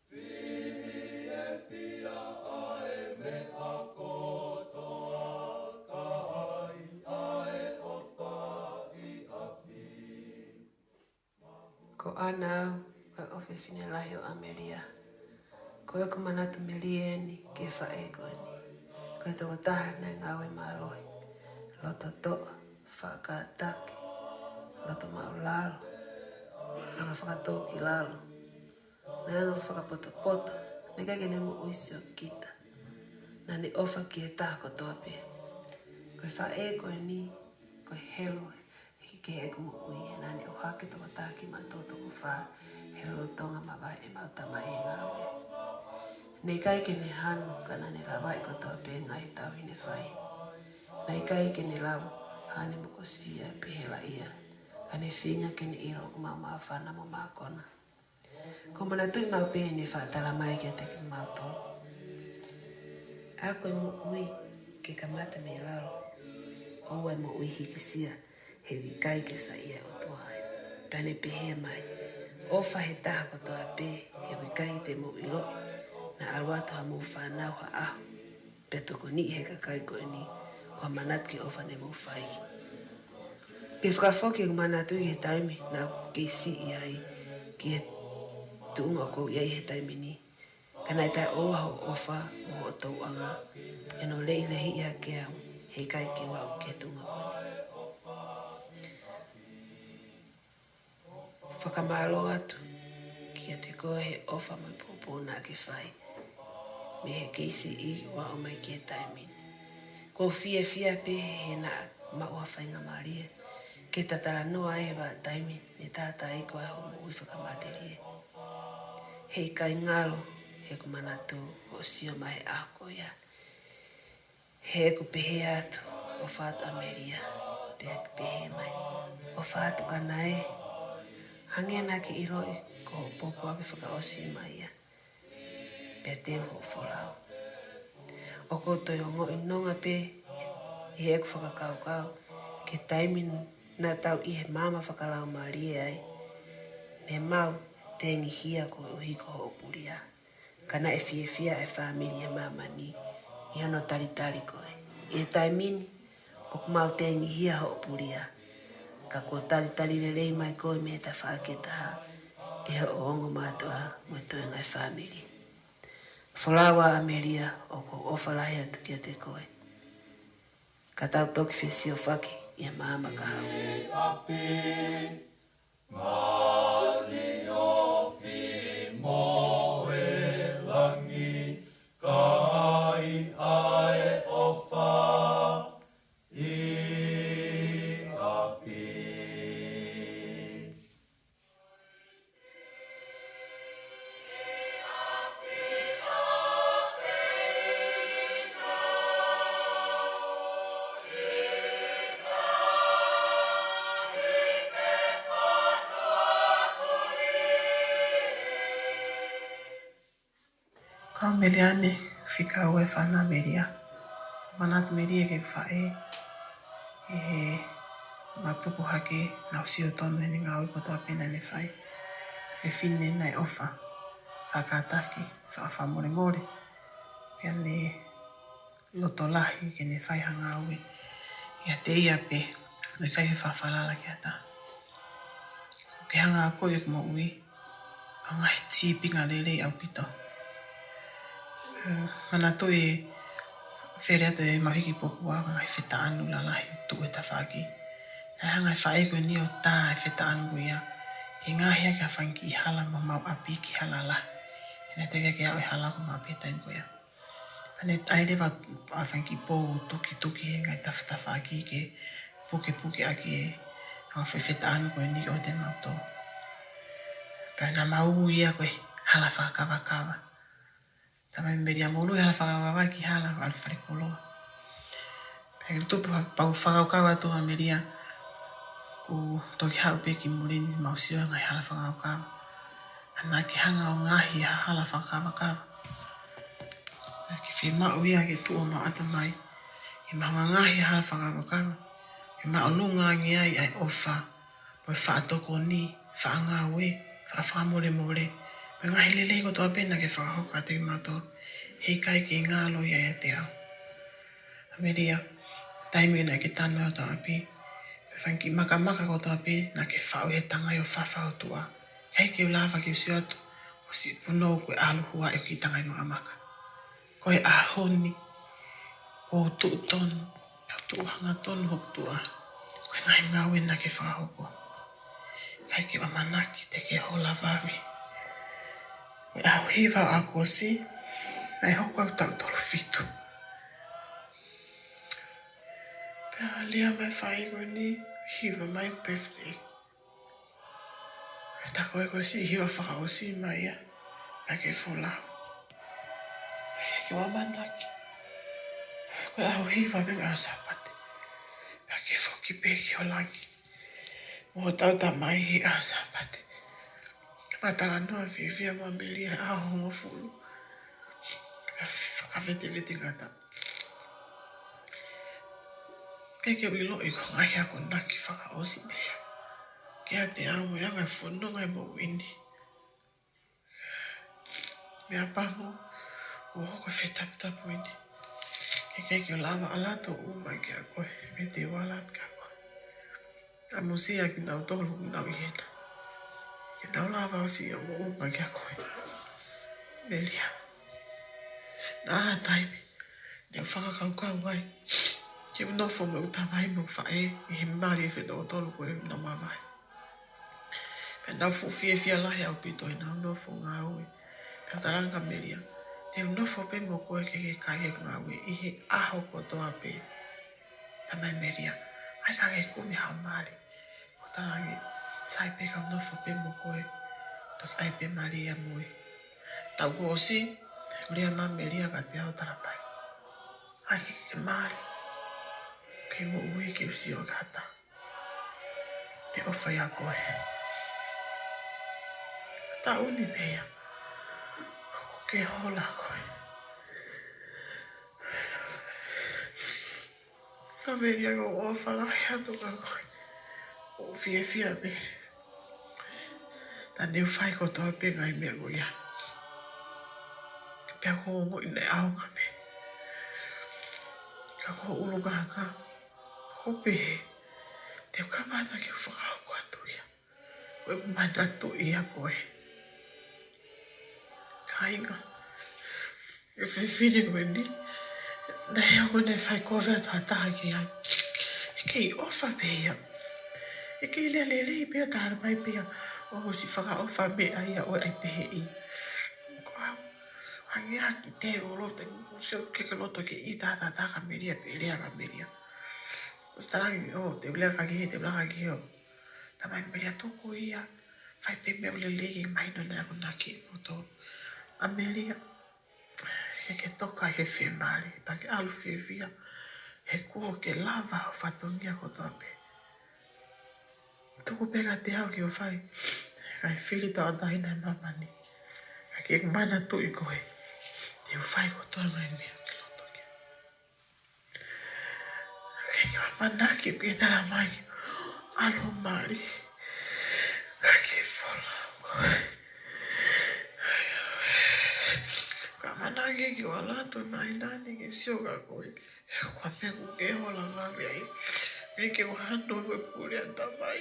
Fili e fia ʻa e meʻa kotoa, ka hali ʻa e ʻofa ʻi ʻapi. Ko ʻAna au, ko e ʻofefine lahi ʻo ʻAmelia. Ko ʻeku manatu melie eni ki he faʻē ko eni. Ko e tokotaha naʻe ngāue mālohi, loto toʻa, faʻa kātaki, loto maʻulalo, anga fakatōkilalo, naʻe anga fakapotopoto, naʻe ʻikai ke ne moʻui siokita. Naʻa ne ʻofa ki he taha kotoa pē. Ko e faʻē ko eni, ko e helo hiki ki heʻeku moʻui, he naʻa ne ʻohake tokotaha kimautolu toko fā he lolotonga mavahe ʻemau tamai he ngāue. Naʻe ʻikai ke ne hanu, ka naʻa ne lavaʻi kotoa pē e ngaahi tauhi ne fai. Naʻe ʻikai ke ne lava haʻane mokosia pe helaʻia, ka ne feinga ke ne ʻilo ʻoku mau māfana mo mākona. ʻOku ou manatuʻi maʻu pē ʻene faʻa tala mai kiate kimautolu: Ako e moʻui ke kamata mei lalo, ʻoua ʻe moʻui hikisia, he ʻoku ʻikai ke saiʻia e ʻOtua ai. Pea ne pehē mai: ʻOfa he taha kotoa pē, he ʻoku ʻikai te mou ʻiloʻi naʻa ʻalu atu hamou fānau ha ʻaho, pea tokoniʻi he kakai ko eni, ko ha manatu ki he ʻofa ne mou fai. Ke fakafoki ʻeku manatu ki he taimi naʻa ku kei siʻi ai ki he tuʻunga ʻoku ou ʻi ai he taimi ni. Ka naʻe taʻeʻoua hoʻo ʻofa mo hoʻo tauʻanga, ʻi hono lehilehiʻi hake au, he ʻikai ke u aʻu ki he tuʻunga ko eni. Fakamālō atu kiate koe he ʻofa mo e poupou naʻa ke fai mei he kei siʻi ʻo aʻu mai ki he taimi ni. ʻOku ou fiefia pē he naʻa maʻu ha faingamālie ke ta talanoa ai he vahaʻa taimi ne tātā ai koe ʻi hoʻo moʻui fakamatelie. He ʻikai ngalo heʻeku manatu hoʻo sio mai he ʻaho ko ia. He ʻoku pehē atu, ʻofa atu ʻAmelia, pea ʻoku pehē mai, ʻofa atu ʻAna ē, hangē naʻa ke ʻiloʻi ko hoʻo poupouaki fakaʻosi mai ia, pea teu hoʻo folau. ʻOku ou toe ongoʻi nonga pē ʻi heʻeku fakakaukau ki he taimi naʻa tau ʻi he maama fakalaumālie ai, ne mau tengihia koeʻuhi ko hoʻo puleʻanga. Ka naʻe fiefia e fāmili ʻi māmani ʻi hono talitali koe. ʻI he taimi ni, ʻoku mau tengihia hoʻo puleʻanga. Ka kuo talitali lelei mai koe mei he tafaʻaki ʻe taha ʻi hoʻo ongo mātuʻa mo e toenga e fāmili. Folau ā ʻAmelia, ʻoku ou ʻofa lahi atu kiate koe. Ka tau toki fesiofaki ʻi he maama kahaʻu. Mālō ʻofa mo e langi, kai ʻa e ʻofa ʻi ʻapi. Kau Melia ni, fika ua e fānau Melia. Manatu Melia ki he faʻē, ʻi heʻema tupu hake, naʻa ku sio tonu heʻene ngāue kotoa pē naʻa ne fai. Fefine naʻe ʻofa, faʻa kātaki, faʻa fakamolemole. Pea ne loto lahi ke ne fai ha ngāue ʻiate ia pē, ʻo ʻikai ke faʻa falala ki ha taha. ʻOku ke hanga ʻo akoʻi ʻeku moʻui ha ngaahi sīpinga lelei ʻaupito. Eh, manatuʻi e fele atu ʻemau hiki popua, ngaahi fetaʻanu lalahi ʻoku tuʻu he tafaʻaki. Naʻe hanga ʻe he faʻē ko eni ʻo tā e fetaʻanu ko ia ke ngaohi ʻaki ha fanga kiʻi hala mei homau ʻapi ki hala lahi. He naʻe teʻeki ke aʻu e hala ki homau ʻapi he taimi ko ia. Pea ne ʻai leva ha fanga kiʻi pou ʻo tukituki he ngaahi tafatafaʻaki ke pukepuke ʻaki e ngaahi foʻi fetaʻanu ko eni ʻo ʻiate kimautolu. Pea naʻa mau ui ia ko e hala fakakavakava. Talamai ʻe Melia, mou ui e hala fakakavakava ki he hala ʻo ʻalu falekoloa. Pea u tupu hake, pea u fakakaukau atu ʻa Melia, kuo toki haʻu pē ki muli ni mau sio he ngaahi hala fakakaukau. Ka naʻa ke hanga ʻo ngaohi ha hala fakakaukau. Naʻa ke fiemaʻu ia ke tuʻu homau ʻatamai ke mau hanga ʻo ngaohi ha hala fakakaukau ke māʻolunga ange ai ʻa e ʻofa, mo e faʻa tokoni, faʻa ngāue, faʻa fakamolemole, mo e ngaahi lelei kotoa pē naʻa ke fakahoko kiate kimautolu. He ʻikai ke ngalo ia ʻiate au. ʻA Melia, taimi naʻa ke tanu ai ʻi hotau ʻapi, mo e fanga kiʻi makamaka kotoa pē naʻa ke faʻu he tangai ʻo fafau tuʻa. ʻIkai ke u lava ke u sio atu, ʻosi punou ko e ʻalu hua ʻeku kiʻi tangai makamaka. Ko e ʻaho ni, kuo u tuʻu tonu, kuo u tuʻu hangatonu hoku tuʻa. Ko e ngaahi ngāue naʻa ke fakahoko. ʻIkai ke u ʻamanaki te ke hola vave. Ko e ʻaho hiva ʻo ʻAokosi, naʻe hoko ʻeku taʻu tolu fitu. Pea lea mai e faʻē ko eni, hiva mai ʻeku birthday. Pea tā ko ē ko e siʻi hiva fakaʻosi mai ia, pea ke folau. ʻIkai ke u ʻamanaki. Ko e ʻaho hiva pē ʻa e Sāpate, pea ke foki pē ki ho langi mo hotau Tamai he ʻaho Sāpate. Ke ma talanoa fiefia mo Melia he ʻaho hongofulu. Pea fakavetevete ngata. ʻIkai ke u ʻiloʻi ko e ngaahi akonaki fakaʻosi pē ia kiate au mo e anga e fononga e moʻui ni. Meʻapango, kuo hoko e fetaputapu ni. He ʻikai ke u lava ʻalu atu ʻo ʻuma kiate koe, pea te u ʻalu atu kiate koe. ʻAmusia kinautolu ʻoku nau ʻi hena, ke nau lava ʻo sio mo ʻuma kiate koe. Melia. Naʻe ʻi ai e taimi ne u fakakaukau ai ke u nofo mo ʻeku tamai mo e faʻē ʻi he mali ʻo e fetokotolu ko ē ʻoku nau mavahe. Pea naʻa ku fuʻu fiefia lahi ʻaupito ʻi heʻenau nofo ngāue. Pea u talaange kia Melia, te u nofo pē mo koe ke ke kai heʻeku ngāue ʻi he ʻaho kotoa pē. Talamai ʻe Melia, ʻAi ka ke kumi haʻo mali. Ko Talangi, sai pē kau nofo pē mo koe. Toki ʻai pē mali ia mo ia. Taʻu kuo ʻosi, lea mai Melia kiate au, tala mai: ʻAi ke ke mali. Kei moʻui ke u sio ki ha taha. Neʻe ʻofa ia koe. Taʻu ni pē ia. Ko ke hola koe. Ka Melia, ʻoku ou ʻofa lahi atu kia koe. ʻOku ou fiefia pē. Naʻa ne u fai kotoa pē ngaahi meʻa ko ia. Pea ʻoku ou ongoʻi naʻe ʻaonga pē. Ka ko e ʻulungaanga, ʻoku ou pehē te u kamata ke u fakahoko atu ia. Ko ʻeku manatuʻi ʻa koe. Kāinga, ʻa e fefine ko eni, naʻe ʻi ai hono fai kovi atu ha taha ki ai. ʻE kei ʻofa pē ia. ʻE kei lea lelei pē ia, tala mai pē ia, ʻosi fakaʻofa meʻa ia ʻo ʻai pehē ia. Ko au, hangē ha kiʻi tē ʻo loto, ʻoku ou sio ki he loto ke ʻita ʻa e taha kia Melia, pea lea kia Melia. ʻOsi Talangi, ʻo, te u lea kia Kihei, te u lea kia Kihei, ʻo. Tala mai Melia, tuku ia, fai pē meʻa ʻoku lelei ke mahino naʻa ke akonaki mo tō. ʻA Melia, ke ke toka he fiemālie, pea ke ʻalu fiefia, he kuo ke lava hoʻo fatongia kotoa pē. Tuku pē kiate au ke u fai, kae fili tauʻatāina ʻa māmani. Ka ke manatuʻi koe, te u fai kotoa ngaahi meʻa ʻoku ke loto ki ai. Ke ke ʻamanaki ke tala mai ke ʻalu mali. Ka ke folau koe. Ka ʻamanaki ke u ʻalu atu mai nani ke sio kia koe. Ko e meʻa ʻoku ke hola vave ai. Meʻa ke u hano ko e pule ʻa Tamai.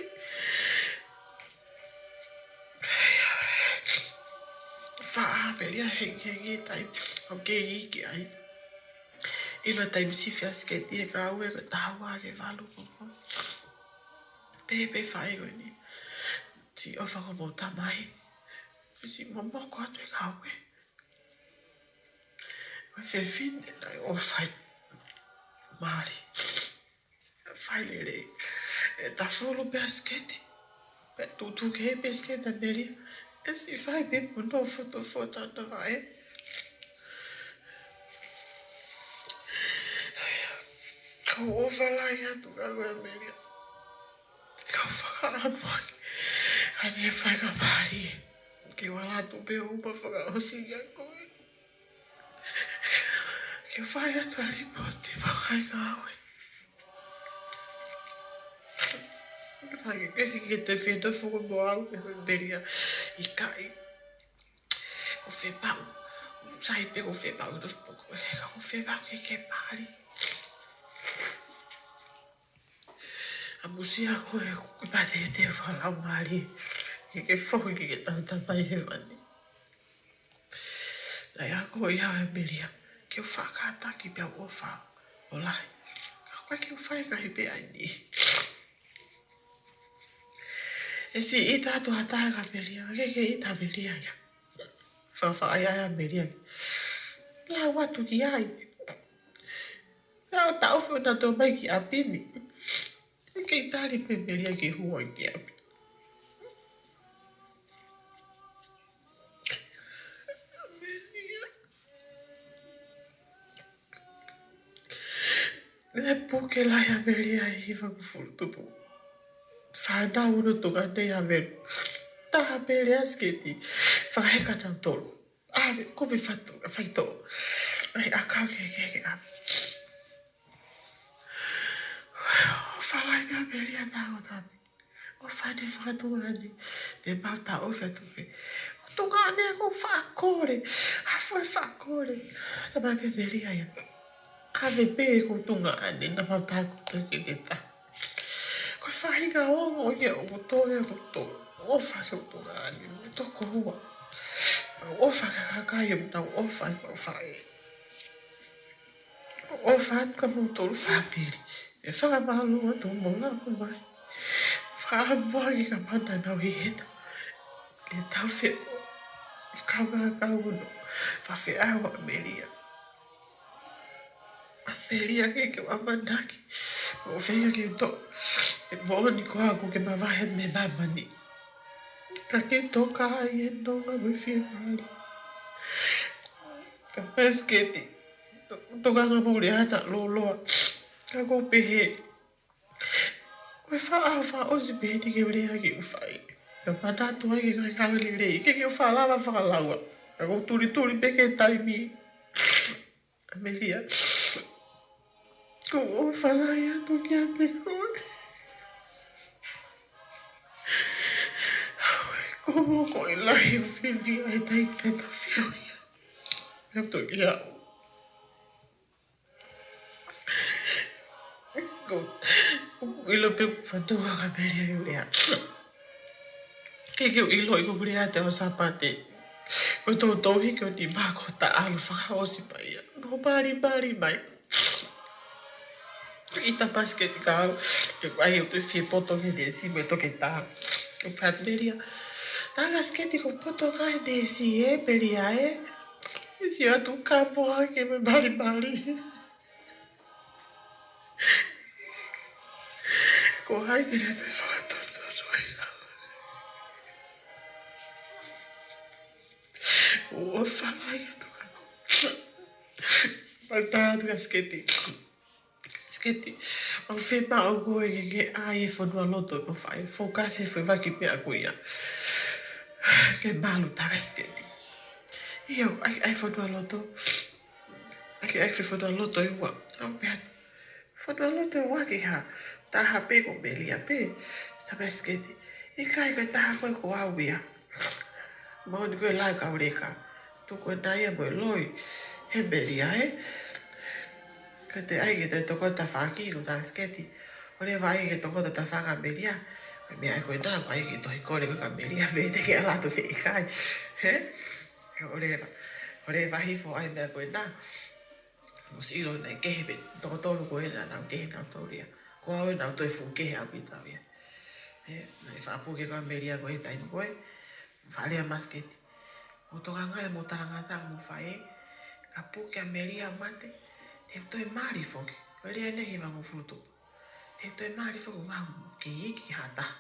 Faʻa Melia, he, he, he taimi ʻoku ke iiki ai. ʻIlo taimi sifi ʻa Siketi ʻe kau ʻe taha ua ki he valu ko ē. Pehē pē faʻē ko eni. Siʻi ʻofa ko mo Tamai. Siʻi momoko atu ʻe kau ē. Ko e fefine naʻe ʻofa ai. Mali. Fai lelei. ʻE tafulu pē ʻa Siketi. Pea tutu ke pē Siketi ʻa Melia. ʻE siʻi fai pē puno fotofota na ē. ʻOku ou ʻofa lahi atu kia koe Melia. Ka u fakaʻamu ange. Ka ne fai ka mali. Ke u ʻalu atu pē ʻo uma fakaʻosi kia koe. Ke fai atu ʻa e lipooti mo e ngaahi ngāue. Ka ke ke ke te fie tofo mo au pē ko Melia. ʻIkai. Ko fē pau. Sai pē ko fē pau tofo ko e ka ko fē pau ke ke mali. ʻAmusia koe, ʻoku ke pate te fakalaumālie. Ke ke foki ki heʻetau Tamai Hēvani. Naʻe akoʻi au ʻe Melia ke u faʻa kātaki pea u ʻofa ʻo lahi. Ka ʻoku ʻikai ke u fai ka he pē ʻa eni. ʻE siʻi ʻita atu ha taha kia Melia, ke ke ʻita Melia ia. Faʻa faʻa ʻai ʻa Melia. Lau atu ki ai. Pea ʻo taʻofi ʻo na tō mai ki ʻapi ni. Kei tali pē Melia ke hū ange ki ʻapi. Melia. Ne puke lahi ʻa Melia ʻi he hiva hongofulu tupu. Fānau ʻo Tonga nei ʻa Melu. Taha Melia Siketi. Fakaheka nautolu. ʻAve, kumi fatongia, faitoʻo. ʻAi ʻakau ke, ke, ke, ʻa. ʻOfa lahi pē ʻa Melia taha ko Tami. ʻOfa ʻene fakatunga ni. Te mau taʻofi atu pē. Ko Tonga ni ko e fakakole. ʻA fua fakakole. Tama ke Melia ia. ʻAve pē ko Tonga ni naʻa mau taku pē ke te ta. Ko e faʻahinga ongo ia ʻoku tō ia ʻoku tō. ʻOfa ki Tonga ni, mo e tokoua. Mau ʻofa ki he kakai ʻoku nau ʻofa ʻi mau faʻē. ʻOfa atu kia moutolu fāmili. ʻE fakamālō atu mo ngā mo mai. Fakamoa ki ka mana nau ʻi hena. Ke tau fe. Fakamoa ka uno. Fafeʻao ʻa Melia. Melia, ʻikai ke u ʻamanaki. ʻOku ou feinga ke u toʻo e moʻoni ko ē ʻoku ke mavahe mei māmani. Ka ke toka ai e nonga mo e fiemālie. Ka Masiketi, tokanga mo e lea naʻa lōloa. Ka ʻoku ou pehē, ko e faʻa fakaʻosi pē eni ke u lea ke u fai. Ka manatu ai ki he ngaahi ngāue lelei, ʻikai ke u faʻa lava fakalaua. Ka ʻoku ou tulituli pē ki he taimi. ʻAmelia, ʻoku ou ʻofa lahi atu kiate koe. Ko e ongoʻi lahi ʻoku ou fiefia he taimi naʻa tau feohi ai. Naʻa tau ki au. ʻOku ou ʻilo pē ʻoku fanongo ʻa Amelia ʻi he lea. ʻIkai ke u ʻiloʻi ko e lea ʻa e ʻaho Sāpate. Ko e toutou hiki ʻo e nima ko e taʻalo fakaʻosi pē ia. Mo malimali mai. ʻIta Masiketi ka au, ʻe ai ʻo toe fie poto ki he neesi mo e toketā. ʻO pehē atu Melia, tā Masiketi ko e poto ki he neesi ē, Melia ē. ʻE sio atu ka moa ke me malimali. Ko hai te ne toe fakatonutonu ai au. ʻOfa lahi atu ka ko. Pata atu ka Masiketi. Masiketi, ʻoku ou fiemaʻu koe ke ke ʻai e fonualoto ʻo fai. Fokasi he foʻi meʻa ko ia. Ke malu tā Masiketi. ʻIo, ʻai, ʻai fonualoto. ʻAi ke ʻai fonualoto ʻe ua. ʻOu pehē, fonualoto ʻe ua ki he hā? Taha pē ko Melia pē. Tā Masiketi, ʻikai, ko e taha ko ē ko au ia. Moʻoni ko e lau kau leka. Tuku ena ia mo e loi. He Melia ē. Ko e toe ʻai ke toe toko tafaʻaki ko tā Masiketi. ʻOua leva ʻai ke toko tafaʻaki ʻa Melia. Ko e meʻa ko ena, ʻai ke tohi kole ko ē kia Melia. Pea te ke ʻalu atu fē ʻikai. Hē? ʻOua leva, ʻoua leva hifo ʻai meʻa ko ena. Mou sio ʻilo naʻe kehe pē, toko tolu ko ē naʻa nau kehe nautolu ia. Ko au ē naʻa ku toe fuʻu kehe ʻaupito au ia. Ē, naʻe faʻa puke ko ē ʻa Melia ko ē he taimi ko ē. Faʻa lea Masiketi. Mou tokanga ē, mou talangataʻa, mou fai ē. Ka puke ʻa Melia mate. Te u toe mali foki. Ko e lea eni ʻe hivangofulu tupu. Te u toe mali foki, ʻoku ngali ke iiki ha taha.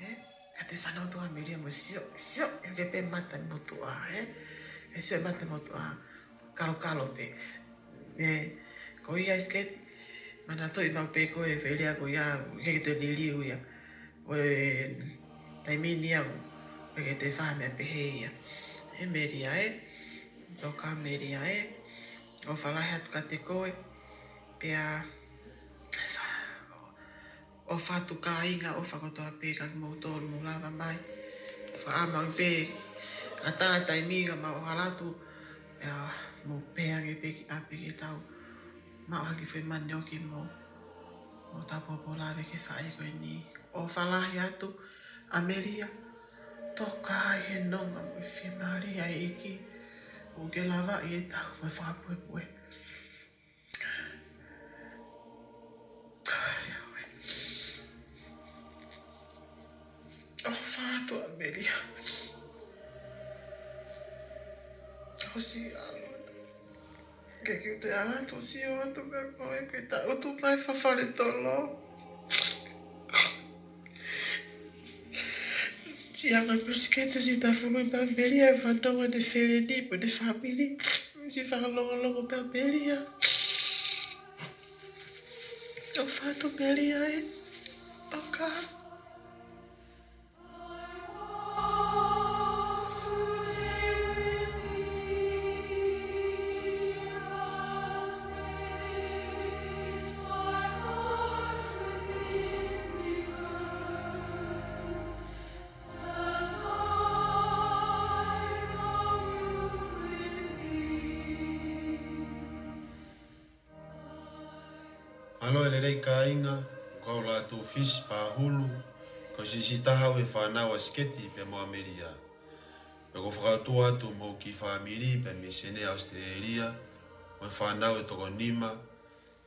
Ē? Ka te fanongo atu ʻa Melia mo sio, sio, ʻe ke pē mata motuʻa, ē? ʻE sio mata motuʻa, kalokalo pē. Ē, ko ia Masiketi, manatuʻi maʻu pē ko e foʻi lea ko ia, ʻikai ke toe liliu ia. Ko e taimi ni au, ʻikai ke toe fai ha meʻa pehē ia. Ē Melia ē, toka Melia ē, ʻofa lahi atu kiate koe, pea, ʻofa atu kāinga, ʻofa kotoa pē kia kimoutolu mou lava mai. Faʻa maʻu pē, ka tā taimi ka mau ʻalu atu, pea mou pehē ange pē ki ʻapi ke tau maʻu ha kiʻi foʻi manioki mo, mo tau poupou lave ki he faʻē ko eni. ʻOfa lahi atu, ʻAmelia, toka ai he nonga mo e fiemālie ʻa e ʻEiki, ʻoku ke lavaʻi ʻetau mo e fakapuepue. ʻOfa atu ʻAmelia. ʻOsi ʻalu. Ke kiu te ala tu si o atu ka ko e ke ta utu mai fafale tolo. Si anga Masiketi si ta fulu i pā Melia e fanongo ne feleni pē ne fāmili. Si fakalongolongo pē Melia. ʻOfa atu Melia ē. Toka. Mālō e lelei kāinga, ko au Lātūfisi Pahulu, ko e siʻisiʻi taha au he fānau ʻa Siketi pea mo ʻAmelia. Pea ʻoku ou fakautu atu mo hoku kiʻi fāmili pea mei Senē ʻAositelēlia, mo e fānau ʻe toko nima,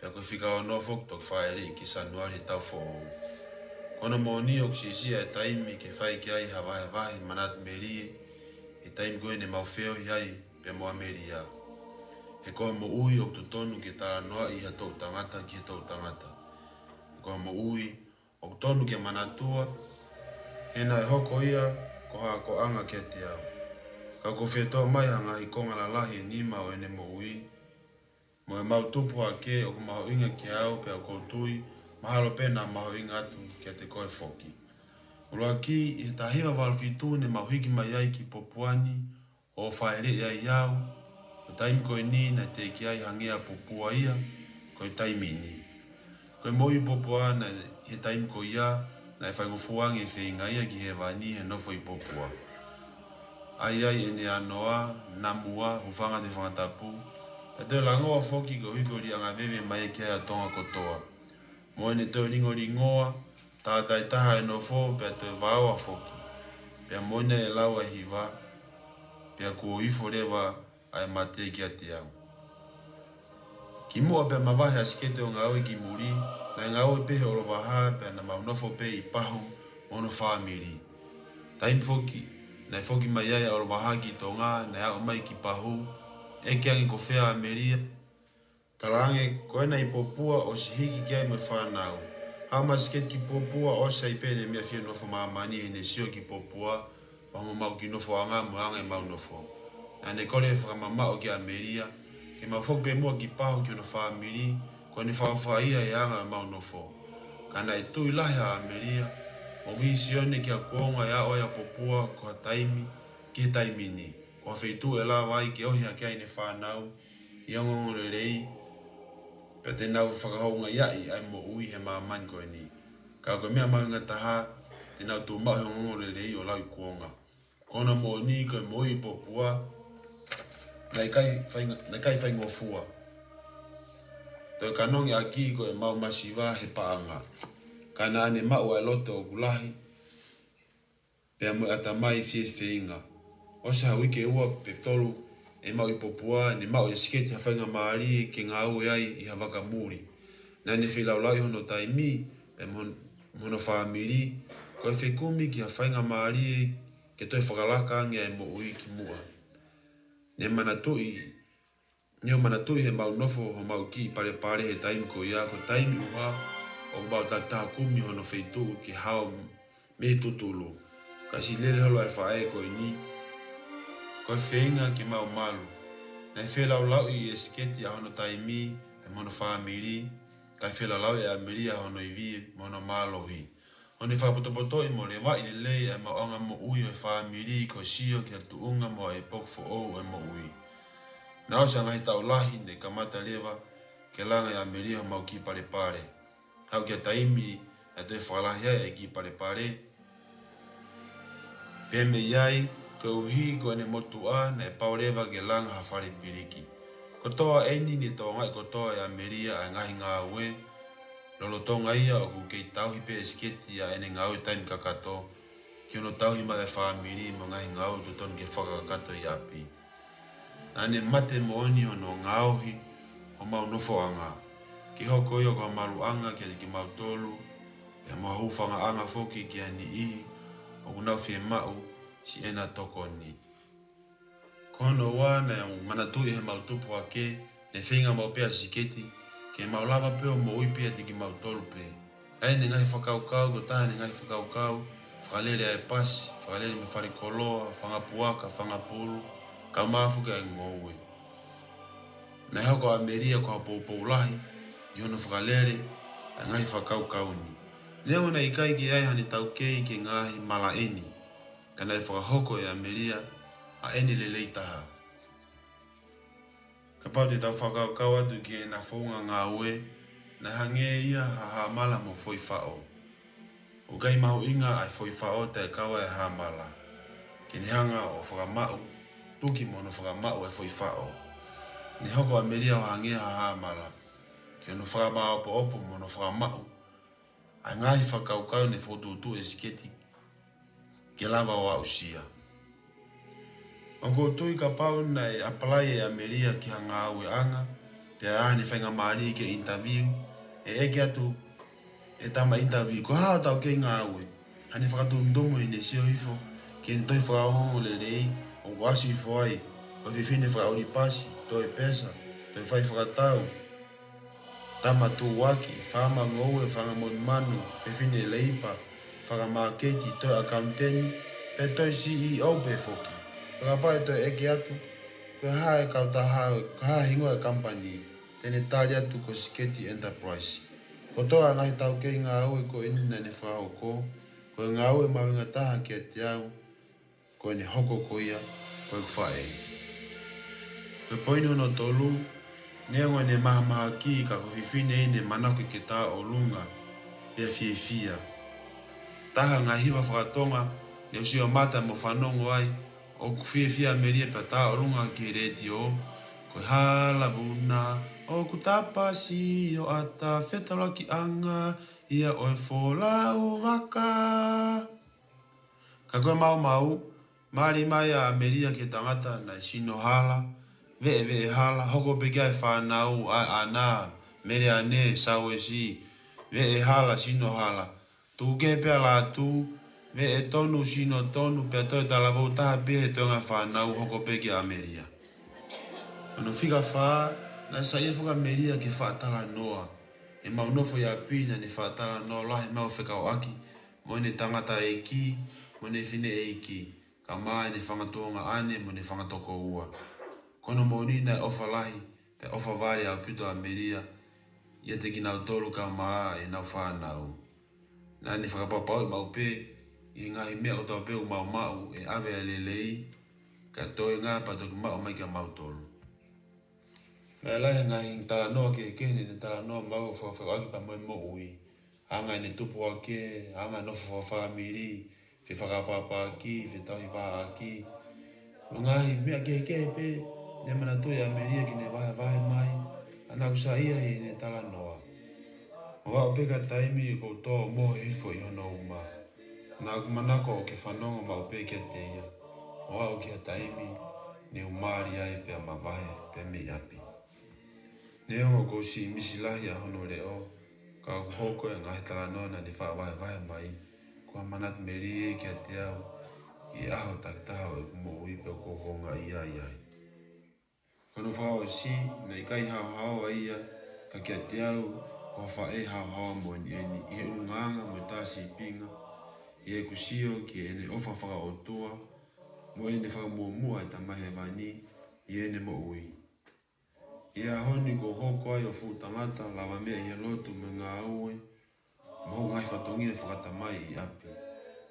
pea ko e fika ono foki toki fāʻeleʻi ki Sānuali he taʻu foʻou. Ko hono moʻoni ʻoku siʻisiʻi ʻa e taimi ke fai ki ai ha vahevahe manatu melie, he taimi ko ē ne mau feohi ai pea mo ʻAmelia. He ko ha moʻui ʻoku totonu ke talanoaʻi ʻi ha toʻu tangata ki he toʻu tangata. He ko ha moʻui ʻoku totonu ke manatua, he naʻe hoko ia ko ha akoʻanga kiate au. Ka kuo fetoʻo mai ha ngaahi konga lalahi ʻe nima ʻo ʻene moʻui, mo ʻemau tupu hake, ʻoku mahuʻinga kiate au pea ʻoku ou tui mahalo pē naʻa mahuʻinga atu kiate koe foki. ʻUluaki, ʻi he taha hiva valu fitu ne mau hiki mai ai ki Popua ni ʻo fāʻeleʻi ai au. Ko e taimi ko eni naʻe teʻeki ai hangē ʻa Popua ia ko e taimi ni. Ko e moʻui ʻi Popua naʻe, he taimi ko ia, naʻe faingofua ange e feinga ia ki hēvani he nofo ʻi Popua. ʻAi ai ʻene anoa, namua, hūfanga he fanga tapu, pea toe langoa foki koeʻuhi ko e liʻanga veve mai ki ai ʻa Tonga kotoa. Mo ʻene toe lingolingoa, tātātaha e nofo pea toe vaoa foki. Pea mo ʻene lau ʻa e hiva, pea kuo ifo leva ʻa e mate kiate au. Kimuʻa pea mavahe ʻa Siketi ʻo ngāue ki muli, naʻe ngāue pē he ʻOlovaha pea naʻa mau nofo pē ʻi Pahu mo hono fāmili. Taimi foki, naʻe foki mai ai ʻa ʻOlovaha ki Tonga, naʻe aʻu mai ki Pahu, ʻeke ange ko fē ʻa ʻAmelia. Talaange ko ena ʻi Popua ʻosi hiki ki ai mo e fānau. Haʻu mai ʻa Siketi ki Popua ʻosi ai pē ʻene meʻa fie nofo māmani heʻene sio ki Popua, pea mo ʻemau kiʻi nofoʻanga mo e anga ʻemau nofo. Naʻa ne kole fakamamaʻo kia ʻAmelia, ke mau foki pē muʻa ki Pahu ki hono fāmili, ko ʻene fakaʻofaʻia e anga ʻemau nofo. Ka naʻe tui lahi ʻa ʻAmelia, mo vīsione ki ha kuonga ʻe aʻu ai ʻa Popua ko ha taimi, ki he taimi ni. Ko ha feituʻu ʻe lava ai ke ohi hake ai ʻene fānau ʻi he ongoongolelei, pea te nau fakahoungaʻiaʻi ʻa e moʻui he māmani ko eni. Ka ko e meʻa mahuʻinga taha, te nau tuʻu maʻu he ongoongolelei ʻo lauikuonga. Ko hono moʻoni ko e moʻui ʻi Popua, naʻe ʻikai faing-, naʻe ʻikai faingofua. Toe kanongiʻaki ko ʻemau masiva he paʻanga. Ka naʻa ne maʻu ʻa e loto ʻoku lahi, pea mo e ʻatamai fie feinga. ʻOsi ha uike ʻe ua pe tolu ʻemau ʻi Popua, ne maʻu ʻe Siketi ha faingamālie ke ngāue ai ʻi ha vaka muli. Naʻa ne feilaulauʻi hono taimi, pea mo hon-, mo hono fāmili, ko e fekumi ki ha faingamālie ke toe fakalaka ange ʻa e moʻui ki muʻa. Ne manatuʻi Ne u manatuʻi heʻemau nofo homau kiʻi palepale he taimi ko ia, ko e taimi ʻuha ʻoku mau takitaha kumi hono feituʻu ke hao mei he tutulu. Ka siʻi lele holo ʻa e faʻē ko eni, ko e feinga ke mau malu. Naʻe feilaulauʻi ʻe Siketi ʻa hono taimi, pea mo hono fāmili, kae feilaulauʻi ʻe ʻAmelia hono ivi, mo hono mālohi. ʻO ne fakapotopotoʻi mo levaʻi lelei ʻa e maʻuʻanga moʻui ʻo e fāmili ko e sio ki ha tuʻunga mo ha ʻepoki foʻou ʻo e moʻui. Naʻe ʻosi ʻa e ngaahi taʻu lahi ne kamata leva ke langa ʻe ʻAmelia homau kiʻi palepale. Aʻu ki ha taimi naʻe toe fakalahi ai e kiʻi palepale. Pea mei ai, koeʻuhi ko ʻene motuʻa naʻe pau leva ke langa ha fale piliki. Kotoa eni ne tokangaʻi kotoa ʻe ʻAmelia ʻa e ngaahi ngāue, lolotonga ia ʻoku kei tauhi pē ʻe Siketi ʻa ʻene ngāue taimi kakato, ki hono tauhi mai e fāmili mo e ngaahi ngāue totonu ke fakakakato ʻi ʻapi. Naʻa ne mate moʻoni hono ngaohi homau nofoʻanga, ke hoko ia ko ha maluʻanga kiate kimautolu, pea mo ha hūfangaʻanga foki ki ha niʻihi ʻoku nau fiemaʻu siʻena tokoni. Ko hono ua, naʻa mau manatuʻi heʻemau tupu hake, ne feinga maʻu pē ʻa Siketi ke mau lava pē ʻo moʻui pē ʻiate kimautolu pē. ʻA ʻene ngaahi fakakaukau, ko e taha ʻene ngaahi fakakaukau, fakalele ʻa e pasi, fakalele mei he falekoloa, fanga puaka, fanga pulu, kae ʻumaʻā foki ʻa e ngoue. Naʻe hoko ʻa ʻAmelia ko ha poupou lahi ʻi hono fakalele ʻa e ngaahi fakakaukau ni. Neongo naʻe ʻikai ke ʻi ai haʻane taukei ki he ngaahi mala ʻeni, ka naʻe fakahoko ʻe ʻAmelia ʻa ʻene lelei taha. Kapau te tau fakakaukau atu ki heʻena founga ngāue, naʻe hangē ia ha hāmala mo e foʻi faʻo. ʻOku ʻikai mahuʻinga ʻa e foʻi faʻo taʻe kau ai e hāmala, ke ne hanga ʻo fakamaʻu, tuki mo hono fakamaʻu e foʻi faʻo. Ne hoko ʻa ʻAmelia ʻo hangē ha hāmala, ki hono fakamāopoopo mo hono fakamaʻu ʻa e ngaahi fakakaukau ne fokotuʻutuʻu ʻe Siketi ke lava ʻo aʻusia. ʻOku ou tui kapau naʻe apply ʻe ʻAmelia ki ha ngāueʻanga, pea ʻi ai haʻane faingamālie ke interview, ʻe ʻeke atu ʻe he tama interview, ko e hā hoʻo taukei ngāue? Haʻane fakatumutumu heʻene sio hifo ki heʻene tohi fakaongoongolelei, ʻoku ʻasi hifo ai, ko e fefine fakaʻuli pasi, toe pesa, toe fai fakatau, tama tuʻuaki, faama ngoue, fanga monumanu, fefine leipa, fanga māketi, toe ʻakauniteni, pea toe C E O pē foki. Pea kapau ʻe toe ʻeke atu, ko e hā e kautaha, ko e hā e hingoa e company, te ne tali atu ko Siketi Enterprise. Kotoa e ngaahi taukei ngāue ko eni naʻa ne fakahoko, ko e ngāue mahuʻinga taha kiate au, ko ʻene hoko ko ia ko ʻeku faʻē. Ko e poini hono tolu, neongo ʻene mahamahaki ka ko e fefine ia ne manako ke tauʻolunga pea fiefia. Taha e ngaahi hiva faka-Tonga ne u sio mata mo fanongo ai, ʻoku fiefia ʻa Melia pea tauʻolunga ki he letiō. Ko e hala vuna, ʻoku tapa sioʻata, fetaulakiʻanga ia ʻo e folau vaka. Ka ko e maumau, mali mai ʻa Melia ki he tangata naʻe sino hala, veʻeveʻe hala, hoko pē ki ai e fānau ʻa e ʻAna, Mele Ane, Sauesi, veʻe hala, sino hala, tuku kehe pē ʻa Latu, veʻe tonu, sino tonu, pea toe talavou taha pē he toenga e fānau, hoko pē ki ai ʻa Melia. Hono fika fā, naʻe saiʻia foki ʻa Melia ke faʻa talanoa. ʻEmau nofo ʻi ʻapi naʻa ne faʻa talanoa lahi ʻemau fekauʻaki mo ʻene tangataʻeiki, mo ʻene fineʻeiki, kae ʻumaʻā ʻene fanga tuongaʻane mo ʻene fanga tokoua. Ko hono moʻoni naʻe ʻofa lahi pea ʻofa vale ʻaupito ʻa Melia ʻiate kinautolu kae ʻumaʻā ʻenau fānau. Naʻa ne fakapapauʻi maʻu pē ʻi he ngaahi meʻa kotoa pē ʻoku mau maʻu ʻe ʻave ʻa e lelei, kae toenga pea toki maʻu mai kiate kimautolu. Naʻe lahi e ngaahi talanoa kehekehe naʻa ne talanoa maʻau ʻo fakafekauʻaki pea mo e moʻui. Anga ʻene tupu hake, anga e nofo fakafāmili, fefakaʻapaʻapaʻaki, fetauhivaʻaki, mo e ngaahi meʻa kehekehe pē naʻe manatuʻi ʻa Melia ke ne vahevahe mai, ʻa ia naʻa ku saiʻia heʻene talanoa. ʻO aʻu pē ki ha taimi ʻoku ou tō mohe hifo ʻi hono uma. Naʻa ku manako ke fanongo maʻu pē kiate ia. ʻO aʻu ki ha taimi ne u mali ai pea mavahe pē mei ʻapi. Neongo ʻoku ou siʻi misi lahi ʻa hono leʻo, ka ʻoku hoko e ngaahi talanoa naʻa ne faʻa vahevahe mai, ko ha manatu melie kiate au ʻi he ʻaho takitaha ʻo ʻeku moʻui pea ʻoku ou houngaʻia ai. Ko hono fakaʻosi, naʻe ʻikai haohaoa ia, ka kiate au, ko ha faʻē haohaoa moʻoni ʻeni, ʻi he ʻulungaanga mo e tā sīpinga, ʻi heʻeku sio ki heʻene ʻofa fakaʻotua, mo ʻene fakamuʻomuʻa e Tamai Hēvani ʻi heʻene moʻui. ʻI he ʻaho ni kuo u hoko ai ʻo fuʻu tangata, lavameʻa ʻi he lotu mo e ngāue, mo hoku ngaahi fatongia fakatamai ʻi ʻapi.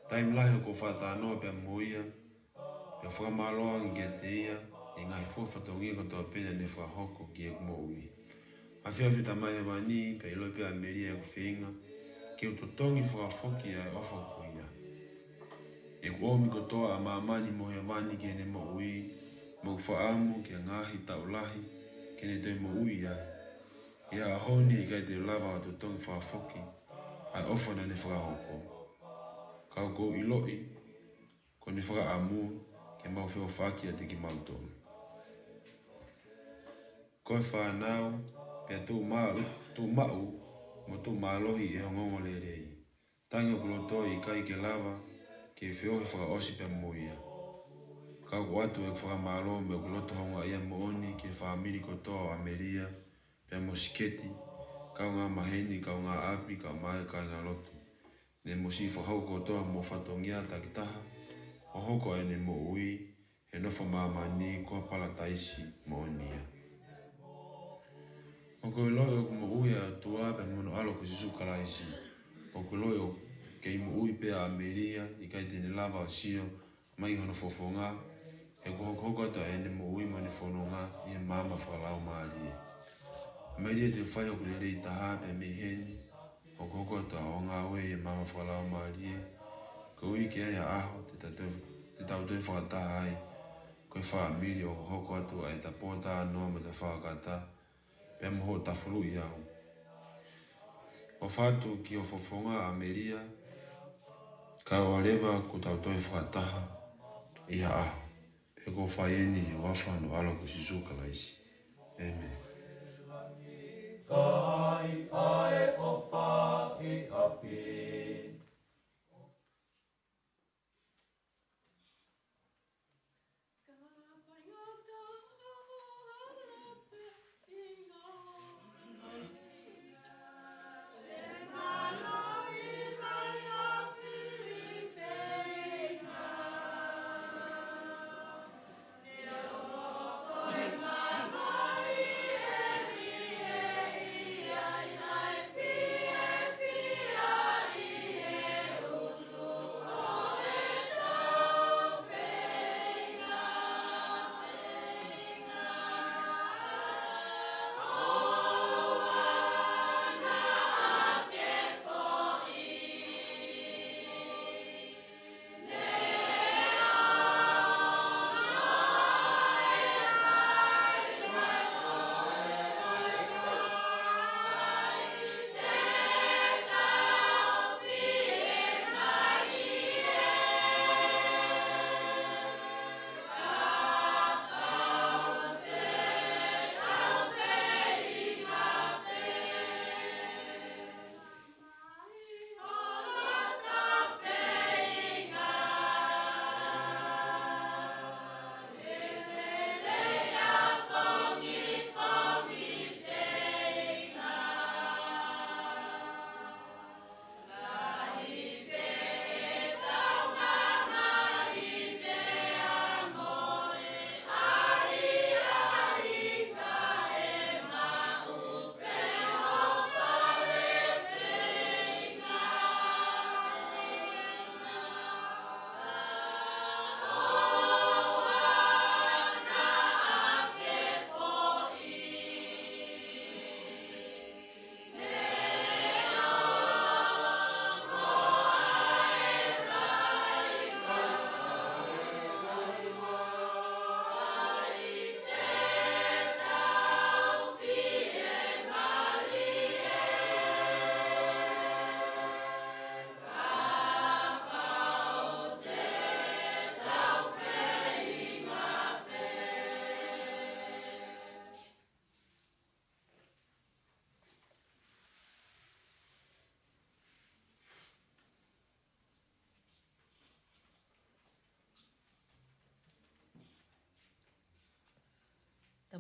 Taimi lahi ʻoku ou faʻa talanoa pea mo ia, pea fakamālō ange kiate ia, ʻi he ngaahi fuʻu fatongia kotoa pē naʻa ne fakahoko ki heʻeku moʻui. Māfimafi Tamai Hēvani, pea ʻiloʻi pē ʻa Melia ʻeku feinga, ke u totongi fakafoki ʻa e ʻofa ko ia. ʻOku ʻomi kotoa ʻa māmani mo hēvani ki heʻene moʻui, mo ʻeku fakaʻamu ki he ngaahi taʻu lahi ke ne toe moʻui ai. ʻI he ʻaho ni ʻikai te u lava ʻo totongi fakafoki ʻa e ʻofa naʻa ne fakahoko. Ka ʻoku ou ʻiloʻi, ko ʻene fakaʻamu ke mau feʻofaʻaki ʻiate kimautolu. Ko e fānau, pea tuʻu maʻu, tuʻu maʻu, mo tuʻu mālohi ʻi he ongoongolelei. Tangi hoku loto ʻikai ke lava ke feohi fakaʻosi pea mo ia. Ka ʻoku ʻoatu ʻeku fakamālō mo ʻeku loto houngaʻia moʻoni ki he fāmili kotoa ʻo ʻAmelia, pea mo Siketi, kaungā maheni, kaungā ʻapi, kae ʻumaʻā e kāingalotu. Ne mo siʻi fakahoko kotoa homou fatongia takitaha, ʻo hoko ʻa ʻene moʻui he nofo ʻi māmani ko ha palataisi moʻoni ia. ʻOku ou ʻiloʻi ʻoku moʻui ʻa e ʻOtua pea mo hono ʻAlo ko Sīsū Kalaisi. ʻOku ou ʻiloʻi ʻoku kei moʻui pē ʻa ʻAmelia, ʻikai te ne lava ʻo sio mai hono fofonga, he kuo hokohoko atu ʻene moʻui mo ʻene fononga ʻi he maama fakalaumālie. ʻAmelia, te u fai hoku lelei taha pē mei heni, ʻoku ou hoko atu ʻo ngāue ʻi he maama fakalaumālie, koeʻuhi ke ʻi ai ha ʻaho te tau toe, te tau toe fakataha ai ko e fāmili ʻo hoko atu ʻa ʻeta pōtalanoa mo ʻeta fakakata, pea mo hoʻo tafuluʻi au. ʻOfa atu ki ho fofonga ʻAmelia, kae ʻoua leva kuo tau toe fakataha ʻi ha ʻaho. Pea ʻoku ou fai eni ʻi he huafa ʻo hono ʻAlo ko Sīsū Kalaisi. ʻĒmeni. Kai ai ʻofa ʻi ʻapi.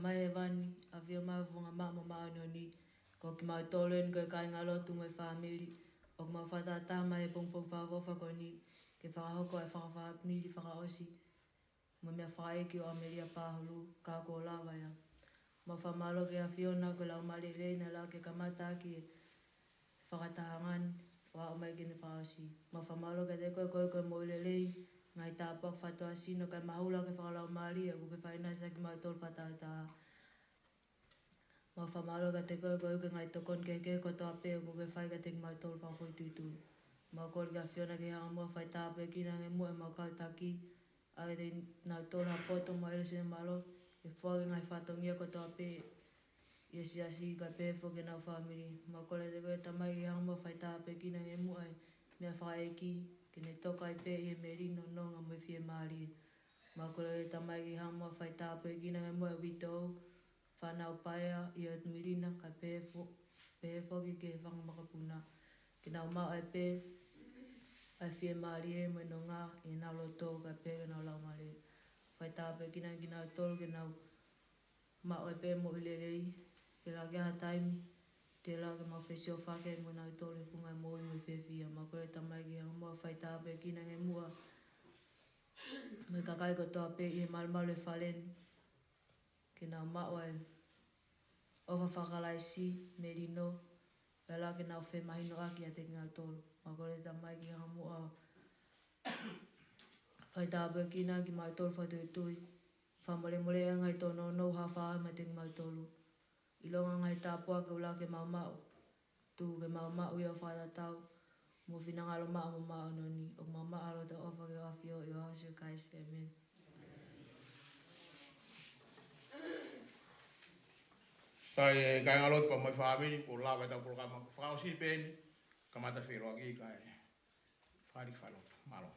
Tamai hēvani, ʻafio mai ho fofonga maʻa mo māʻoniʻoni, ko kimautolu eni ko e kāingalotu mo e fāmili, ʻoku mau fakatātā mai he pongipongi fakaʻofoʻofa ko eni, ke fakahoko e fakafāmili fakaʻosi, mo e meʻafakaʻeiki ʻo ʻAmelia Pahulu, ka kuo lava ia. Mau fakamālō ki he ʻAfiona ko e Laumālie Lelei naʻe lava ke kamata ʻaki e fakatahaʻanga ni ʻo aʻu mai ki heʻene fakaʻosi. Mau fakamālō kiate koe, koeʻuhi ko e moʻui lelei, ngaahi tāpuaki fakatuʻasino kae mahulu ki he fakalaumālie ʻoku ke fai ʻaki kimautolu fakatāutaha. Mau fakamālō kiate koe, koeʻuhi ko e ngaahi tokoni kehekehe kotoa pē ʻoku ke fai kiate kimautolu fakafoʻituitui. Mau kole ki he ʻAfiona ke hanga muʻa ʻo fai tāpuekina ange muʻa ʻemau kau taki, ʻa e te nau tolo ha poto mo e ʻelesi mālō, ʻe foaki e ngaahi fatongia kotoa pē ʻi he siasi kae pehē foki ki honau fāmili. Mau kole kiate koe Tamai ke hanga muʻa ʻo fai tāpuekina ange muʻa e meʻafakaʻeiki, ke ne toka ai pē ʻi he melino, nonga mo e fiemālie. Mau kole kiate koe Tamai ke hanga muʻa ʻo fai tāpuekina ange muʻa e uitou, fānau paea ʻi he milina kae pehē fo-, pehē foki ki he fanga makapuna. Ke nau maʻu ai pē ʻa e fiemālie mo e nonga ʻi heʻenau loto kae pehē ki heʻenau laumālie. Fai tāpuekina kinautolu ke nau maʻu ai pē moʻui lelei, ke lava ke ʻi ai ha taimi, te lava ke mau fesiofaki mo kinautolu he funga e moʻui mo e fiefia. Mau kole Tamai ke hanga muʻa ʻo fai tāpuekina ange muʻa mo e kakai kotoa pē ʻi he malumalu e fale ni, ke nau maʻu ʻa e ʻofa faka-Kalaisi, melino, pea lava ke nau femahinoʻaki ʻiate kinautolu. Mau kole Tamai ke hanga muʻa ʻo fai tāpuekina kimautolu fakafoʻituitui, fakamolemole ʻa e ngaahi tōnounou ʻoku haʻu mai kiate kimautolu. ʻIlonga e ngaahi tāpuaki ʻoku lava ke mau maʻu, tuku ke mau maʻu ia ʻo fakatatau mo ho finangalo maʻa mo māʻoniʻoni, ʻoku mau maʻu ʻa e loto ʻofa ki he ʻAfio ʻi he huafa ʻo Sīsū Kalaisi, ʻēmeni. Sai, e kāingalotu pea mo e fāmili, kuo lava ʻetau polokalama fakaʻosi pē eni, kamata feʻiloaki kae fai e kiʻi falelotu. Mālō.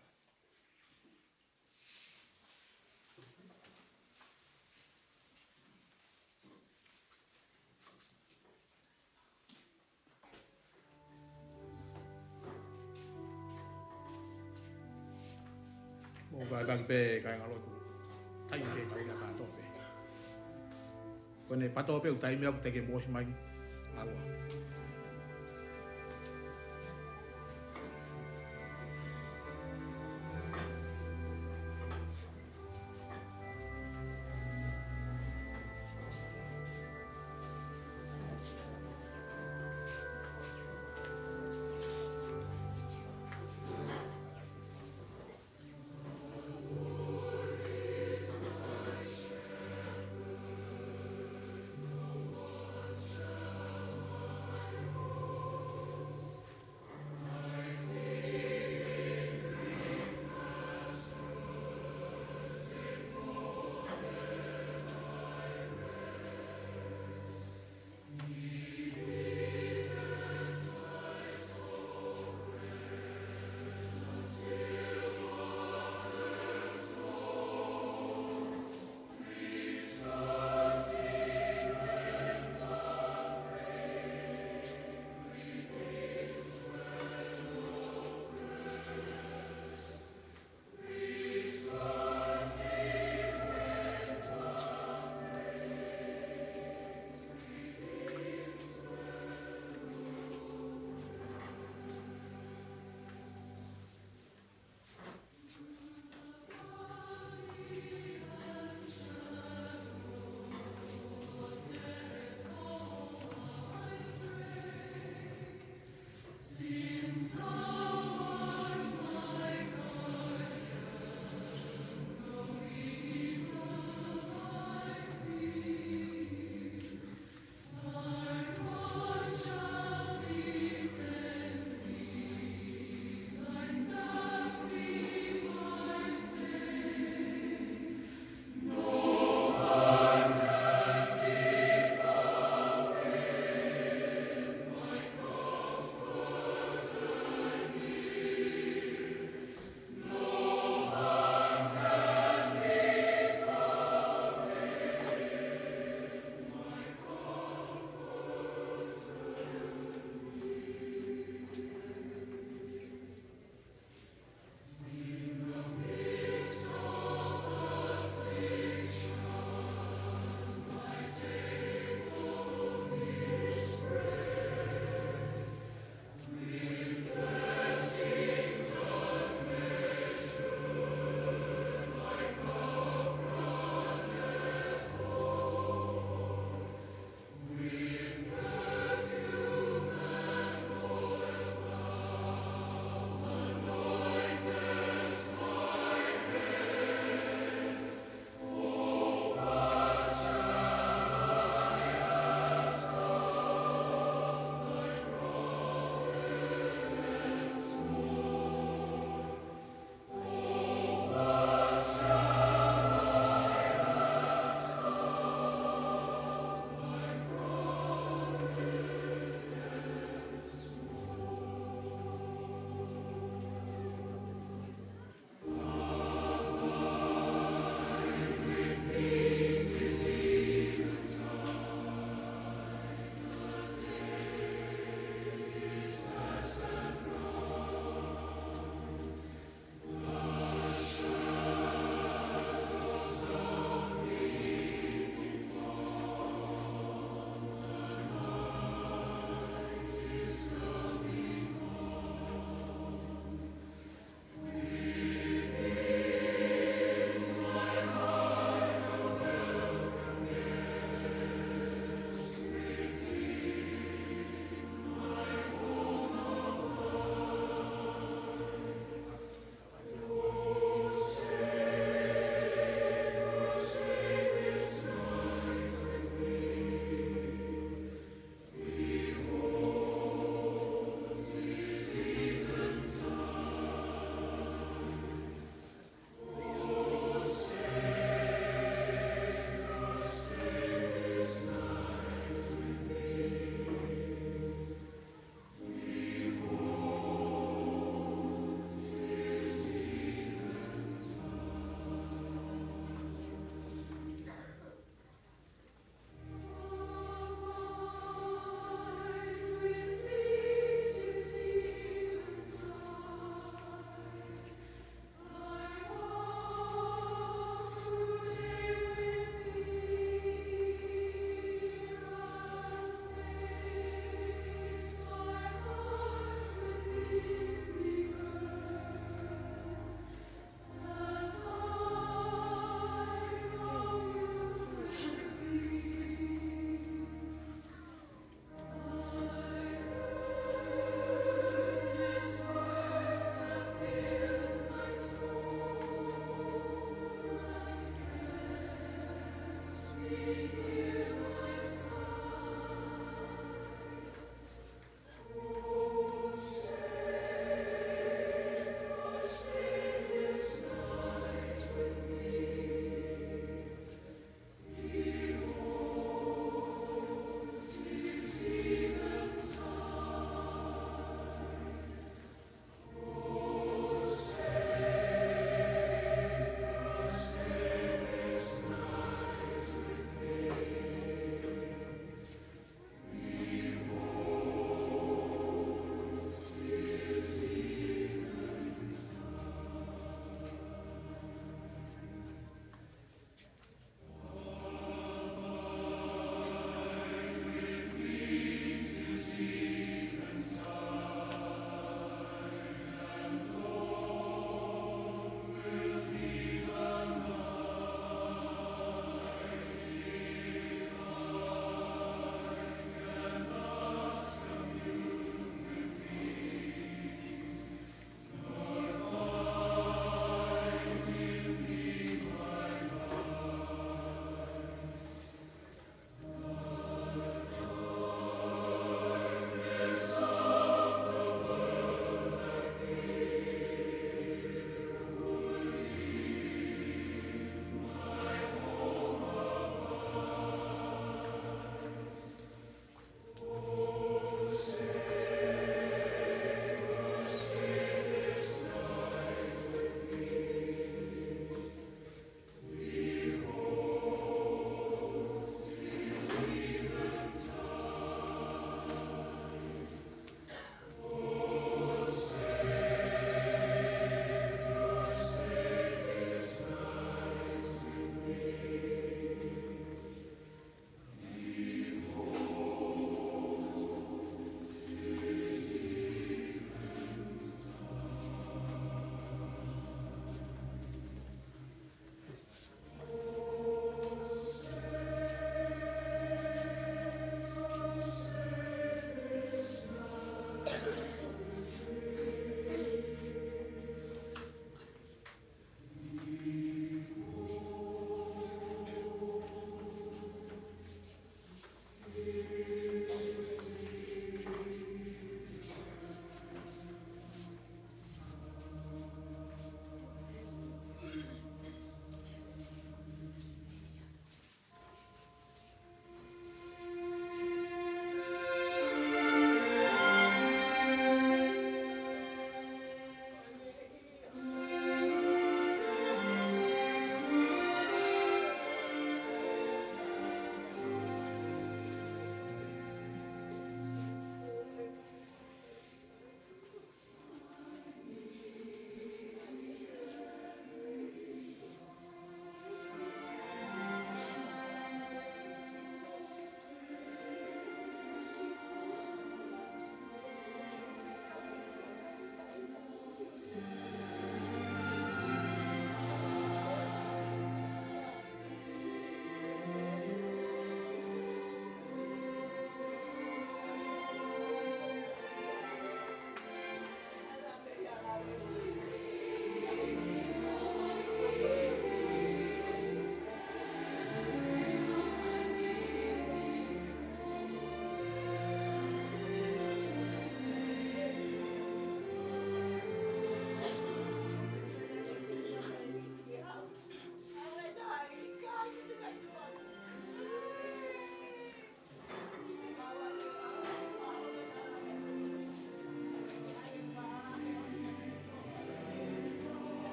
Mou kātaki pē kāingalotu. Taimi pē, taimi pē kātoa pē. Ko ʻene pātoʻi pē ʻoku taimi ʻoku teʻeki ke mou ʻosi mai. Mālō.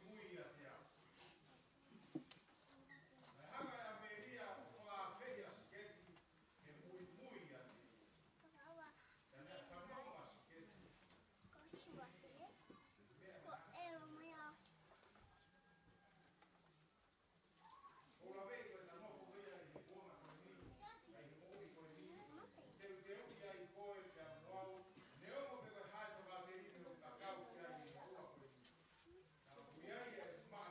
muimui ʻiate au. Naʻe hanga ʻe ʻAmelika ʻo fakaafeʻi ʻa Siketi ke muimui ʻiate ia. Pea naʻe fanongo ʻa Siketi ki he meʻa naʻe hoko. ʻOku ou lave ko e talanoa ko ia ʻi he kuonga ko eni, ʻi he moʻui ko eni. Teuteu ki ai koe pea mo au, neongo pe ko e hā e tokāteline ʻoku tatau ki ai ʻi he kuonga ko eni. Naʻe ʻi ai e ma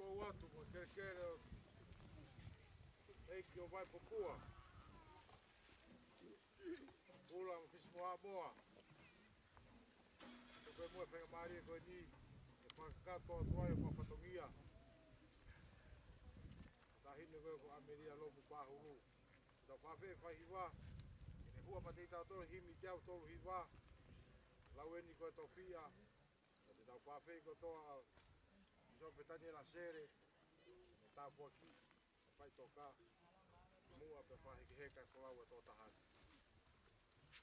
Mālō atu mo e kelekele ʻo e ʻEiki ʻo Vaipopua. Pula mo Fisimoamoa. Ko e moʻui faingamālie ko eni, ʻe fakakakato atu ai ʻemau fatongia. Taʻahine ko ē ko ʻAmelia Lomu Pahulu. Tau fakafeʻiloaki fai hiva, ʻi he hua mateʻi tautolu himi teau tolu hiva, lau eni ko e tofiʻa, ʻo te tau fakafeʻiloaki kotoa, Pīsope Taniela Sele, mo e tāpuaki, mo e faʻitoka, muʻa pea fakahekeheka e folau ʻa e tokotaha ni.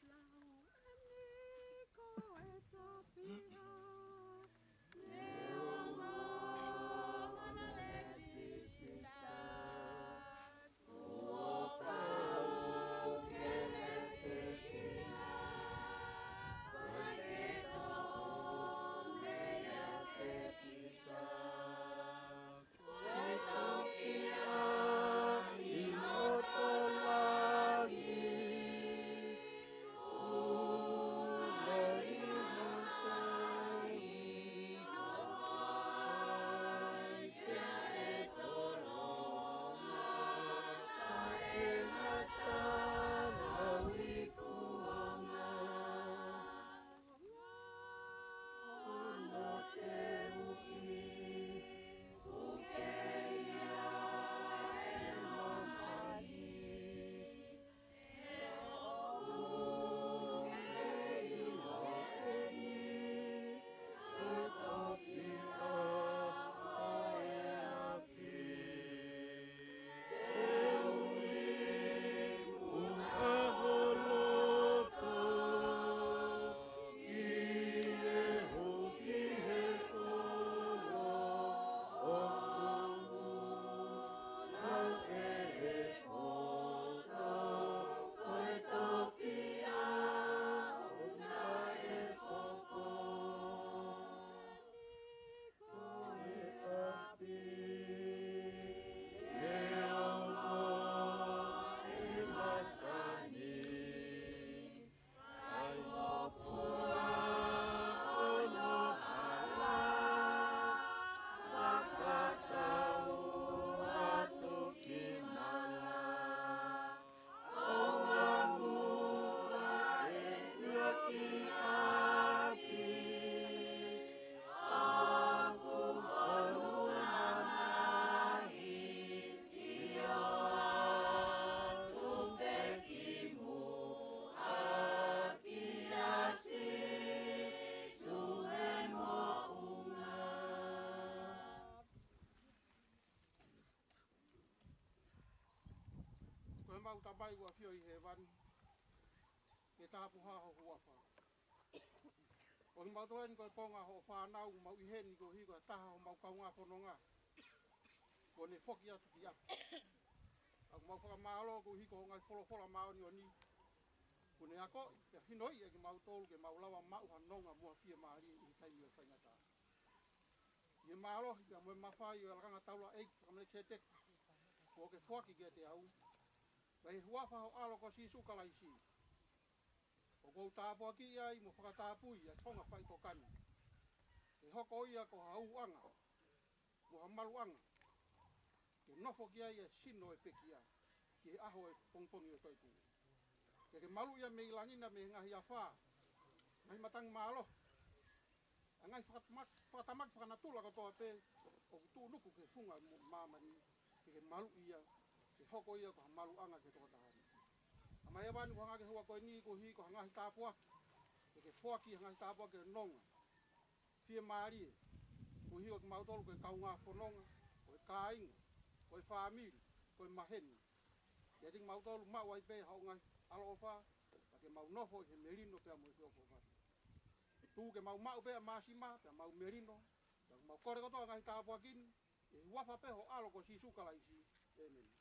Lau eni ko e tofiʻa, neongo hono lēsisita, kuo pau ke vete ia, ʻo ʻikai ke toʻo meiate kita. Ko e tofiʻa ʻi loto langi, ʻoku ʻi ho taimi, ʻoku ʻikai ke tolonga, taʻengata lau ikuonga. Ko e ʻapi neongo ʻene masani, kae ngofua hono hala, fakatau atu ki mala. ʻOua muʻa ʻe sio ki ʻapi, ʻoku fonu mamahi, sio atu pē ki muʻa kia Sīsū e moʻunga. Ko ʻemau Tamai ʻoku ʻafio ʻi hēvani, ke tāpuhā ho huafa. ʻOku mau tokoni ko e konga hoʻo fānau, mau ʻi heni koeʻuhi ko e taha homau kaungā fononga. kuo ne foki atu ki ʻapi. ʻOku mau fakamālō koeʻuhi ko hoʻo ngaahi folofola māʻoniʻoni kuo ne akoʻi pea hinoʻi ʻa kimautolu ke mau lava maʻu ha nonga mo ha fiemālie ʻi he taimi ʻo e faingataʻa. ʻI he mālohi pea mo e mafai ʻo e lakanga taulaʻeiki faka-Melekisēteki kuo ke foaki kiate au, pea ʻi he huafa ho ʻAlo ko Sīsū Kalaisi, ʻoku ou tāpuakiʻi ai mo fakatapui ʻa e konga faʻitoka ni, ke hoko ia ko ha ūʻanga mo ha maluʻanga ke nofo ki ai ʻa e sino ʻo e pekia ki he ʻaho ʻo e pongipongi ʻo e Toetuʻu. Ke ke maluʻi ia mei langi na mei he ngaahi afā, ngaahi matangi mālohi, ʻa e ngaahi fakatamaki, fakatamaki fakanatula kotoa pē ʻoku tuʻunuku ki he funga mo māmani, ke ke maluʻi ia, ke hoko ia ko ha maluʻanga ki he tokotaha ni. ʻA mai ʻa e vanu ko e ngaahi hua ko eni koeʻuhi ko e ngaahi tāpuaki, ke ke foaki ʻa e ngaahi tāpuaki ʻo e nonga, fiemālie, koeʻuhi ko kimautolu ko e kaungā fononga, ko e kāinga, ko e fāmili, ko e maheni. Kiate kimautolu maʻu ai pē haʻo ngaahi ʻaloʻofa, pea ke mau nofo ʻi he melino pea mo e feʻofoʻofani. Tuku ke mau maʻu pē ʻa e māsima, pea mau melino, pea mau kole kotoa ʻa e ngaahi tāpuaki ni, ʻi he huafa pē ho ʻAlo ko Sīsū Kalaisi. ʻĒmeni.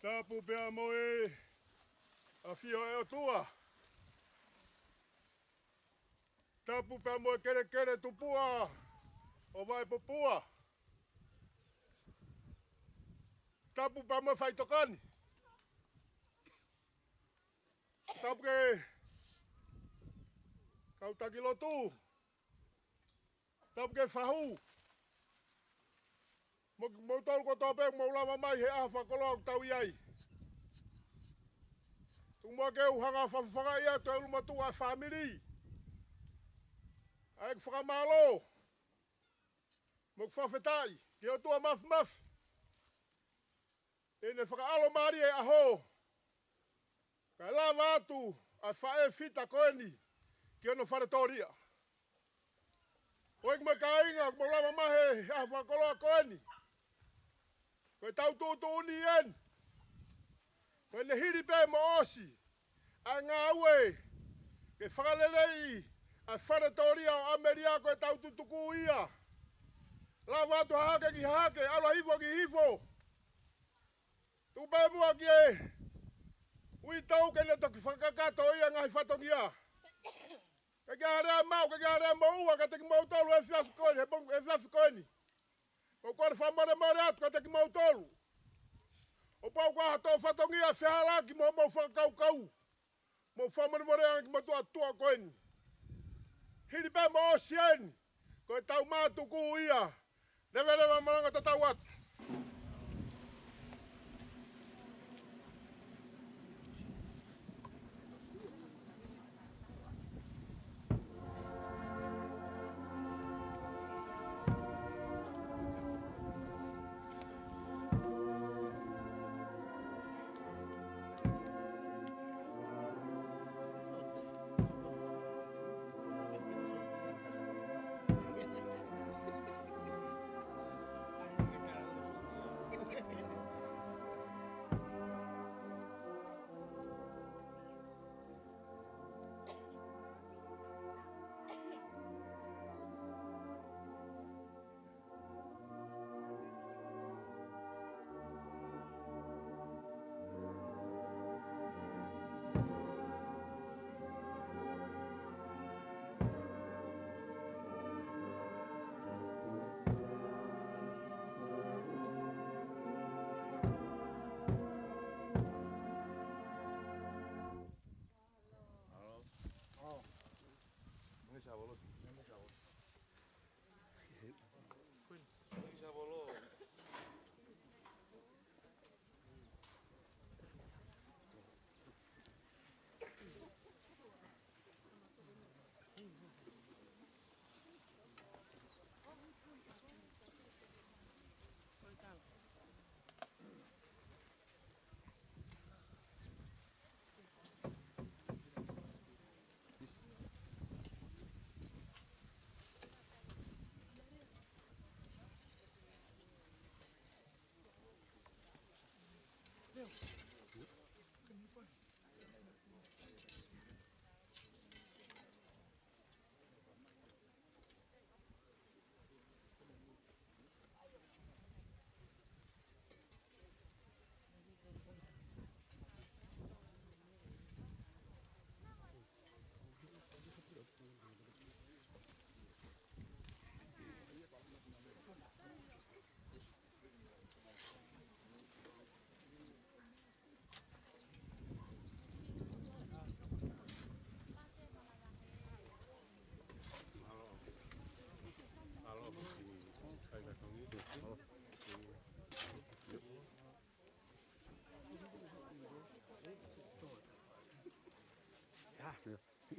Tapu pea mo e ʻafio ʻa e ʻOtua. Tapu pea mo e kelekele tupua ʻo Vaipopua. Tapu pea mo e faʻitokani. Tapu ki he kau taki lotu. Tapu ki he fahu. Mo, mo kimoutolu kotoa pē ʻoku mou lava mai he ʻaho fakakoloa ʻoku tau ʻi ai. Tuku muʻa ke u hanga ʻo fakafofongaʻi atu e ʻulumotuʻa ʻo e fāmili. ʻA ʻeku fakamālō mo ʻeku fakafetaʻi ki he ʻOtua Māfimafi ʻi heʻene fakaʻalomālie e ʻaho, kae lava atu ʻa e faʻē fita ko eni ki hono fale tōlia. Ko e kiʻi kāinga, ʻoku mou lava mai he ʻaho fakakoloa ko eni. Ko ʻetau tuʻutuʻuni eni. Ko ʻene hili pē mo ʻosi ʻa e ngāue ke fakaleleiʻi ʻa e fale tōlia ʻo ʻAmelika, ko ʻetau tutuku ia. Lava atu Hahake ki Hahake, ʻAluahifo ki Hihifo. Tuku pē muʻa ki he uitou ke ne toki fakakakato ia e ngaahi fatongia. Ke ke alea mau, ke ke alea moʻua kiate kimoutolu he efiafi ko eni, he pongi, he efiafi ko eni. ʻOku ou kole fakamolemole atu kiate kimoutolu. ʻO kapau ʻoku ʻi ai ha toe fatongia ʻe fehālaaki mo hoʻomou fakakaukau, mou fakamolemoleʻi ange ki he motuʻa tuʻa ko eni. Hili pē mo ʻosi eni, ko ʻetau mātuku ia. Leveleva malanga, tatau atu.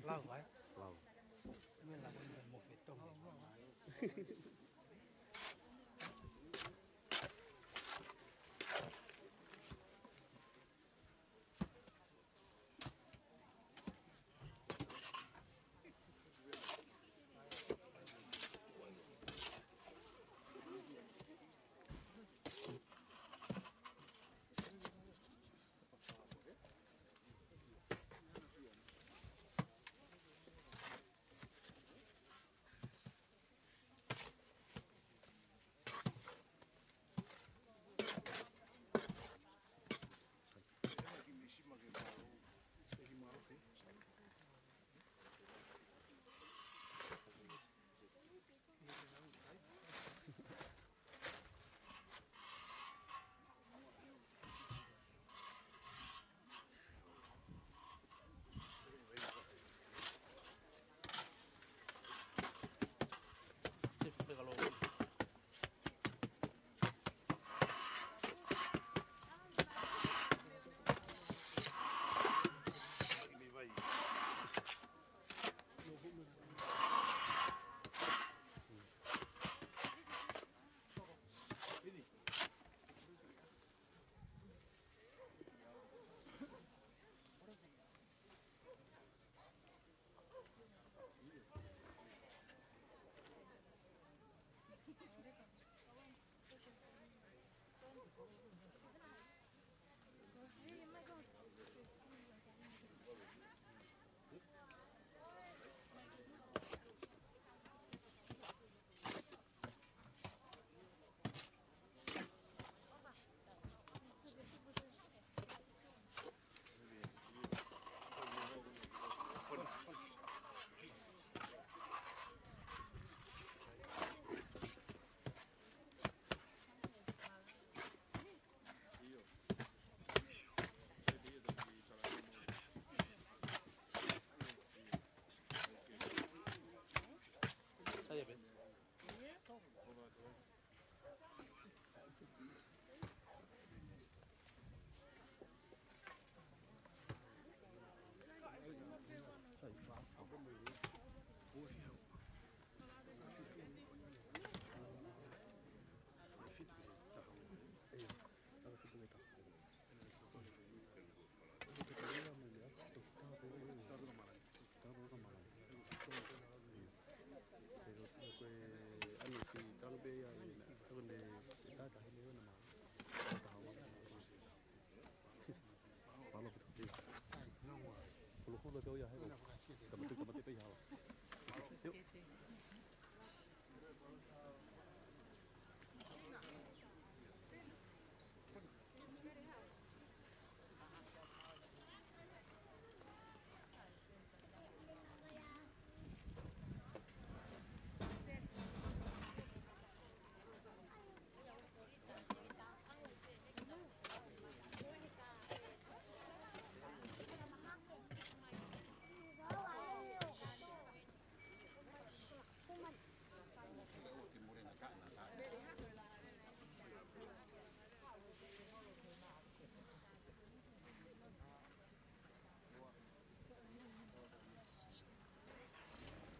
Lau, ē? Lau. Meʻa lau, meʻa mo fetongi.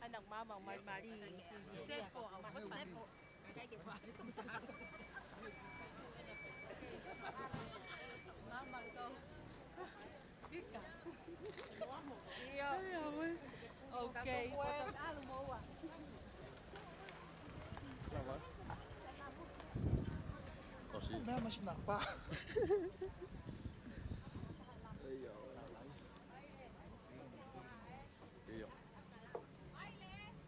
Ana mama mai mali. Sepo, sepo. Mama ko. Ika. Io. Io, mai. Okay. Alu mo ua. Kasi. Meʻa mai sinapā. Io.